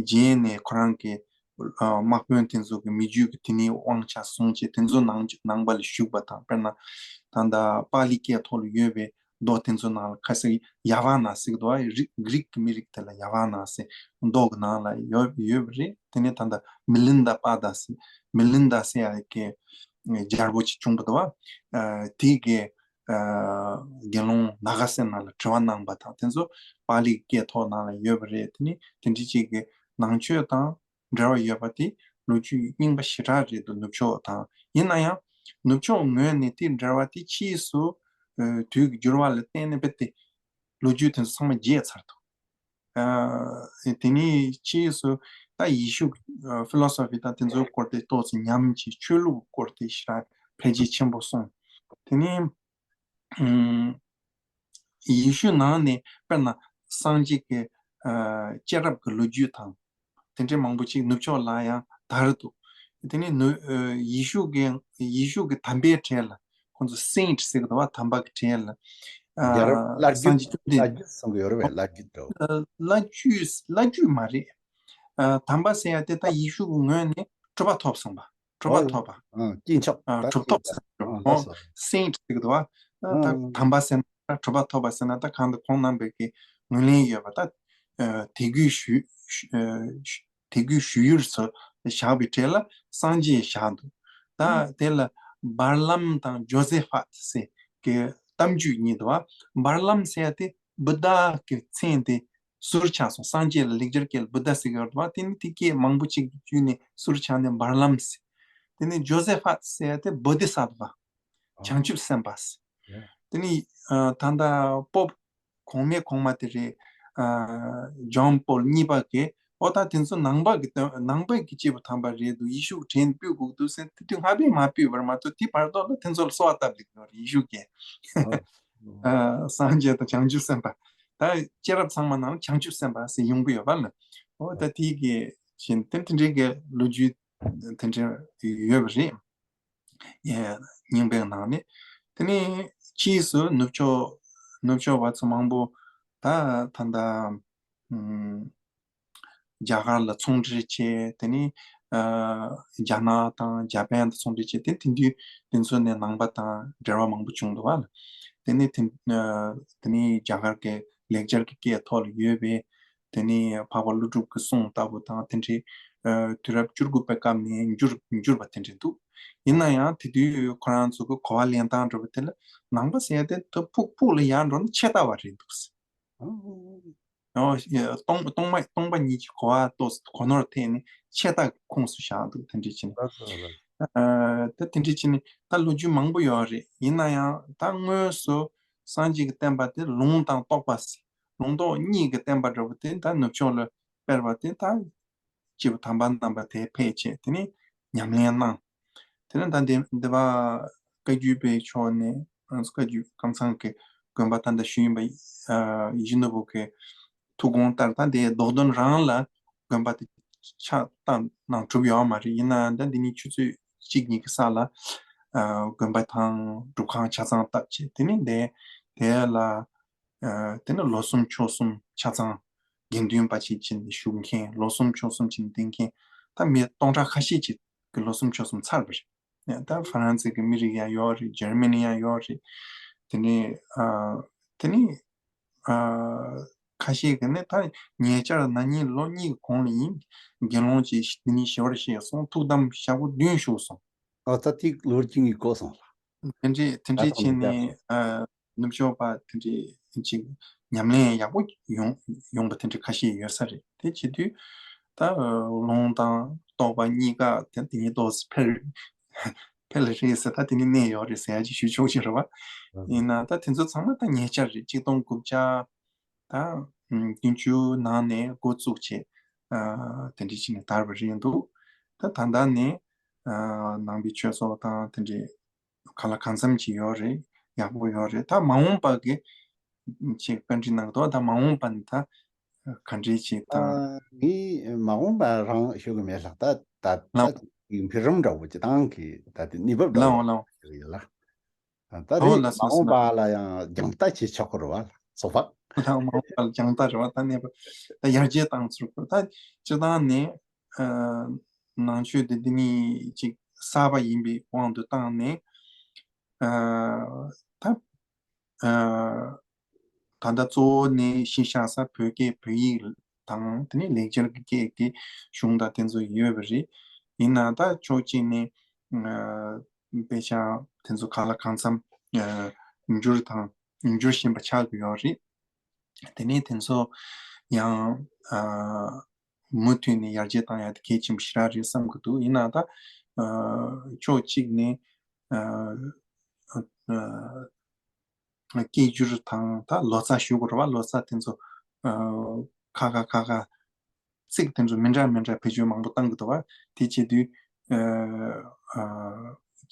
རྗེས་ནས་ཁོ་རང་གི་ཨ་དམག་དཔོན་དེ་ཚོ་གི་མི་རྒྱུད་ཀྱི་དེ་ནས་དབང་ཆ་བཟུང་བྱས་དེ་ཚོ་ནང་ནང་པ་ལ་ཞུགས་པ་དང་། དཔེར་ན་ད་ལྟ་པཱ་ལི་སྐད་ཐོག་ལ་ཡོད་པའི་མདོ་དེ་ཚོ་ནང་ལ་ཁ་སང་ཡ་ཝ་ན་ཟེར་གི་འདུག་བ། རིག་གྷི་རིག་གི་མི་རིགས་དེ་ལ་ཡ་ཝ་ན་ཟེར་མདོ་གི་ནང་ལ་ཡོད་ཡོད་པ་རེད། དེ་ནས་ད་ལྟ་མི་ལིན་ད་པ་ད་ཟེར་མི་ལིན་ད་ཟེར་ཡ་གི་རྒྱལ་པོ་ཅིག་བྱུང་བ་འདུག་བ། ཨ་དེ་གི་ཨ་དགེ་སློང་ནཱ་ག་སེ་ན་ལ་དྲི་བ་གནང་པ་དང་དེ་ཚོ་པཱ་ལིའི་སྐད་ཐོག་ནང་ལ་ཡོད་པ་རེད། དེ་ནི་དེ་འདྲ་ཅིག་གི་ནང་ཆོས་དང་འབྲེལ་བ་ཡོད་པ་དེ་ལོ་རྒྱུས་རྙིང་པ་ཞེ་དྲག་རེད་འདུག་ནུབ་ཕྱོགས་དང་། ཡིན་ན་ཡང་ནུབ་ཕྱོགས་ངོས་ནས་དེ་འབྲེལ་བ་དེ་ཕྱིས་སུ་ཨ་དུས་ཀྱི་འགྱུར་བ་ལ་བརྟེན་ནས་རྦད་དེ་ལོ་རྒྱུས་དེ་ཚོ་ཚང་མ་བརྗེད་ཚར་འདུག་ཨ་དེ་ནས་ཕྱིས་སུ་ད་ཡེ་ཤུ་ཨ་ཕི་ལོ་སོ་ཕི་དང་དེ་ཚོའི་སྐོར་དེ་ཏོག་ཙམ་ཉམས་ཀྱིས་ཆོས་ལུགས་སྐོར་དེ་ཞེ་དྲག་འཕེལ་རྒྱས་ཆེན་པོ་སོང་། དེ་ནས་ཨུམ་ཡེ་ཤུ་ནང་ནས་དཔེར་ན་སངས་རྒྱས་ཀྱི་ཨ་སྐྱེས་རབས་ཀྱི་ལོ་རྒྱུས་དང་དེ་འདྲའི་མང་པོ་ཅིག་ནུབ་ཕྱོགས་ལ་ཡང་དར་འདུག་དེ་ནས་ནུ་ཨ་ཡེ་ཤུ་གི་ཡེ་ཤུ་གི་དམ་པའི་གྲས་ལ་ཁོང་ཚོ་སེན་ཊི་ཟེར་གི་འདུག་བ། དམ་པ་གི་གྲས་ལ་ཨ་རྒྱལ་རབས་བླ་སངས་རྒྱུད། རྒྱས་བཅོམ་ལྡན། བླ་རྒྱུད་གསུང་གི་ཡོད་རེད་པས། བླ་རྒྱུད་འདྲ་བོ། ཨ་བླ་རྒྱུད་བླ་རྒྱུད་མ་རེད། ཨ་དམ་པ་ཟེར་ཡ་དེ་ད་ཡེ་ཤུ་གི་ངོས་ནས་གྲུབ་པ་ཐོབ་སོང་བ། གྲུབ་པ་ཨོ། ཐོབ་པ། ཨ་སྐྱེས་མཆོག་ཨ་ད་གྲུབ་ཐོབ་ཟེར་ཨ་ཨོ་ལགས་སོ། སེན་ཊི་ཟེར་གི་འདུག་བ། ཨ་ད་ཨ་དམ་པ་ཟེར་ན་ད་གྲུབ་པ་ཐོབ་པ་ཟེར་ན་ད་གང་དུ་ཁོང་རྣམ་པས་ཀྱི་ངོས་ལེན་ཡོད་པ། ད་ཨ་དད་གུས་ཞུ་ཞུ་ཨ་ཞུ་དད་གུས་ཞུ་ཡུལ་སུ་བཞག་པའི་གྲས་ལ་སངས་རྒྱས་བཞག་འདུག་ད་ཨ་དེ་ལ་བར་ལམ་དང་ཇོ་ཟེ་ཕ་ཟེར་གི་གཏམ་རྒྱུད་གཉིས་འདུག་བ། བར་ལམ་ཟེར་ཡ་དེ་བུདྡྷ་གི་མཚན་དེ་ཟུར་ཆག་སོང་། སངས་རྒྱས་ལ་ལེགས་སྦྱར་སྐད་ལ་བུདྡྷ་ཟེར་གྱི་ཡོད་རེད་པ། དེ་ནི་དེ་སྐད་མང་པོ་ཅིག་བརྒྱུད་ནས་ཟུར་ཆག་ནས་བར་ལམ་ཟེར། དེ་ནི་ཇོ་ཟེ་ཕ་ཟེར་ཡ་དེ་བོ་དྷི་ས་ཏྭ། བྱང་ཆུབ་སེམས་དཔའ་ཟེར། དེ་ནི་ཨ་ད་ལྟ་པོབ་གོང་མའི་གོང་མ་དེ་རེད། ཨ་ཇོན་པོལ་གཉིས་པ་གིས་ཨོ་ད་དེ་ཚོ་ནང་པ་གི་དོན་ནང་པ་གི་སྐྱེས་བུ་དམ་པ་རེད་འདུག་ཡེ་ཤུ་གི་བྲན་སྤུད་དགོས་འདུག་ཟེར་དེ་དུས་སྔ་ཕན་མ་ཕུད་པར་མ་གཏོགས་དེ་བར་ཐོག་ལ་དེ་ཚོ་ལ་གསོལ་བ་བཏབ་ལེགས་ཡོད་རེད་ཡེ་ཤུ་གིས། ཨ་སངས་རྒྱས་དང་བྱང་ཆུབ་སེམས་དཔའ། ད་སྐྱེས་རབས་ཚང་མ་ནང་ལ་བྱང་ཆུབ་སེམས་དཔའ་ཟེར་ཡོང་གི་ཡོད་པ་ལ། ཨོ་ད་དེ་གི་བཞིན་དེ་དེ་འདྲའི་གི་ལོ་རྒྱུས་དེ་འདྲ་ཡོད་པ་རེད། ཡ་རྙིང་པའི་ནང་ནས། དེ་ནས་ཕྱིས་སུ་ནུབ་ཕྱོགས་ནུབ་ཕྱོགས་པ་ཚོ་མང་པོ་ད་ད་ལྟ་ཨམ་རྒྱ་གར་ལ་ཚོང་འབྲེལ་བྱས། དེ་ནས་ཨ་རྒྱ་ནག་དང་རྒྱ་པན་དང་ཚོང་འབྲེལ་བྱས། དེ་དེང་དུས་དེ་ཚོ་ནས་ནང་པ་དང་འབྲེལ་བ་མང་པོ་བྱུང་འདུག་བ་ལ། དེ་ནས་དེ་ཨ་དེ་ནས་རྒྱ་གར་གྱི་ལེགས་སྦྱར་གྱི་སྐད་ཐོག་ལ་ཡོད་པའི་དེ་ནས་འཕགས་པ་ཀླུ་སྒྲུབ་ཀྱི་གསུང་ལྟ་བུ་དང་དེ་འདྲའི་ཨ་དུས་རབས་བཅུ་དགུ་པའི་སྐབས་ནས་འགྱུར་འགྱུར་བ་དེ་འདྲ་འདུག་ཡིན་ན་ཡང་དེ་དུས་ཁོ་རང་ཚོ་གི་གོ་བ་ལེན་སྟངས་འདྲ་བོ་དེ་ལ་ནང་པ་ཟེར་ཡ་དེ་ད་ཕུགས་ཕུགས་ལ་ཡར་འགྲོ་ན་ཆད་ལྟ་བ་རེད་འདུག་ཨོ་སྟོང་སྟོང་པ་སྟོང་པ་ཉིད་ཀྱི་གོ་བ་ཏོག་ཙམ་གོ་ནོར་ཐེབས་ནས་ཆད་ལྟ་ཁོངས་སུ་བཞག་འདུག་དེ་འདྲ་བྱས་ནས། ལགས་སོ་ལགས། ཨ་ད་དེ་འདྲ་བྱས་ནས་ད་ལོ་རྒྱུས་མང་པོ་ཡོད་རེད། ཡིན་ན་ཡང་ད་དངོས་སུ་སངས་རྒྱས་ཀྱི་བསྟན་པ་དེ་ལུང་དང་རྟོགས་པ་ཟེར། ལུང་རྟོགས་གཉིས་ཀྱི་བསྟན་པ་འདྲ་བོ་དེ་ད་ནུབ་ཕྱོགས་ལ་སྤེལ་བ་དེ་ད་སྐྱེས་བུ་དམ་པ་རྣམ་པ་དེ་ཕེབས་བྱས་དེ་ནས་ཉམས་ལེན་གནང་། དེ་ནས་ད་འདི་འདི་པ་བཀའ་བརྒྱུད་པའི་ཕྱོགས་ནས་ང་ཚོ་བཀའ་བརྒྱུད་ཀམ་ཚང་གི་དགོན་པ་ད་ལྟ་ཞུས་ཡིན་པ་ཡིད་བཞིན་ནོར་བུ་གི་ཐུགས་དགོངས་ལྟར་ད་འདི་རྡོ་སྟོན་རང་ལ་དགོན་པ་དེ་ཕྱག་བཏབ་གནང་གྲུབ་ཡོད་མ་རེད། ཡིན་ནའང་ད་འདི་ནས་ཆུ་ཚོད་གཅིག་གཉིས་ཀྱི་ས་ལ་ཨ་དགོན་པ་དང་སྒྲུབ་ཁང་ཆ་ཚང་བཏབ་བྱས་དེ་ནས་འདི་དེ་ལ་ཨ་དེ་ནས་ལོ་གསུམ་ཕྱོགས་གསུམ་ཆ་ཚང་དགེ་འདུན་པ་ཅིག་བྱས་ནས་བཞུགས་མཁན། ལོ་གསུམ་ཕྱོགས་གསུམ་བྱས་ནས་བསྡད་མཁན་ད་མི་སྟོང་ཕྲག་ཁ་ཤས་ཅིག་གི་ལོ་གསུམ་ཕྱོགས་གསུམ་ཚར་བ་རེད། ད་ཧྥ་རན་སི་གི་མི་རིགས་ཡང་ཡོད་རེད། འཇར་མ་ནི་ཡང་ཡོད་རེད། དེ་ནས་ཨ་དེ་ནས་ཨ་ཁ་ཤས་ཀྱིས་ནི་ད་ཉེ་ཆར་ན་ནིང་ལོ་གཉིས་ཀྱི་གོང་ལ་ཡིན། དགེ་སློང་ཅིག་འདི་ནས་ཞི་བར་གཤེགས་སོང་། ཐུགས་དམ་ཞག་པོ་བདུན་བཞུགས་སོང་། ཨོ་ད་ཐིག་ལོར་གྱི་ངའི་གོ་སོང་ལ། དེ་འདྲའི་དེ་འདྲའི་ད་བྱས་ནས་ཨ་ནུབ་ཕྱོགས་པ་དེ་འདྲའི་ཅིག་ཉམས་ལེན་ཡག་པོ་ཡོང་ཡོང་པ་དེ་འདྲ་ཁ་ཤས་ཡོད་ས་རེད། དེ་བྱེད་དུས་ད་ལུང་དང་རྟོགས་པ་གཉིས་ཀ་དེ་དེ་ཉིད་ཏོག་ཙམ་འཕེལ་འཕེལ་རེད་ཟེར། ད་དེ་ནི་གནས་ཡོད་རེད་ཟེར་ཡ་ཅིག་ཞུ་ཆོག་ཅིག་རེད་བ། ཡིན་ན་ད་དེ་ཚོ་ཚང་མ་ད་ཉེ་ཆར་རེད། གཅིག་སྟོང་དགུ་བརྒྱ་ད་བདུན་ཅུ་ནང་ནས་འགོ་བཙུགས་བྱས་ཨ་དེ་འདྲ་བྱས་ནས་དར་བ་རེད་འདུག་ད་ད་ལྟ་ནས་ཨ་ནང་པའི་ཆོས་ཚོགས་དང་དེ་འདྲའི་གང་ལ་གང་འཚམ་ཅིག་ཡོད་རེད། ཡག་པོ་ཡོད་རེད། ད་མ་འོངས་པ་གི་ཅིག་བཀའ་འདྲི་གནང་འདུག་ད་མ་འོངས་པ་ནི་ད་ག་འདྲའི་ཅིག་ད། ངས་མ་འོངས་པ་རང་ཤོད་གི་མེད་ལགས། ད་ད་ལགས། ད་འཕེལ་རིམ་འདྲ་བོ་ཅིག་བཏང་གི་ད་དེ་གནས་བབ་འདྲ་ལགས་བོ་ལགས། ཡོད་ལ། ད་ཨོ་དེ་ལགས་སོ་མ་འོངས་པ་ལ་ཡང་རྒྱང་ལྟ་བྱེད་ཆོག་གི་རེད་བ་ལགས་ཚོགས་པ། ལགས་མ་འོངས་པ་ལ་རྒྱང་ལྟ་རེད་བ། ད་གནས་བབ་ད་ཡར་རྒྱས་བཏང་ཚུལ་གོ་ད་སྤྱིར་བཏང་ནས། ཨ་ནང་ཆོས་འདི་འདི་ནི་ཅིག་གསར་པ་ཡིན་པའི་དབང་དུ་བཏང་ནས་ཨ་ད་ཨ་ད་ལྟ་གཙོ་བོ་ནི་གཞི་བཞག་ས་བོད་སྐད་བོད་ཡིག་དང་དེ་ནས་ལེགས་སྦྱར་གྱི་སྐད་ཀྱི་གཞུང་དང་དེ་ཚོ་ཡོད་པ་རེད། ཡིན་ན་ད་ཕྱོགས་གཅིག་ནས་ཨ་དཔེ་ཆ་དེ་ཚོ་གང་ལ་གང་འཚམ་ཨ་འགྱུར་དང་འགྱུར་བཞིན་པ་ཆགས་ཀྱི་ཡོད་རེད། དེ་ནས་དེ་ཚོ་ཡང་ཨ་མུ་མཐུད་ནས་ཡར་རྒྱས་བཏང་ཡ་དེ་གལ་ཆེན་པོ་ཞེ་དྲག་རེད་བསམ་གྱི་འདུག་ཡིན་ནའང་ད་ཨ་ཕྱོགས་གཅིག་ནས་ཨ་ཨ་སྐད་སྒྱུར་དང་ད་ལོ་ཙཱ་ཞུ་དགོས་རེད་བ། ལོ་ཙཱ་དེ་ཚོ་ཨ་ཁ་ཁ་ཁ་ཁ་ཚིག་དེ་ཚོ་མི་འདྲ་མི་འདྲ་བེད་སྤྱོད་མང་པོ་བཏང་གི་འདུག་བ། དེ་བྱེད་དུས་ཨ་ཨ་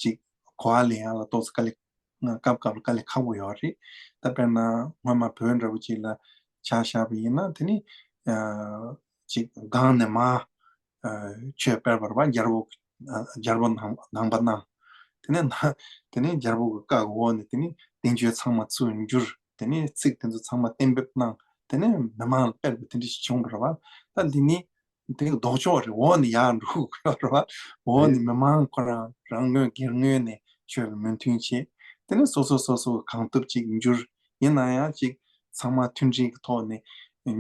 ཅིག་གོ་བ་ལེན་ཡ་ལ་ཏོག་ཙམ་དཀའ་ལས་སྐབས་སྐབས་ལ་དཀའ་ལས་ཁག་པོ་ཡོད་རེད། ད་དཔེར་ན་སྔོན་མ་བོད་འདྲ་བོ་ཅིག་ལ་ཆ་བཞག་པ་ཡིན་ན་དེ་ནི་ཨ་ཅིག་སྒང་ནས་མར་ཨ་ཆོས་སྤེལ་བར་བ་རྒྱལ་པོ་ཨ་རྒྱལ་པོ་ནང་ནང་པ་གནང་། དེ་ནས་ན་དེ་ནས་རྒྱལ་པོ་གི་བཀའ་གི་འོག་ནས་དེ་ནས་བསྟན་བཅོས་ཚང་མ་ཚུར་བསྒྱུར། དེ་ནས་ཚིག་དེ་ཚོ་ཚང་མ་གཏན་འབེབས་གནང་། དེ་ནས་མི་མང་ལ་སྤེལ་བ་དེ་འདྲ་ཞིག་བྱུང་བ་རེད་བ། ད་འདི་ནི་དེ་ལྡོག་ཕྱོགས་རེད། འོག་ནས་ཡར་འགྲོ་དགོས་རེད་བ། འོག་ནས་མི་མང་ཁོ་རང་རང་ངོས་སྒེར་ངོས་ནས་ཆོས་ལ་མོས་མཐུན་བྱེད། དེ་ནས་སོ་སོ་སོ་སོ་གང་ཐུབ་ཅིག་བསྒྱུར། ཡིན་ན་ཡང་ཅིག་ཚང་མ་མཐུན་སྒྲིལ་གྱི་ཐོག་ནས་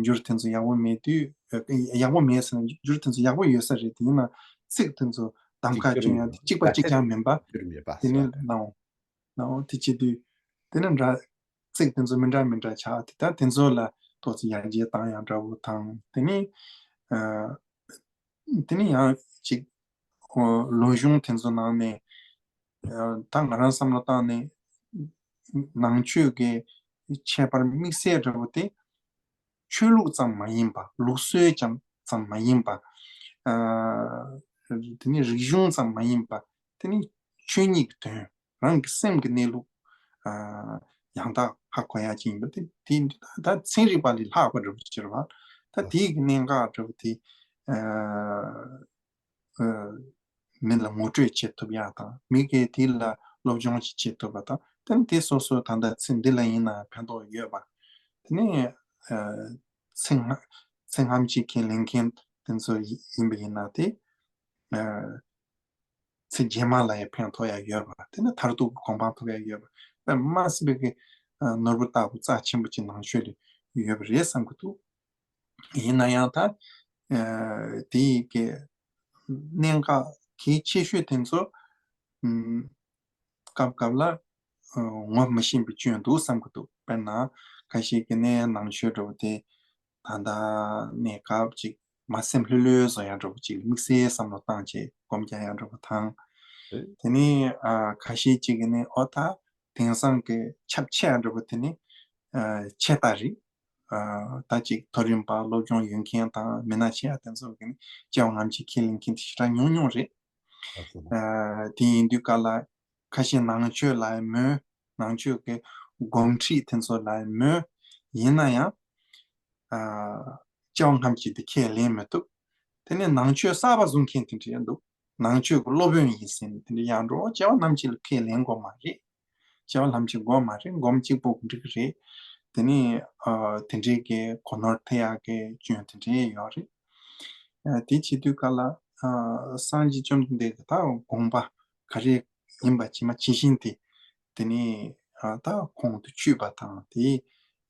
འགྱུར་དེ་ཚོ་ཡག་པོ་མེད་དུས། ཡག་པོ་མེད་ཟེར་ན་འགྱུར་དེ་ཚོ་ཡག་པོ་ཡོད་ས་རེད། དེ་ཡིན་ན་ཚིག་དེ་ཚོ་གདམ་ཁ་སྐྱོན་ཡ་དེ་གཅིག་པ་གཅིག་རྐྱང་མིན་པ། འགྱུར་མེད་པ་དེ་ནི་ཟེར་ནའང་ནའང་དེ་བྱེད་དུས་དེ་ནི་འདྲ་ཚིག་དེ་ཚོ་མི་འདྲ་མི་འདྲ་ཆགས་དེ་ད་དེ་ཚོ་ལ་ཏོག་ཙམ་ཡར་རྒྱས་བཏང་ཡ་འདྲ་བོ་དང་། དེ་ནི་ཨ་དེ་ནི་ཡང་ཅིག་ལུང་གཞུང་དེ་ཚོ་ནང་ནས་ཨ་ད་ང་རང་བསམ་བློ་བཏང་ནས་ནང་ཆོས་ཀྱི་ཁྱད་པར་དམིགས་བསལ་འདྲ་བོ་དེ་ ཆོས་ལུགས་ཙམ་མ་ཡིན་པ། ལུགས་སྲོལ་ཙམ་ཙམ་མ་ཡིན་པ། ཨ་དེ་ནི་རིག་གཞུང་ཙམ་མ་ཡིན་པ། དེ་ནི་ཆོས་ཉིད་ཀྱི་དོན། རང་གི་སེམས་ཀྱི་གནས་ལུགས་ཨ་ཡང་དག་ཧ་གོ་ཡ་ཅིག་ཡིན་པ་དེ། དེ་ད་ཚན་རིག་པ་ལས་ལྷག་པ་འདྲ་པོ་ཅིག་རེད་བ། ད་དེའི་གི་གནད་འགག་འདྲ་པོ་དེ་ཨ་ཨ་མི་ལ་ངོ་སྤྲོད་བྱེད་ཐུབ་ཡ་དང་། མི་གིས་དེ་ལ་སློབ་སྦྱོང་ཅིག་བྱེད་ཐུབ་པ་དང་། དེ་ནི་དེ་སོ་སོ་ད་ལྟ་ཚེ་འདི་ལ་ཡིན་ན་ཕན་ཐོགས་ཡོད་པ། དེ་ནི་ཨ་ཚེ་སྔ་ཚེ་སྔ་ཕྱི་ཁས་ལེན་མཁན་དེ་ཚོ་ཡིན་པ་ཡིན་ན། དེ་ཨ་ཚེ་རྗེས་མ་ལ་ཡང་ཕན་ཐོགས་ཡ་ཡོད་པ། དེ་ནི་མཐར་ཐུག་གི་གོ་འཕང་ཐོབ་ཡ་ཡོད་པ། དཔེ་མ་སྲིད་པའི་གི་ཨ་ནོར་བུ་ལྟ་བུ་རྩ་ཆེན་པོ་ཅིག་ནང་ཆོས་ལ་ཡོད་པ་རེད་བསམ་གི་འདུག། ཡིན་ན་ཡང་ད་ཨ་དེའི་གི་གནད་འགག་གལ་ཆེ་ཤོས་དེ་ཚོ་ཨམ་སྐབས་སྐབས་ལ་ཨ་ངོ་མི་ཤེས་པའི་སྐྱོན་འདུག་བསམ་གི་འདུག། དཔེར་ན་ཁ་ཤས་ཀྱིས་ནི་ནང་ཆོས་འདྲ་པོ་དེ་ད་ལྟ་གནས་སྐབས་ཅིག་མ་སེམས་ལྷོད་ལྷོད་བཟོ་ཡ་འདྲ་པོ་ཅིག། དམིགས་བསལ་བསམ་བློ་བཏང་བྱས་སྒོམ་རྒྱག་ཡ་འདྲ་པོ་དང་། རེད། དེ་ནས་ཨ་ཁ་ཤས་ཅིག་གིས་ནི་ཨོ་ད་དེང་སང་གི་ཁྱབ་ཆེ་ཡ་འདྲ་པོ་དེ་ནི་ཨ་ཆད་ལྟ་རེད། ཨ་ད་ཅིག་མཐོ་རིམ་པ་སློབ་སྦྱོང་ཡོད་མཁན་དང་མི་སྣ་ཆེ་ཡ་དེ་ཚོ་གིས་ནི་སྐྱེ་བ་སྔ་ཕྱི་ཁས་ལེན་མཁན་དེ་ཞེ་དྲག་ཉུང་ཉུང་རེད། ཨ་དེ་ཡིན་དུས་ག་ལ་ཁ་ཤས་ནང་ཆོས་ལ་ཡང་མོས། ནང་ཆོས་ཀྱི་སྒོམ་ཁྲིད་དེ་ཚོ་ལ་ཡང་མོས། ཡིན་ན་ཡང་ཨ་སྐྱེ་བ་སྔ་ཕྱི་དེ་ཁས་ལེན་མི་ཐུབ། དེ་ནས་ནང་ཆོས་གསར་པ་བཟུང་མཁན་དེ་འདྲ་ཡང་འདུག། ནང་ཆོས་ཀྱི་སློབ་དཔོན་ཡིན་ཟེར་ནས་དེ་འདྲ་ཡང་འགྲོ། སྐྱེ་བ་སྔ་ཕྱི་ལ་ཁས་ལེན་དགོས་མ་རེད། སྐྱེ་བ་སྔ་ཕྱི་དགོས་མ་རེད། སྒོམ་གཅིག་པོ་འགྲིག་གི་རེད། དེ་ནས་ཨ་དེ་འདྲའི་གི་གོ་ནོར་ཐེབས་ཡག་གི་སྐྱོན་དེ་འདྲའི་ཡོད་རེད། ཨ་དེ་བྱེད་དུས་ག་ལ་ཨ་སངས་རྒྱས་བཅོམ་ལྡན་འདས་ཀྱི་ད་དགོངས་པ་ག་རེ་ཡིན་པ་ཇི་མ་ཇི་བཞིན་དེ། དེ་ནས་ཨ་ད་ཁོང་དུ་ཆུད་པ་དང་། དེ་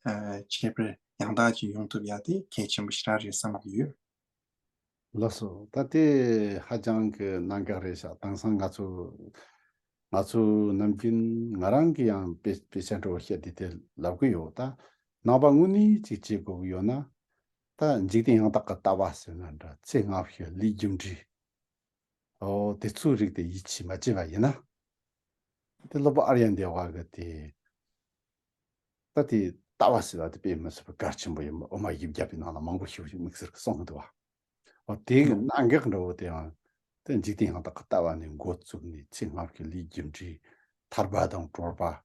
ཨ་ཁྱད་པར་ཡང་དག་ཅིག་ཡོང་ཐུབ་ཡ་དེ་གལ་ཆེན་པོ་ཞེ་དྲག་རེད་བསམ་གྱི་ཡོད། ལགས་སོ། ད་དེ་ཧ་ཅང་གི་གནད་འགག་རེད་ཤག། དེང་སང་ང་ཚོ་ང་ཚོ་ནམ་རྒྱུན་ང་རང་གི་ཡང་དཔེ་དཔེ་ཆ་འདྲ་བོ་བཤད་དེ་དེ་ལབ་གི་ཡོད། ད་ནང་པ་དངོས་གནས་ཅིག་བྱེད་དགོས་ཀྱི་ཡོད་ན། ད་འཇིག་རྟེན་ཡང་དག་གི་ལྟ་བ་ཟེར་ན་འདྲ། ཚེ་སྔ་ཕྱི་ལས་རྒྱུ་འབྲས། ཨོ་དེ་ཚོའི་རིགས་དེ་ཡིད་ཆེས་མ་བྱས་པ་ཡིན་ན། དེ་སློབ་དཔོན་ཨཱརྱ་དེ་ཝ་གི་དེ། ད་དེ་ལྟ་བ་ཟེར་བ་དེ་དཔེ་མི་སྲིད་པ་གལ་ཆེན་པོ་ཡིན་པ་དབུ་མ་དགེ་བརྒྱད་པའི་ནང་ལ་མང་པོ་ཞིག་དམིགས་བསལ་གྱི་གསུངས་འདུག་བ། འོ་དེ་གི་གནད་འགག་འདྲ་བོ་དེའང་དེ་འཇིག་རྟེན་ཡང་དག་གི་ལྟ་བ་ནས་འགོ་བཙུགས་ནས། ཚེ་སྔ་ཕྱི་ལས་རྒྱུ་འབྲས། ཐར་པ་དང་གྲོལ་བ།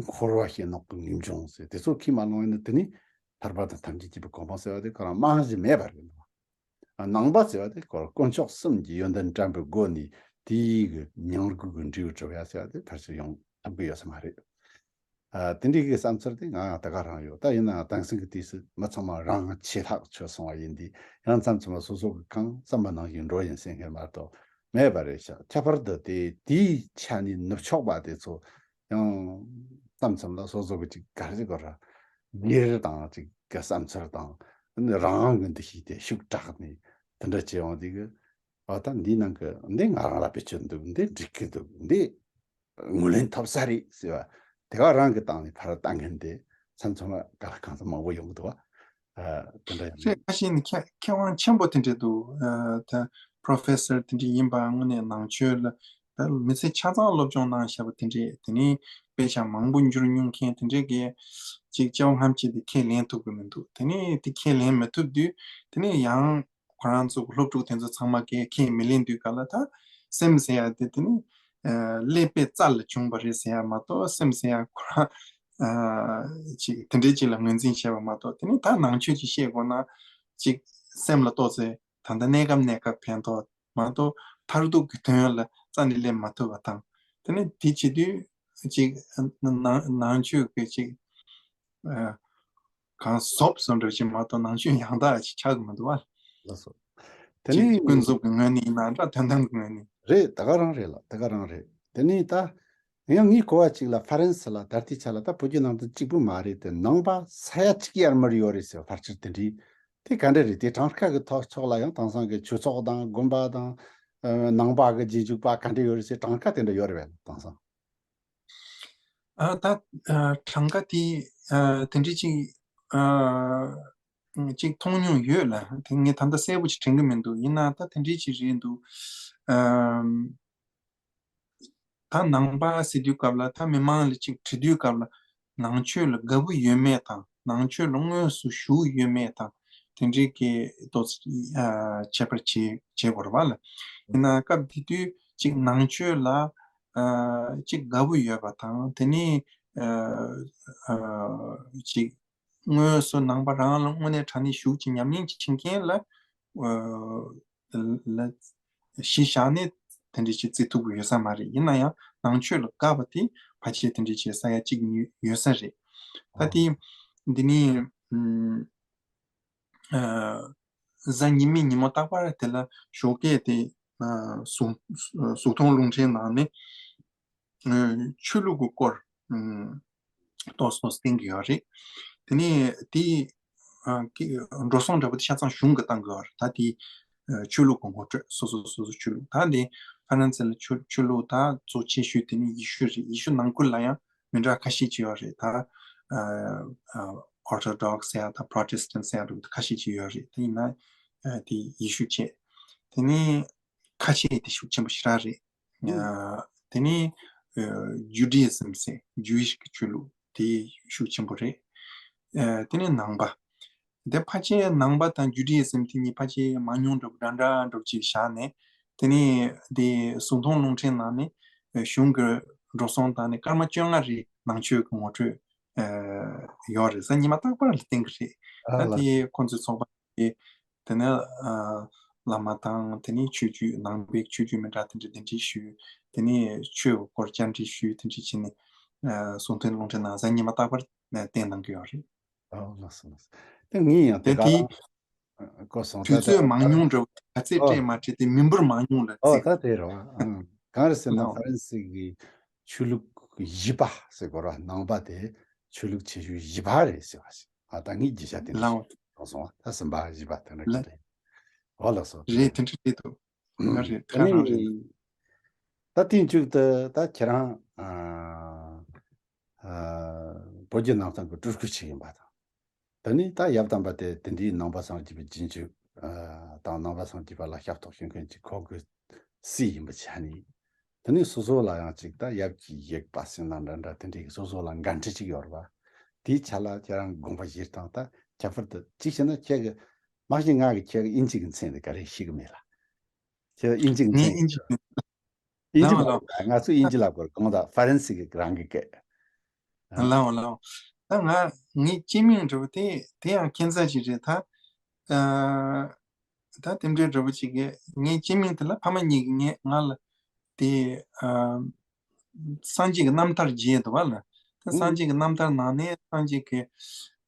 འཁོར་བ་ཞེན་སྣང་གི་ངེས་འབྱུང་ཟེར་དེ་ཚོ་ཁས་མ་བླངས་ཡིན་ན། དེ་ནི་ཐར་པ་དང་ཐམས་ཅད་མཁྱེན་པའི་གོ་འཕང་ཟེར་བ་དེ་ཁོ་རང་རྨང་གཞི་མེད་པ་རེད་འདུག། ནང་པ་ཟེར་བ་དེ་ཁོ་རང་དཀོན་མཆོག་གསུམ་གྱི་ཡོན་ཏན་དྲན་པའི་སྒོ་ནས་དེའི་གི་མྱང་འགུལ་གྱི་འབྲས་བུ་སྒྲུབ་ཡ་ཟེར་བ་དེ་ཕལ་ཆེར་ཡོང་ཐུབ་ཀྱི་ཡོད་ས་མ་རེད། ཨ་དེ་འདྲའི་གི་བསམ་ཚུལ་དེ་ང་ཡང་ད་ག་རང་ཡོད། ད་ཡིན་ནའང་དེང་སང་གི་དུས་སུ་མི་ཚང་མ་རང་ཆེ་ཐག་ཆོད་སོང་བ་ཡིན་དུས། ཡང་མཚམས་མཚམས་ལ་སོ་སོ་གི་གང་བསམ་པ་ནང་བཞིན་འགྲོ་ཡིན་ཟེར་མཁན་མ་གཏོགས་མེད་པ་རེད་ཤག། ཁྱད་པར་དུ་དེ་དེའི་ཆ་ནས་ནུབ་ཕྱོགས་པ་དེ་ཚོ་ཡང་མཚམས་མཚམས་ལ་སོ་སོ་གི་ཅིག་ག་རེ་ཟེར་དགོས་ར། སྒེར་དང་ཅིག་གི་བསམ་ཚུལ་དང་། རང་དབང་གི་འདུ་ཤེས་དེ་ཤུགས་དྲག་ནས་དེ་འདྲ་བྱས་འོང་དུས་གི། ཨ་ད་འདི་ནང་གི་འདི་ང་རང་ལ་བེད་སྤྱོད་འདུག། འདི་འགྲིག་གི་འདུག། འདི་ངོས་ལེན་ཐོབ་ས་རེད་ཟེར་བ་དེ་ག་རང་གི་སྟེང་ནས་ཕར་ལྟ་མཁན་དེ་མཚམས་མཚམས་ལ་ག་ལ་གང་འཚམ་མང་པོ་ཡོང་གི་འདུག་བ། ཨ་དེ་འདྲ་ཡང་རེད། ཁ་ཤས་ནི་མཁས་མཁས་དབང་ཆེན་པོ་དེ་འདྲས་འདུག། ཨ་ད་པྲོ་ཕེ་སར་དེ་འདྲས་ཡིན་པ། དངོས་གནས་ནང་ཆོས་ལ་ད་མི་ཚེ་ཆ་ཚང་སློབ་སྦྱོང་གནང་བཞག་པ་དེ་འདྲས། དེ་ནས་དཔེ་ཆ་མང་པོ་འབྱོར་མྱོང་མཁན་དེ་འདྲས་ཀྱིས་ཅིག་སྐྱེ་བ་སྔ་ཕྱི་དེ་ཁས་ལེན་ཐུབ་ཀྱི་མི་འདུག། དེ་ནས་དེ་ཁས་ལེན་མི་ཐུབ་དུས། དེ་ནས་ཡང་ཁོ་རང་ཚོ་གི་སློབ་ཕྲུག་དེ་ཚོ་ཚང་མ་གིས་ཁས་མི་ལེན་དུས་ག་ལ། ད་སེམས་ཟེར་ཡ་དེ་དེ་ནི་ཨ་ཀླད་པའི་རྩ་ལ་བྱུང་བ་རེད་ཟེར་ཡ་མ་གཏོགས། སེམས་ཟེར་ཡ་ཁོ་རང་ཨ་ཅིག་དེ་འདྲའི་ཅིག་ལ་ངོས་འཛིན་བྱས་པ་མ་གཏོགས། དེ་ནི་ད་ནང་ཆོས་ཅིག་བཤད་དགོས་ན་ཅིག་སེམས་ལ་ཏོག་ཙེ་ད་ལྟ་གནས་སྐབས་གནས་སྐབས་ཕན་ཐོགས་མ་གཏོགས། མཐར་ཐུག་གི་དོན་ལ་རྩ་ནས་སླེབས་མ་ཐུབ་པ་དང་། དེ་ནི་དེ་བྱེད་དུས་ཅིག་ནང་ནང་ཆོས་ཀྱི་ཅིག་ཨ་གང་ཟོབ་སོང་འདྲ་ཅིག་མ་གཏོགས་ནང་ཆོས་ཡང་དག་ཅིག་ཆགས་ཀྱི་མི་འདུག་བ། ལགས་སོ། དེ་ཅིག་ནི་ཀུན་རྫོབ་ཀྱི་ངོས་ནས་ཡིན་ན་འདྲ། དོན་དམ་གྱི་ངོས་ནས། རེད། ད་ག་རང་རེད་ལ། ད་ག་རང་རེད། དེ་ནས་ད་ཡང་ངས་གོ་བ་ཅིག་ལ་ཧྥ་རན་སི་ལ་ད་ལྟའི་ཆ་ལ་ད་བོད་བརྒྱུད་ནང་བསྟན་གཅིག་པུ་མ་རེད་དེ། ནང་པ་ས་ཡ་གཅིག་ཡར་མར་ཡོད་རེད་ཟེར་བ་ཕལ་ཆེར་དེ་འདྲའི། དེ་ག་འདྲ་རེད། དེ་གྲངས་ཀ་གི་ཐོག་ཕྱོགས་ལ་ཡང་དེང་སང་གི་ཆོས་ཚོགས་དང་དགོན་པ་དང་ཨ་ནང་པ་གི་རྗེས་འཇུག་པ་ག་འདྲ་ཡོད་རེད་ཟེར་གྲངས་ཀ་དེ་འདྲ་ཡོད་རེད་པས་དེང་སང་། ཨ་ད་ཨ་གྲངས་ཀ་དེ་ཨ་དེ་འདྲའི་ཅིག་ཨ་ཅིག་མཐོང་མྱོང་ཡོད་ལ། དེ་ངས་ད་ལྟ་གསལ་པོ་ཅིག་དྲན་གྱི་མི་འདུག། ཡིན་ན་ད་དེ་འདྲའི་ཅིག་རེད་འདུག། ཨམ་ད་ནང་པ་ཟེར་དུས་སྐབས་ལ། ད་མི་མང་ལ་ཅིག་དྲི་དུས་སྐབས་ལ་ནང་ཆོས་ལ་དགའ་པོ་ཡོད་མེད་དང་ ནང་ཆོས་ལ་དངོས་སུ་ཞུགས་ཡོད་མེད་དང་དེ་འདྲའི་གི་ཏོག་ཙམ་ཁྱད་པར་བྱེད་བྱེད་དགོས་རེད་བ་ལ། ཡིན་ན་སྐབས་དེ་དུས་གཅིག་ནང་ཆོས་ལ་གཅིག་དགའ་པོ་ཡོད་པ་དང་དེ་ནས་གཅིག་དངོས་སུ་ནང་པ་རང་ལ་དངོས་གནས་དྲང་གནས་ཞུགས་ཀྱི་ཉམས་ལེན་བྱེད་མཁན་ལ་ལ་གཞི་བཞག་ནས་དེ་འདྲ་ཞིག་བརྩི་ཐུབ་ཀྱི་ཡོད་ས་མ་རེད། ཡིན་ན་ཡང་ནང་ཆོས་ལ་དགའ་བ་དེ་ཕལ་ཆེར་དེ་འདྲ་བྱེད་ས་ཡ་གཅིག་གཉིས་ཡོད་ས་རེད། ད་དེ་འདི་ནི་གཟའ་ཉི་མའི་ཉིན་མོ་རྟག་པར་དེ་ལ་ཞོགས་ཀས་དེ་གཟུགས་གཟུགས་མཐོང་རླུང་འཕྲིན་ནང་ནས། ཆོས་ལུགས་ཀྱི་སྐོར་ཏོག་ཙམ་བསྟན་གྱི་ཡོད་རེད། དེ་ནས་དེ་འགྲོ་སོང་འདྲ་པོ་དེ་ཆ་ཚང་གཞུང་གིས་བཏང་གི་ཡོད་རེད། ད་དེ་ཆོས་ལུགས་ཀྱི་ངོ་སྤྲོད་སོ་སོ་སོ་སོ་ཆོས་ལུགས། ད་དེ་ཧྥ་རན་སི་ལ་ཆོས་ཆོས་ལུགས་ད་གཙོ་ཆེ་ཤོས་དེ་ནི་ཡེ་ཤུ་རེད། ཡེ་ཤུ་ནང་ཁུལ་ལ་ཡང་མི་འདྲ་ཁ་ཤས་ཅིག་ཡོད་རེད། ད་Orthodox་ཟེར་ཡ་ད་Protestant་ཟེར་ཡ་འདྲ་པོ་ཁ་ཤས་ཅིག་ཡོད་རེད། དེ་ཡིན་ན་དེ་ཡེ་ཤུ་བཅས་དེ་ནི་ཁ་ཆེ་དེ་ཤུགས་ཆེན་པོ་ཞེ་དྲག་རེད། དེ་ནས་Judaism་ཟེར་Jewish་གི་ཆོས་ལུགས་དེ་ཤུགས་ཆེན་པོ་རེད། དེ་ནས་ནང་པ། དེ་ཕལ་ཆེར་ནང་པ་དང་Judaism་དེ་གཉིས་ཕལ་ཆེར་མང་ཉུང་འདྲ་པོ་འདྲ་འདྲ་འདྲ་པོ་ཅིག་བཞག་ནས་དེ་ནས་དེ་གཟུགས་མཐོང་རླུང་འཕྲིན་ནང་ནས་གཞུང་གི་འགྲོ་སོང་དང་ནས་སྐར་མ་བཅོ་ལྔ་རེ་ནང་ཆོས་ཀྱི་ངོ་སྤྲོད་ཡོད་རེད། གཟའ་ཉི་མ་རྟག་པར་ལ་བསྟན་གྱི་རེད། ད་དེ་ཁོང་ཚོའི་ཚོགས་པ་དེ་དེ་ནས་བླ་མ་དང་དེ་ནས་ཆོས་བརྒྱུད་ནང་པའི་ཆོས་བརྒྱུད་མི་འདྲ་དེ་འདྲ་གདན་འདྲེན་ཞུས། དེ་ནས་ཆོས་སྐོར་བཅར་འདྲི་ཞུས། དེ་འདྲ་བྱས་ནས་གཟུགས་མཐོང་རླུང་འཕྲིན་ནང་གཟའ་ཉི་མ་རྟག་པར་བསྟན་གནང་གི་ཡོད་རེད། ཨོ་ལགས་སོ་ལགས་སོ། དེ་ངས་ཡང་དེ་དེ་ག་དེ་རང་གོ་སོང་། དུས་ད་ཚོད་ད་མང་ཉུང་འདྲ་བོ་ག་ཚད་ཨོ་སྤྲད་མ་སྤྲད་དེ་མི་འབོར་མང་ཉུང་ལ་ཨོ་བརྩི། ད་དེ་རེད་བ། ཨང་། གང་རེད་ཟེར་ན་ལའོ། ཧྥ་རན་སི་གི་ཆོས་ལུགས་བཞི་པ་ཟེར་དགོས་རེད་བ། ནང་པ་དེ་ཆོས་ལུགས་ཆེ་ཤོས་བཞི་པ་རེད་ཟེར་བ་ཞིག་ཨ་ད་ངས་རྒྱུ་ཆ་དེ་འདྲ་ལའོ། ཞིག་གོ་སོང་བ། ད་གསུམ་པ་བཞི་པ་དེ་འདྲ་གི་ལ་རེད། ཨོ་ལགས་སོ། རེད། དེ་འདྲ་རེད་འདུག་ང་རེད། ད་ཁ་ནང་རེད། ནི་ད་དེའི་མཇུག་ཏུ་ད་ཁྱེད་རང་ཨ་ཨ་བོད་བརྒྱུད་ནང་བསྟན་གྱི་སྤྲུལ་སྐུ་ཅིག་ཡིན་པ་དང་། ད་ནི་ད་ཡབ་དམ་པ་དེ་དེ་འདྲའི་ནང་པ་སངས་རྒྱས་པའི་རྗེས་འཇུག་ཨ་དང་ནང་པ་སངས་རྒྱས་པ་ལ་ཞབས་ཏོག་ཞུ་མཁན་ཅིག་ཁོ་གི་སྲས་ཡིན་པ་ཆ་ནས། དེ་ནས་སོ་སོ་ལ་ཡང་ཅིག་ད་ཡབ་ཀྱི་ཡིག་པ་ཟེར་ན་འདྲ་འདྲ་དེ་འདྲའི་སོ་སོ་ལ་འགན་འཁྲི་ཅིག་ཡོད་རེད་བ། དེའི་ཆ་ལ་ཁྱེད་རང་དགོངས་པ་བཞེས་སྟངས་ད་ཁྱད་པར་དུ་གཅིག་བྱས་ན་ཁྱེད་ཀྱི་མ་གཞི་ང་གི་ཁྱེད་ཀྱི་དབྱིན་ཇི་གི་མཚན་དེ་ག་རེ་ཤེས་ཀྱི་མེད་ལ། ཁྱེད་དབྱིན་ཇི་གི་ངས་མཚན་དབྱིན་ཇི་དབྱིན་ཇི་ལ་ལའོ་ལའོ། ང་ཚོས་དབྱིན་ཇི་ལ་གོ་དགོངས་དག་ཧྥ་རན་སི་གི་རང་གི་སྐད། ལའོ་ལའོ། ད་ང་ངའི་སྤྱི་མིང་འདྲ་པོ་དེ་དེ་ཡང་ཁྱད་མཚར་ཅིག་རེད་ད། ཨ་ད་དེ་འདྲའི་འདྲ་པོ་ཅིག་གིས་ངའི་སྤྱི་མིང་དེ་ལ་ཕ་མ་གཉིས་ཀྱིས་ངས་ང་ལ་དེ་ཨ་སངས་རྒྱས་ཀྱི་རྣམ་ཐར་མཇལ་འདུག་བ་ལ། ད་སངས་རྒྱས་ཀྱི་རྣམ་ཐར་ནང་ནས་སངས་རྒྱས་ཀྱི་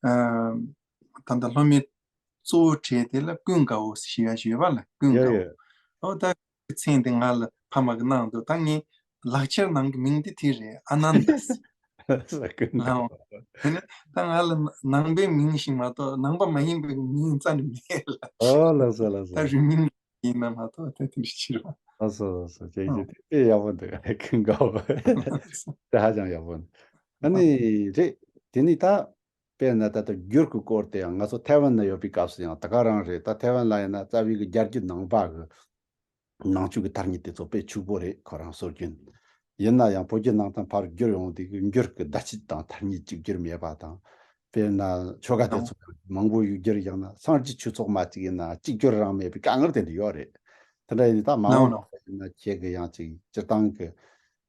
ཨ་ད་ལྟ་སློབ་མའི་གཙོ་བོ་གྲས་དེ་ལ་ཀུན་དགའ་བོ་ཞེས་ཡ་ཞིག་ཡོད་པ་ལ། ཀུན་དགའ་བོ། ཨོ་ད་མཚན་དེ་ང་ལ་ཕ་མ་གིས་གནང་འདུག་ད་ངས་ལག་ཁྱེར་ནང་གི་མིང་དེ་དེ་རེད། ཨ་ནན་དཱ་ཟེར། ཀུན་དགའ་ལའོ། བོ། དེ་ནས་ད་ང་ལ་ནང་པའི་མིང་ཞིག་མ་གཏོགས་ནང་པ་མ་ཡིན་པའི་མིང་རྩ་ནས་མེད་ལ། ཨོ་ལགས་སོ་ལགས་ད་སོ། རུས་མིང་ཡིན་ན་མ་གཏོགས་ད་དེ་འདྲ་ཅིག་རེད་བ། ལགས་སོ་ལགས་སོ། ཁྱེད་ཀྱིས་དེ་དཔེ་ཡག་པོ་འདུག་ཀུན་དགའ་བོ། དེ་ཧ་ཅང་ཡག་པོ་འདུག་ཨ་ནི་རེད། དེ་ནི་ད། དཔེར་ན་ད་ལྟ་འགྱུར་གྱི་སྐོར་དེ་ཡང་ང་ཚོ་ཐའེ་ཝན་ན་ཡོད་པའི་སྐབས་སུ་ཡང་ད་ག་རང་རེད། ད་ཐའེ་ཝན་ལ་ཡིན་ན་རྩ་བའི་གི་རྒྱ་བརྒྱུད་ནང་པ་གི་ནང་ཆོས་ཀྱི་ཐ་སྙད་དེ་ཚོ་དཔེ་ཕྱུག་པོ་རེད། ཁོ་རང་སྲོལ་རྒྱུན། ཡིན་ན་ཡང་བོད་བརྒྱུད་ནང་བསྟན་ཕར་བསྒྱུར་ཡོང་དུས་ཀྱི་འགྱུར་གྱི་བརྡ་ཆད་དང་ཐ་སྙད་གཅིག་གྱུར་མེད་པ་དང་། དཔེར་ན་ཆོ་ག་དེ་ཚོ་མང་པོ་ཡུལ་བསྒྱུར་ཡང་ན་སངས་རྒྱས་ཆོས་ཚོགས་མ་གཅིག་ཡིན་ན་གཅིག་གྱུར་རང་མེད་པའི་དཀའ་ངལ་དེ་འདྲ་ཡོད་རེད། དེ་འདྲ་ཡིན་དུས་ད་མ་འོངས་པ་ཡིན་ན་ཁྱེད་ཀྱི་ཡང་ཅིག་སྤྱིར་བཏང་གི་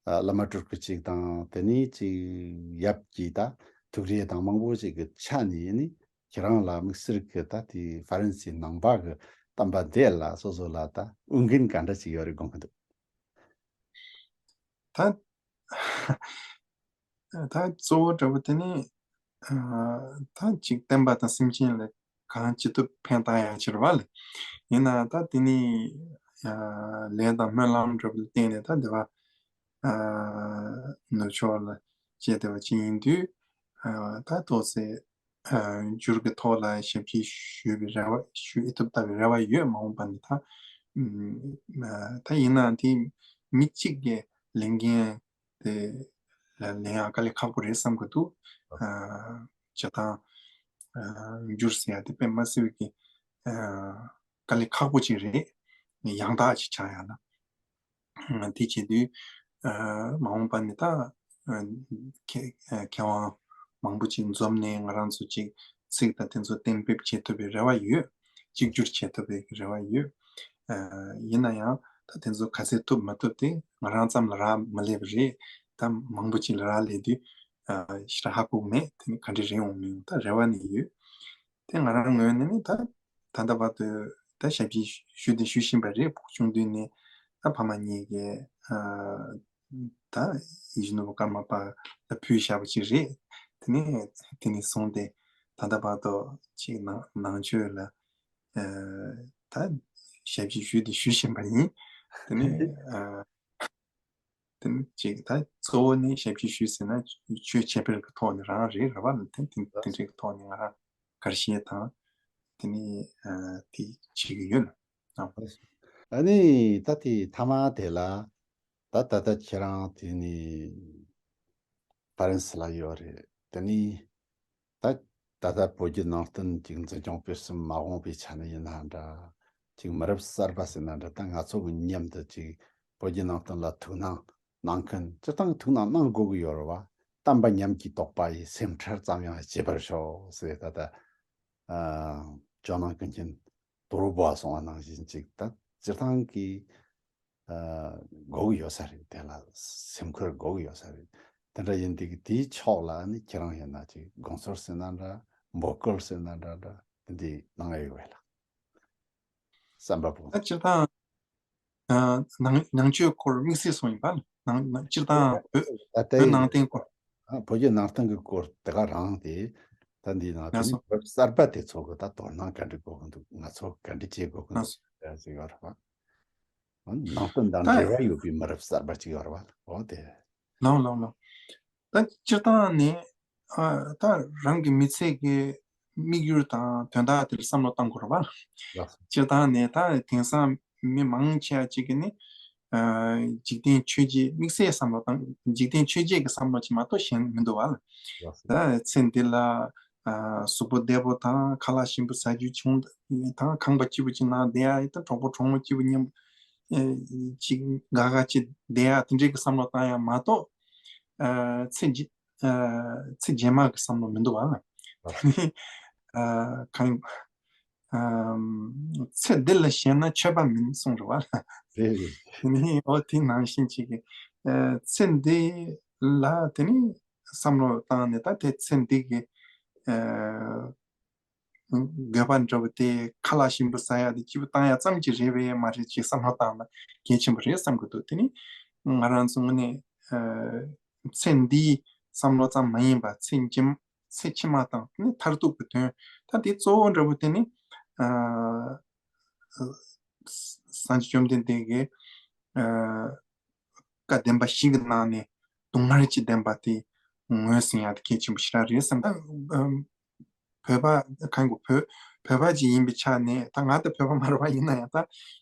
ཨ་བླ་མ་སྤྲུལ་སྐུ་གཅིག་དང་དེ་ནས་ཅིག་ཡབ་ཀྱི་ད་ཐུགས་རེ་དང་མང་པོ་ཞིག་གི་ཆ་ནས་ནི་ཁྱེད་རང་ལ་དམིགས་བསལ་གྱི་ད་དེ་ཧྥ་རན་སིའི་ནང་པ་གི་བསྟན་པ་འདི་ལ་སོ་སོ་ལ་ད་འོས་འགན་ག་འདྲ་ཞིག་ཡོད་རེད་དགོངས་ཀྱི་འདུག་ད་ད་གཙོ་བོ་འདྲ་པོ་དེ་ནི་ཨ་ད་ཅིག་བསྟན་པ་དང་སེམས་ཅན་ལ་གང་ཅི་ཐུབ་ཕན་བཏགས་ཡག་ཕྱིར་བ་ལ། ཡིན་ན་ད་དེ་ནི་ཨ་ལས་དང་སྨོན་ལམ་འདྲ་པོ་ལ་བརྟེན་ནས་ད་དེ་བ་ཨ་ནུབ་ཕྱོགས་ལ་སྐྱེས་བསྡད་པ་ཅིག་ཡིན་དུས་ཨ་ད་ཏོག་ཙེ་ཨ་འགྱུར་གྱི་ཐོག་ལ་ཞབས་ཕྱི་ཞུ་བའི་རེ་བ་ཞུ་ཨེ་ཐུབ་ལྟ་བུའི་རེ་བ་ཡོད། མ་འོངས་པ་ནི་ད་ཨ་ད་ཡིན་ན་དེ་མི་གཅིག་གི་ལས་འགན་དེ་ལ་ལེན་ཡག་དཀའ་ལས་ཁག་པོ་རེད་བསམ་གྱི་འདུག་ཨ་བྱེད་སྟངས་ཨ་འགྱུར་ཟེར་ཡག་དེ་དཔེ་མ་སྲིད་པའི་གི་ཨ་དཀའ་ལས་ཁག་པོ་ཅིག་རེད། ཡང་དག་ཅིག་ཆགས་ཡག་ལ། ཨ་དེ་བྱེད་དུས་ཨ་མ་འོངས་པ་ནི་ད་ཨ་མཁས་ཨ་མཁས་དབང་ མང་པོ་ཅིག་འཛོམས་ནས་ང་རང་ཚོ་ཅིག་ཚིག་དང་དེ་ཚོ་གཏན་འབེབས་བྱེད་ཐུབ་པའི་རེ་བ་ཡོད། གཅིག་གྱུར་བྱེད་ཐུབ་པའི་རེ་བ་ཡོད། ཨ་ཡིན་ན་ཡང་ད་དེ་ཚོ་ག་ཚད་ཐུབ་མ་ཐུབ་དེ་ང་རང་ཙམ་ལ་རག་མ་སླེབས་པ་རེད། ད་མང་པོ་ཅིག་ལ་རག་སླེབས་དུས་ཨ་ཞེ་དྲག་ཧ་གོ་མེད། དེ་ནི་ག་འདྲ་རེད་འོང་མི་འོང་ད་རེ་བ་ནི་ཡོད། དེ་ང་རང་ངོས་ནས་ནི་ད་ད་ལྟ་བར་དུ་ད་ཞབས་ཕྱི་ཞུ་དེ་ཞུ་བཞིན་པ་རེད། བུ་ཆུང་དུས་ནས་ད་ཕ་མ་གཉིས་ཀས་ཨ་ད་ཡིད་བཞིན་ནོར་བུ་ཀརྨ་པ་ལ་ཕུལ་བཞག་པ་ཅིག་རེད། དེ་ནས་དེ་ནས་བཟུང་སྟེ་ད་ལྟ་བར་དུ་ཅིག་ནང་ནང་ཆོས་ལ་ཨ་ད་ཞབས་ཕྱི་ཞུས་ཏེ་ཞུ་བཞིན་པ་ཡིན། དེ་ནས་ཨ་དེ་ནས་ཅིག་ད་གཙོ་བོ་ནི་ཞབས་ཕྱི་ཞུས་ཟེར་ན་ཆོས་ཆེད་འཕེལ་གྱི་ཐོག་ནས་རང་རེད་རེད་བ། དེ་དེ་དེ་འདྲའི་ཐོག་ནས་ང་རང་དགའ་བཤད་དང་དེ་ནས་ཨ་དེ་བྱེད་ཀྱི་ཡོད། ཨ་ནི་ད་དེ་ཐ་མ་དེ་ལ། ད་ད་ལྟ་ཁྱེད་རང་དེ་ནི་ཕ་རན་སི་ལ་ཡོད་རེད། དེ་ནི་ད་ད་ལྟ་བོད་བརྒྱུད་ནང་བསྟན་ཅིག་འཛིན་སྐྱོང་སྤེལ་གསུམ་མ་འོངས་པའི་ཆ་ནས་ཡིན་ན་འདྲ། ཅིག་མི་རབས་གསར་པ་ཟེར་ན་འདྲ། ད་ང་ཚོ་གི་མཉམ་དུ་ཅིག་བོད་བརྒྱུད་ནང་བསྟན་ལ་ཐུགས་སྣང་གནང་མཁན། སྤྱིར་བཏང་ཐུགས་སྣང་གནང་དགོས་ཀྱི་ཡོད་རེད་བ། བསྟན་པ་ཉམས་ཀྱི་དོགས་པ་ཡི། སེམས་ཁྲལ་ཙམ་ཡང་བྱེད་པར་ཤོག་ཟེར། ད་ལྟ་ཨ་ཇོ་ནང་ཀུན་མཁྱེན་དོལ་པོ་གསུང་བ་ནང་བཞིན་ཅིག་ད་སྤྱིར་བཏང་གི་ཨ་དགོས་ཀྱི་ཡོད་ས་རེད། དེ་ལ་སེམས་ཁུར་དགོས་ཀྱི་ཡོད་ས་རེད། དེ་འདྲ་ཡིན་དུས་དེའི་ཕྱོགས་ལ་ནི་ཁྱེད་རང་ཡིན་ན་ཅིག་དགོངས་ཚུལ་ཟེར་ན་འདྲ། འབོད་སྐུལ་ཟེར་ན་འདྲ་འདྲ་དེ་འདྲ་གནང་ཡ་ཡོད་པས་ལགས། བསམ་པ་པོ། ད་སྤྱིར་བཏང་ཨ་ནང་ནང་ཆོས་སྐོར་དམིགས་བསལ་གསུངས་ཡིན་པ། ནང་ནང་སྤྱིར་བཏང་བོད་ད་ལྟའི་བོད་ནང་བསྟན་སྐོར། ཨ་བོད་བརྒྱུད་ནང་བསྟན་གྱི་སྐོར་དེ་ག་རང་དེ། ད་འདི་ནང་ང་དེ་ནི་ཚོ་བོད་གསར་པ་དེ་ཚོ་གི་ད་དོ་སྣང་ག་འདྲ་དགོས་ཀྱི་འདུག་ང་ཚོ་ག་འདྲ་བྱེད་དགོས་ཀྱི་འདུག་ཟེར་ཡ་ཅིག་ཡོད་རེད་པ། ནང་བསྟན་དང་ད་འབྲེལ་བ་ཡོད་པའི་མི་རབས་གསར་པ་ཅིག་ཡོད་རེད་པ། འོ་དེ། ལགས་ལགས་ལགས། ད་སྤྱིར་བཏང་ནས་ཨ་ད་རང་གི་མི་ཚེ་གི་དམིགས་ཡུལ་དང་དོན་དག་དེར་བསམ་བློ་གཏང་དགོས་རེད་པ། ལགས་སོ། སྤྱིར་བཏང་ནས་ད་དེང་སང་མི་མང་ཆེ་བ་ཅིག་གིས་ནི་ཨ་འཇིག་རྟེན་ཆོས་བརྒྱད། དམིགས་བསལ་བསམ་བློ་བཏང་འཇིག་རྟེན་ཆོས་བརྒྱད་ཀྱི་བསམ་བློ་ཅིག་མ་གཏོགས་གཞན་མི་འདུག་བ། ལགས་སོ། ད་ཚེ་འདི་ལ་ཨ་གཟུགས་པོ་བདེ་པོ་དང་ཁ་ལག་ཞིམ་པོ་ཟ་རྒྱུ་བྱུང་དང་ཁང་པ་སྐྱིད་པོ་ཅིག་ནང་བསྡད་ཡ་དང་གྲོགས་པོ་གྲོགས་མོ་སྐྱིད་པོ་མཉམ་པོ་ཨེ་ཅིག་དགའ་དགའ་ཅིག་བསྡད་ཡ་དེ་འདྲའི་གི་བསམ་བློ་བཏང་ཡ་མ་གཏོགས། ཨ་ཚེ་འཇིག་ཨ་ཚེ་རྗེས་མ་གི་བསམ་བློ་མི་འདུག་བ། ཨ་གང་ཨ་ཚེ་འདི་ལ་ཞེན་ན་ཆོས་པ་མིན་གསུངས་རེད་བ། རེད་རེད། དེ་ནི་འོ་དེ་ནང་བཞིན་ཅིག་གི་ཨ་ཚེ་འདི་ལ་དེ་ནི་བསམ་བློ་བཏང་ནས་ད་དེ་ཚེ་འདི་གི་ཨ་དགོས་པ་འདྲ་བོ་དེ་ཁ་ལག་ཞིམ་པོ་ཟ་ཡ་དེ་སྐྱིད་པོ་བཏང་ཡ་ཙམ་གྱིས་རེད་པས་མ་རེད་ཅེས་བསམ་བློ་བཏང་ན་གལ་ཆེན་པོ་རེད་བསམ་གྱི་འདུག་དེ་ནི་ང་རང་ཚོ་དངོས་གནས་ཨ་ཚེ་འདིའི་བསམ་བློ་ཙམ་མ་ཡིན་པ་ཚེ་འཇིག་ཚེ་ཕྱི་མ་དང་དེ་ནི་མཐར་ཐུག་གི་དོན། ད་དེ་གཙོ་བོ་འདྲ་བོ་དེ་ནི་ཨ་སངས་རྒྱས་བཅོམ་ལྡན་འདས་ཀྱིས་ཨ་བཀའ་བདེན་པ་བཞི་གི་ནང་ནས་སྡུག་བསྔལ་གྱི་བདེན་པ་དེ་ངོས་ཟིན་ཡ་དེ་གལ་ཆེན་པོ་ཞེ་དྲག་རེད་བསམ། ད་བོད་པ་གང་གོ་བོད་བོད་པ་ཅིག་ཡིན་པའི་ཆ་ནས་ད་ང་ད་བོད་པ་མ་རེད་པ། ཡིན་ན་ཡང་ད་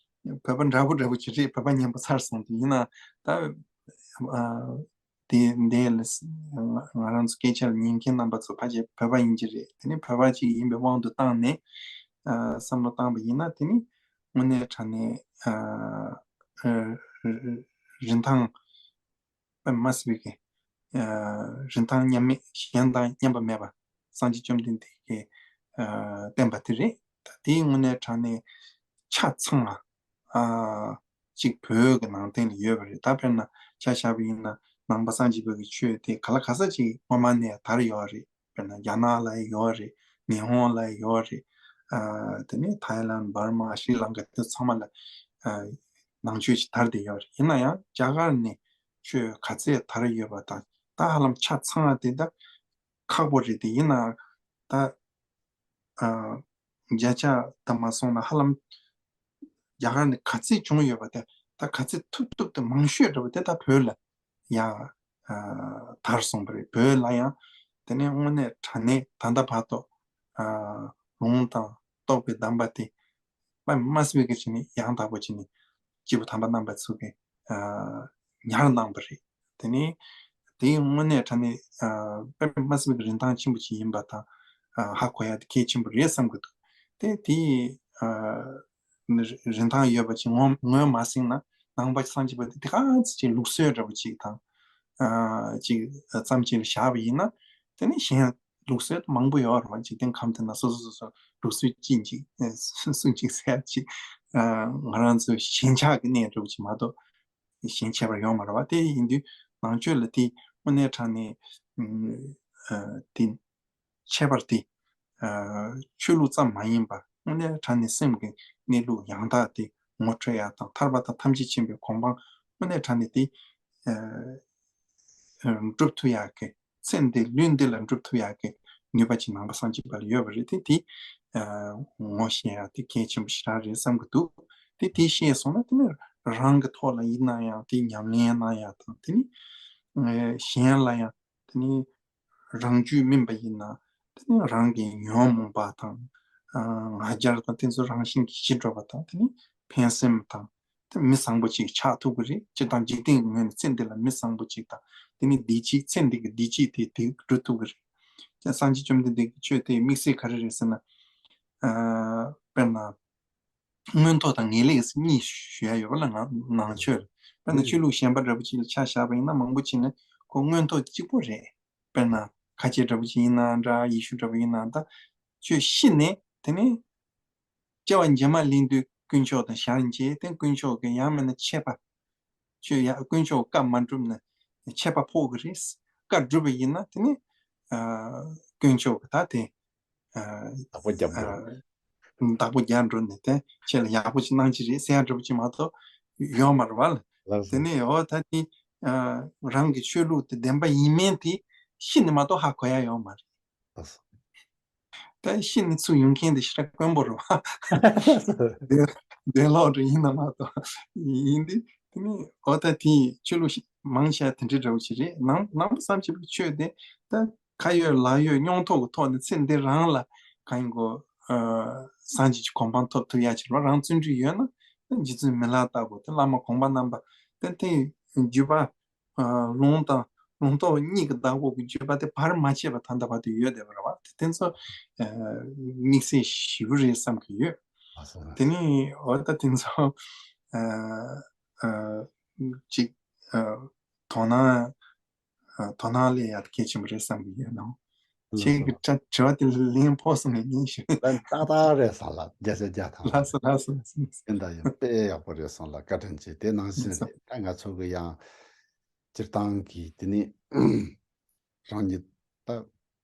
བོད་པ་འདྲ་པོ་འདྲ་པོ་ཅིག་རེད། བོད་པ་ཉན་པ་ཚར་སོང་དུས་ཡིན་ན་ད་ཨ་དེ་འདི་ལ་ང་ང་རང་ཚོ་སྐད་ཆ་ལ་ཉན་མཁན་རྣམ་པ་ཚོ་ཕལ་ཆེར་བོད་པ་ཡིན་གྱི་རེད། དེ་ནི་བོད་པ་ཅིག་ཡིན་པའི་དབང་དུ་བཏང་ནས་ཨ་བསམ་བློ་བཏང་པ་ཡིན་ན་དེ་ནི་དངོས་གནས་དྲང་གནས་ཨ་ཨ་རིན་ཐང་དཔེ་མ་སྲིད་པའི་གི་ཨ་རིན་ཐང་མཉམ་མེད་གཞན་དང་མཉམ་པ་མེད་པ་སངས་རྒྱས་བཅོམ་ལྡན་འདས་ཀྱིས་ཨ་བསྟན་པ་དེ་རེད། ད་དེའི་དངོས་གནས་དྲང་གནས་ཆ་ཚང་བ་ཨ་གཅིག་བོད་ཀྱི་ནང་བསྟན་ལ་ཡོད་པ་རེད། ད་དཔེར་ན་ཆ་བཞག་པ་ཡིན་ན་ནང་པ་སངས་རྒྱས་པའི་གི་ཆོས་དེ་ག་ལ་ག་ས་ཅིག་སྔོན་མ་ནས་དར་ཡོད་རེད། དཔེར་ན་རྒྱ་ནག་ལ་ཡོད་རེད། ཉི་ཧོང་ལ་ཡོད་རེད། ཨ་དེ་ནས་ཐའི་ལན། འབར་མ། ཤྲི་ལང་ཀ་དེ་ཚང་མ་ལ་ཨ་ནང་ཆོས་ཅིག་དར་བསྡད་ཡོད་རེད། ཡིན་ན་ཡང་རྒྱ་གར་ནས་ཆོས་ག་ཚད་དར་ཡོད་པ་དང་ད་ཧ་ལམ་ཆ་ཚང་བ་དེ་ད་ཁག་པོ་རེད་དེ། ཡིན་ན་ད་ཨ་བརྒྱ་ཆ་ད་མ་སོང་ན་ཧ་ལམ་རྒྱ་གར་ནས་ག་ཚད་བྱུང་ཡོད་པ་དེ་ད་ག་ཚད་ཐུབ་ཐུབ་དེ་མང་ཤོས་འདྲ་བོ་དེ་ད་བོད་ལ་ཡང་ཨ་དར་སོང་བ་རེད། བོད་ལ་ཡང་དེ་ནས་དངོས་གནས་དྲང་གནས་ད་ལྟ་བར་དུ་ཨ་ལུང་དང་རྟོགས་པའི་གདམས་པ་དེ་དཔེ་མ་སྲིད་པའི་གི་ཆ་ནས་ཡང་དག་པོ་བྱས་ནས་སྐྱེས་བུ་དམ་པ་རྣམ་པ་ཚོ་གི་ཨ་ཉར་གནང་བ་རེད། དེ་ནས་དེའི་དངོས་གནས་དྲང་གནས་ཨ་དཔེ་མ་སྲིད་པའི་རིན་ཐང་ཆེན་པོ་ཅིག་ཡིན་པ་དང་ཨ་ཧ་གོ་ཡ་དེ་གལ་ཆེན་པོ་རེད་བསམ་གྱི་འདུག་དེ་དེའི་ཨ་རིན་ཐང་ཡོད་པ་ཅིག་ངོས་ངོས་མ་ཟིན་ན་ནང་པ་སངས་རྒྱས་པ་དེ་དེ་ག་ཚོད་ཅིག་ལུགས་སྲོལ་འདྲ་པོ་ཅིག་དང་ཨ་ཅིག་ཙམ་ཅིག་ལ་བཞག་པ་ཡིན་ན་ དེ་ནས་གཞན་ལུགས་སྲོལ་མང་པོ་ཡོད་རེད་བ། འཇིག་རྟེན་ཁམས་དེ་ན་སོ་སོ་སོ་སོ་ལུགས་སྲོལ་གཅིག་འཇིག་སུན་གཅིག་ཟེར་ཡ་གཅིག་ང་རང་ཚོའི་ཞེན་ཆགས་ཀྱི་གནས་འདྲ་བོ་ཅིག་མ་གཏོགས་གཞན་ཁྱད་པར་ཡོད་མ་རེད་བ། དེ་ཡིན་དུས་ནང་ཆོས་ལ་དེ་དངོས་གནས་དྲང་གནས་དེ་ཁྱད་པར་དེ་ཆོས་ལུགས་ཙམ་མ་ཡིན་པར་དངོས་གནས་དྲང་གནས་སེམས་ཀྱི་གནས་ལུགས་ཡང་དག་དེ་ངོ་འཕྲོད་ཡག་དང་། ཐར་པ་དང་ཐམས་ཅད་མཁྱེན་པའི་གོ་འཕང་དངོས་གནས་དྲང་གནས་དེ་སྒྲུབ་ཐུབ་ཡག་གི་ཚེ་འདི་ལུས་འདི་ལ་སྒྲུབ་ཐུབ་ཡག་གི་ནུས་པ་ཅིག་ནང་པ་སངས་རྒྱས་པ་ལ་ཡོད་པ་རེད། དེ་དེ་ངོ་ཤེས་ཡག་དེ་གལ་ཆེན་པོ་ཞེ་དྲག་རེད་བསམ་གྱི་འདུག་དེ་དེ་ཤེས་སོང་ན་དེ་ནི་རང་གི་ཐོག་ལ་ཡིན་ན་ཡང་དེ་ཉམས་ལེན་གནང་ཡག་དང་། དེ་ནི་གཞན་ལ་ཡང་དེ་ནི་རང་རྒྱུད་སྨིན་པ་ཡིན་ན་དེ་ནི་རང་གི་ཉོན་མོངས་པ་དང་ང་རྒྱལ་དང་དེ་ཚོ་རང་བཞིན་གྱིས་ཞི་འགྲོ་བ་དང་། དེ་ནི་ཕན་སེམས་དང་དེ་མི་བཟང་པོ་ཅིག་ཆགས་ཐུབ་ཀྱི་རེད། སྤྱིར་བཏང་འཇིག་རྟེན་གྱི་ངོས་ནས་ཚེ་འདི་ལ་མི་བཟང་པོ་ཅིག་དང་། དེ་ནི་བདེ་སྐྱིད་ཚེ་འདི་གི་བདེ་སྐྱིད་དེ་དེ་སྒྲུབ་ཐུབ་ཀྱི་རེད། ཀྱང་སངས་རྒྱས་བཅོམ་ལྡན་འདས་ཀྱི་ཆོས་དེ་དམིགས་བསལ་ག་རེ་རེད་ཟེར་ན། དཔེར་ན། མངོན་མཐོ་དང་ངེས་ལེགས་ཟེར་གཉིས་ཞུ་ཡ་ཡོད་པ་ལ་ནང་ནང་ཆོས་རེད། དཔེར་ན་ཆོས་ལུགས་གཞན་པ་འདྲ་པོ་ཅིག་ལ་ཆ་བཞག་པ་ཡིན་ན་མང་པོ་ཅིག་ནི་ཁོ་མངོན་མཐོ་གཅིག་པོ་རེད། དཔེར་ན་ཁ་ཆེ་འདྲ་པོ་ཅིག་ཡིན་ན་འདྲ། ཡེ་ཤུ་འདྲ་པོ་ཡིན་ན་འདྲ། ཁྱོད་ཤི་ནས་དེ་ནས་སྐྱེ་བ་རྗེས་མ་ལེན་དུས་དཀོན་མཆོག་དང་ཞལ་མཇལ། དེ་དཀོན་མཆོག་གི་ཡང་མིན་ན་ཆད་པ། ཁྱོད་ཡང་དཀོན་མཆོག་བཀའ་མ་བསྒྲུབས་ན་ཆད་པ་ཕོག་གི་རེད། བཀའ་བསྒྲུབས་པ་ཡིན་ན་དེ་ནི་དཀོན་མཆོག་གི་ད་དེ་བདག་པོ་རྒྱབ་འགྲོ། བདག་པོ་རྒྱག་འགྲོ་ནས་དེ་ཁྱེད་ལ་ཡག་པོ་ཅིག་གནང་གི་རེད་ཟེར་ཡ་འདྲ་པོ་ཅིག་མ་གཏོགས་ཡོད་མ་རེད་བ་ལ། ལགས་སོ། དེ་ནས་འོ་ད་དེ་རང་གི་ཆོས་ལུགས་དེ་བདེན་པ་ཡིན་མིན་དེ་ཤི་ནས་མ་གཏོགས་ཧ་གོ་ཡ་ཡོད་མ་རེད། ལགས་སོ། ད་ཤི་ནས་ཚུར་ཡོང་མཁན་དེ་ཞེ་དྲག་དཀོན་པོ་རེད་བ། བདེ་བདེ་ལོག་འདྲ་ཡིན་ན་མ་གཏོགས་ཡིན་དུས་དེ་ནས་འོ་ད་དེ་ཆོས་ལུགས་མང་ཆེ་བ་དེ་འདྲའི་འདྲ་པོ་ཅིག་རེད། ནང་ནང་པ་བསམ་བྱེད་པའི་ཆོས་དེ་ད། ཁ་ཡོད་ལག་ཡོད་སྙིང་ཐོག་གི་ཐོག་ནས་ཚེ་འདི་རང་ལ་གང་ཡིན་གོ་སངས་རྒྱས་ཀྱི་གོ་འཕང་ཐོབ་ཐུབ་ཡ་ཕྱིར་བ་རང་བརྩོན་འགྲུས་ཡོད་ན་རྗེ་བཙུན་མི་ལ་ལྟ་བུ་དེ་བླ་མ་གོང་མ་རྣམ་པ་དེ་དེ་བརྒྱུད་པ་ལུང་དང་ལུང་རྟོགས་གཉིས་ཀྱི་བདག་པོ་གི་བརྒྱུད་པ་དེ་བར་མ་ཆད་པ་ད་ལྟ་བར་དུ་ཡོད་བསྡད་པ་རེད་བ། དེ་དེ་ཚོ་དམིགས་བསལ་ཞེ་པོ་རེད་བསམ་གྱི་ཡོད། དེ་ནས་འོ་ད་དེ་ཚོ་ཅིག་དོ་སྣང་དོ་སྣང་ལས་ཡག་གལ་ཆེན་པོ་རེད་བསམ་གྱི་ཡོད་ནོ། ཁྱེད་ཀྱི་དྲ་དྲི་བ་དེ་ལན་ཕོག་སོང་ངས་ཉན་ཞུ། ལན་ཏག་ཏག་རེད་བསམ་ལ་བརྒྱ་ཆ་བརྒྱ་ཐམ་པ་ལགས་སོ་ལགས་སོ་ལགས་སོ། ཡིན་ད་ཡིན་དཔེ་ཡག་པོ་རེད་སོང་ལ་བཀའ་དྲིན་ཆེ། དེ་ནང་བཞིན་རེད། ད་ང་ཚོ་གི་ཡང་སྤྱིར་བཏང་གི་དེ་ནི་རང་ཉིད་ད་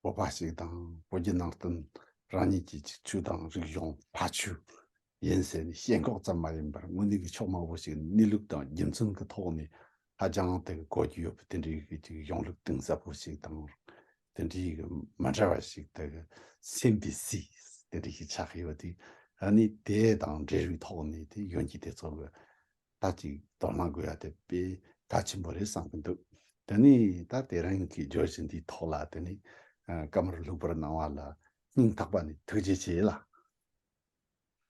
བོད་པ་ཞིག་དང་བོད་བརྒྱུད་ནང་བསྟན་རང་ཉིད་ཀྱི་ཅིག་ཆོས་དང་རིག་གཞུང་ཕ་ཆོས་ཡིན་ཟེར་ནས་ཞེན་ཁོག་ཙམ་མ་ཡིན་པར་དངོས་གནས་ཀྱི་ཕྱོགས་མང་པོ་ཞིག་གནས་ལུགས་དང་རྒྱུ་མཚན་གྱི་ཐོག་ནས་ཧ་ཅང་དེ་གོ་རྒྱུ་ཡོད་པ་དེ་འདྲའི་གི་ཅིག་གཞུང་ལུགས་གཏིང་ཟབ་པོ་ཞིག་དང་དེ་འདྲའི་གི་མ་འདྲ་བ་ཞིག་དེ་གི་སེམས་པའི་སྲིད་དེ་འདྲའི་ཞིག་ཆགས་ཡོད་དེ། ཨ་ནི་དེ་དང་འབྲེལ་བའི་ཐོག་ནས་དེ་ཡོན་གྱི་དེ་ཚོ་གི་ད་ཅིག་དོ་སྣང་དགོས་ཡ་དེ་དཔེ་གལ་ཆེན་པོ་རེད་བསམ་གི་འདུག་དེ་ནས་ད་དེ་རིང་གི་བརྗོད་གཞི་འདིའི་ཐོག་ལ་དེ་ནས་བཀའ་མོལ་ལྷུག་པོར་གནང་བ་ལ་སྙིང་ཐག་པ་ནས་ཐུགས་རྗེ་ཆེ་ལ།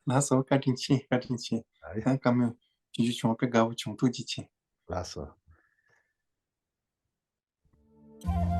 ལགས་སོ། བཀའ་དྲིན་ཆེ། བཀའ་དྲིན་ཆེ། ཨ་ཡ། ཨ་བཀའ་མོལ་ཞུ་རྒྱུ་བྱུང་བ་དཔེ་དགའ་བོ་བྱུང་། ཐུགས་རྗེ་ཆེ། ལགས་སོ།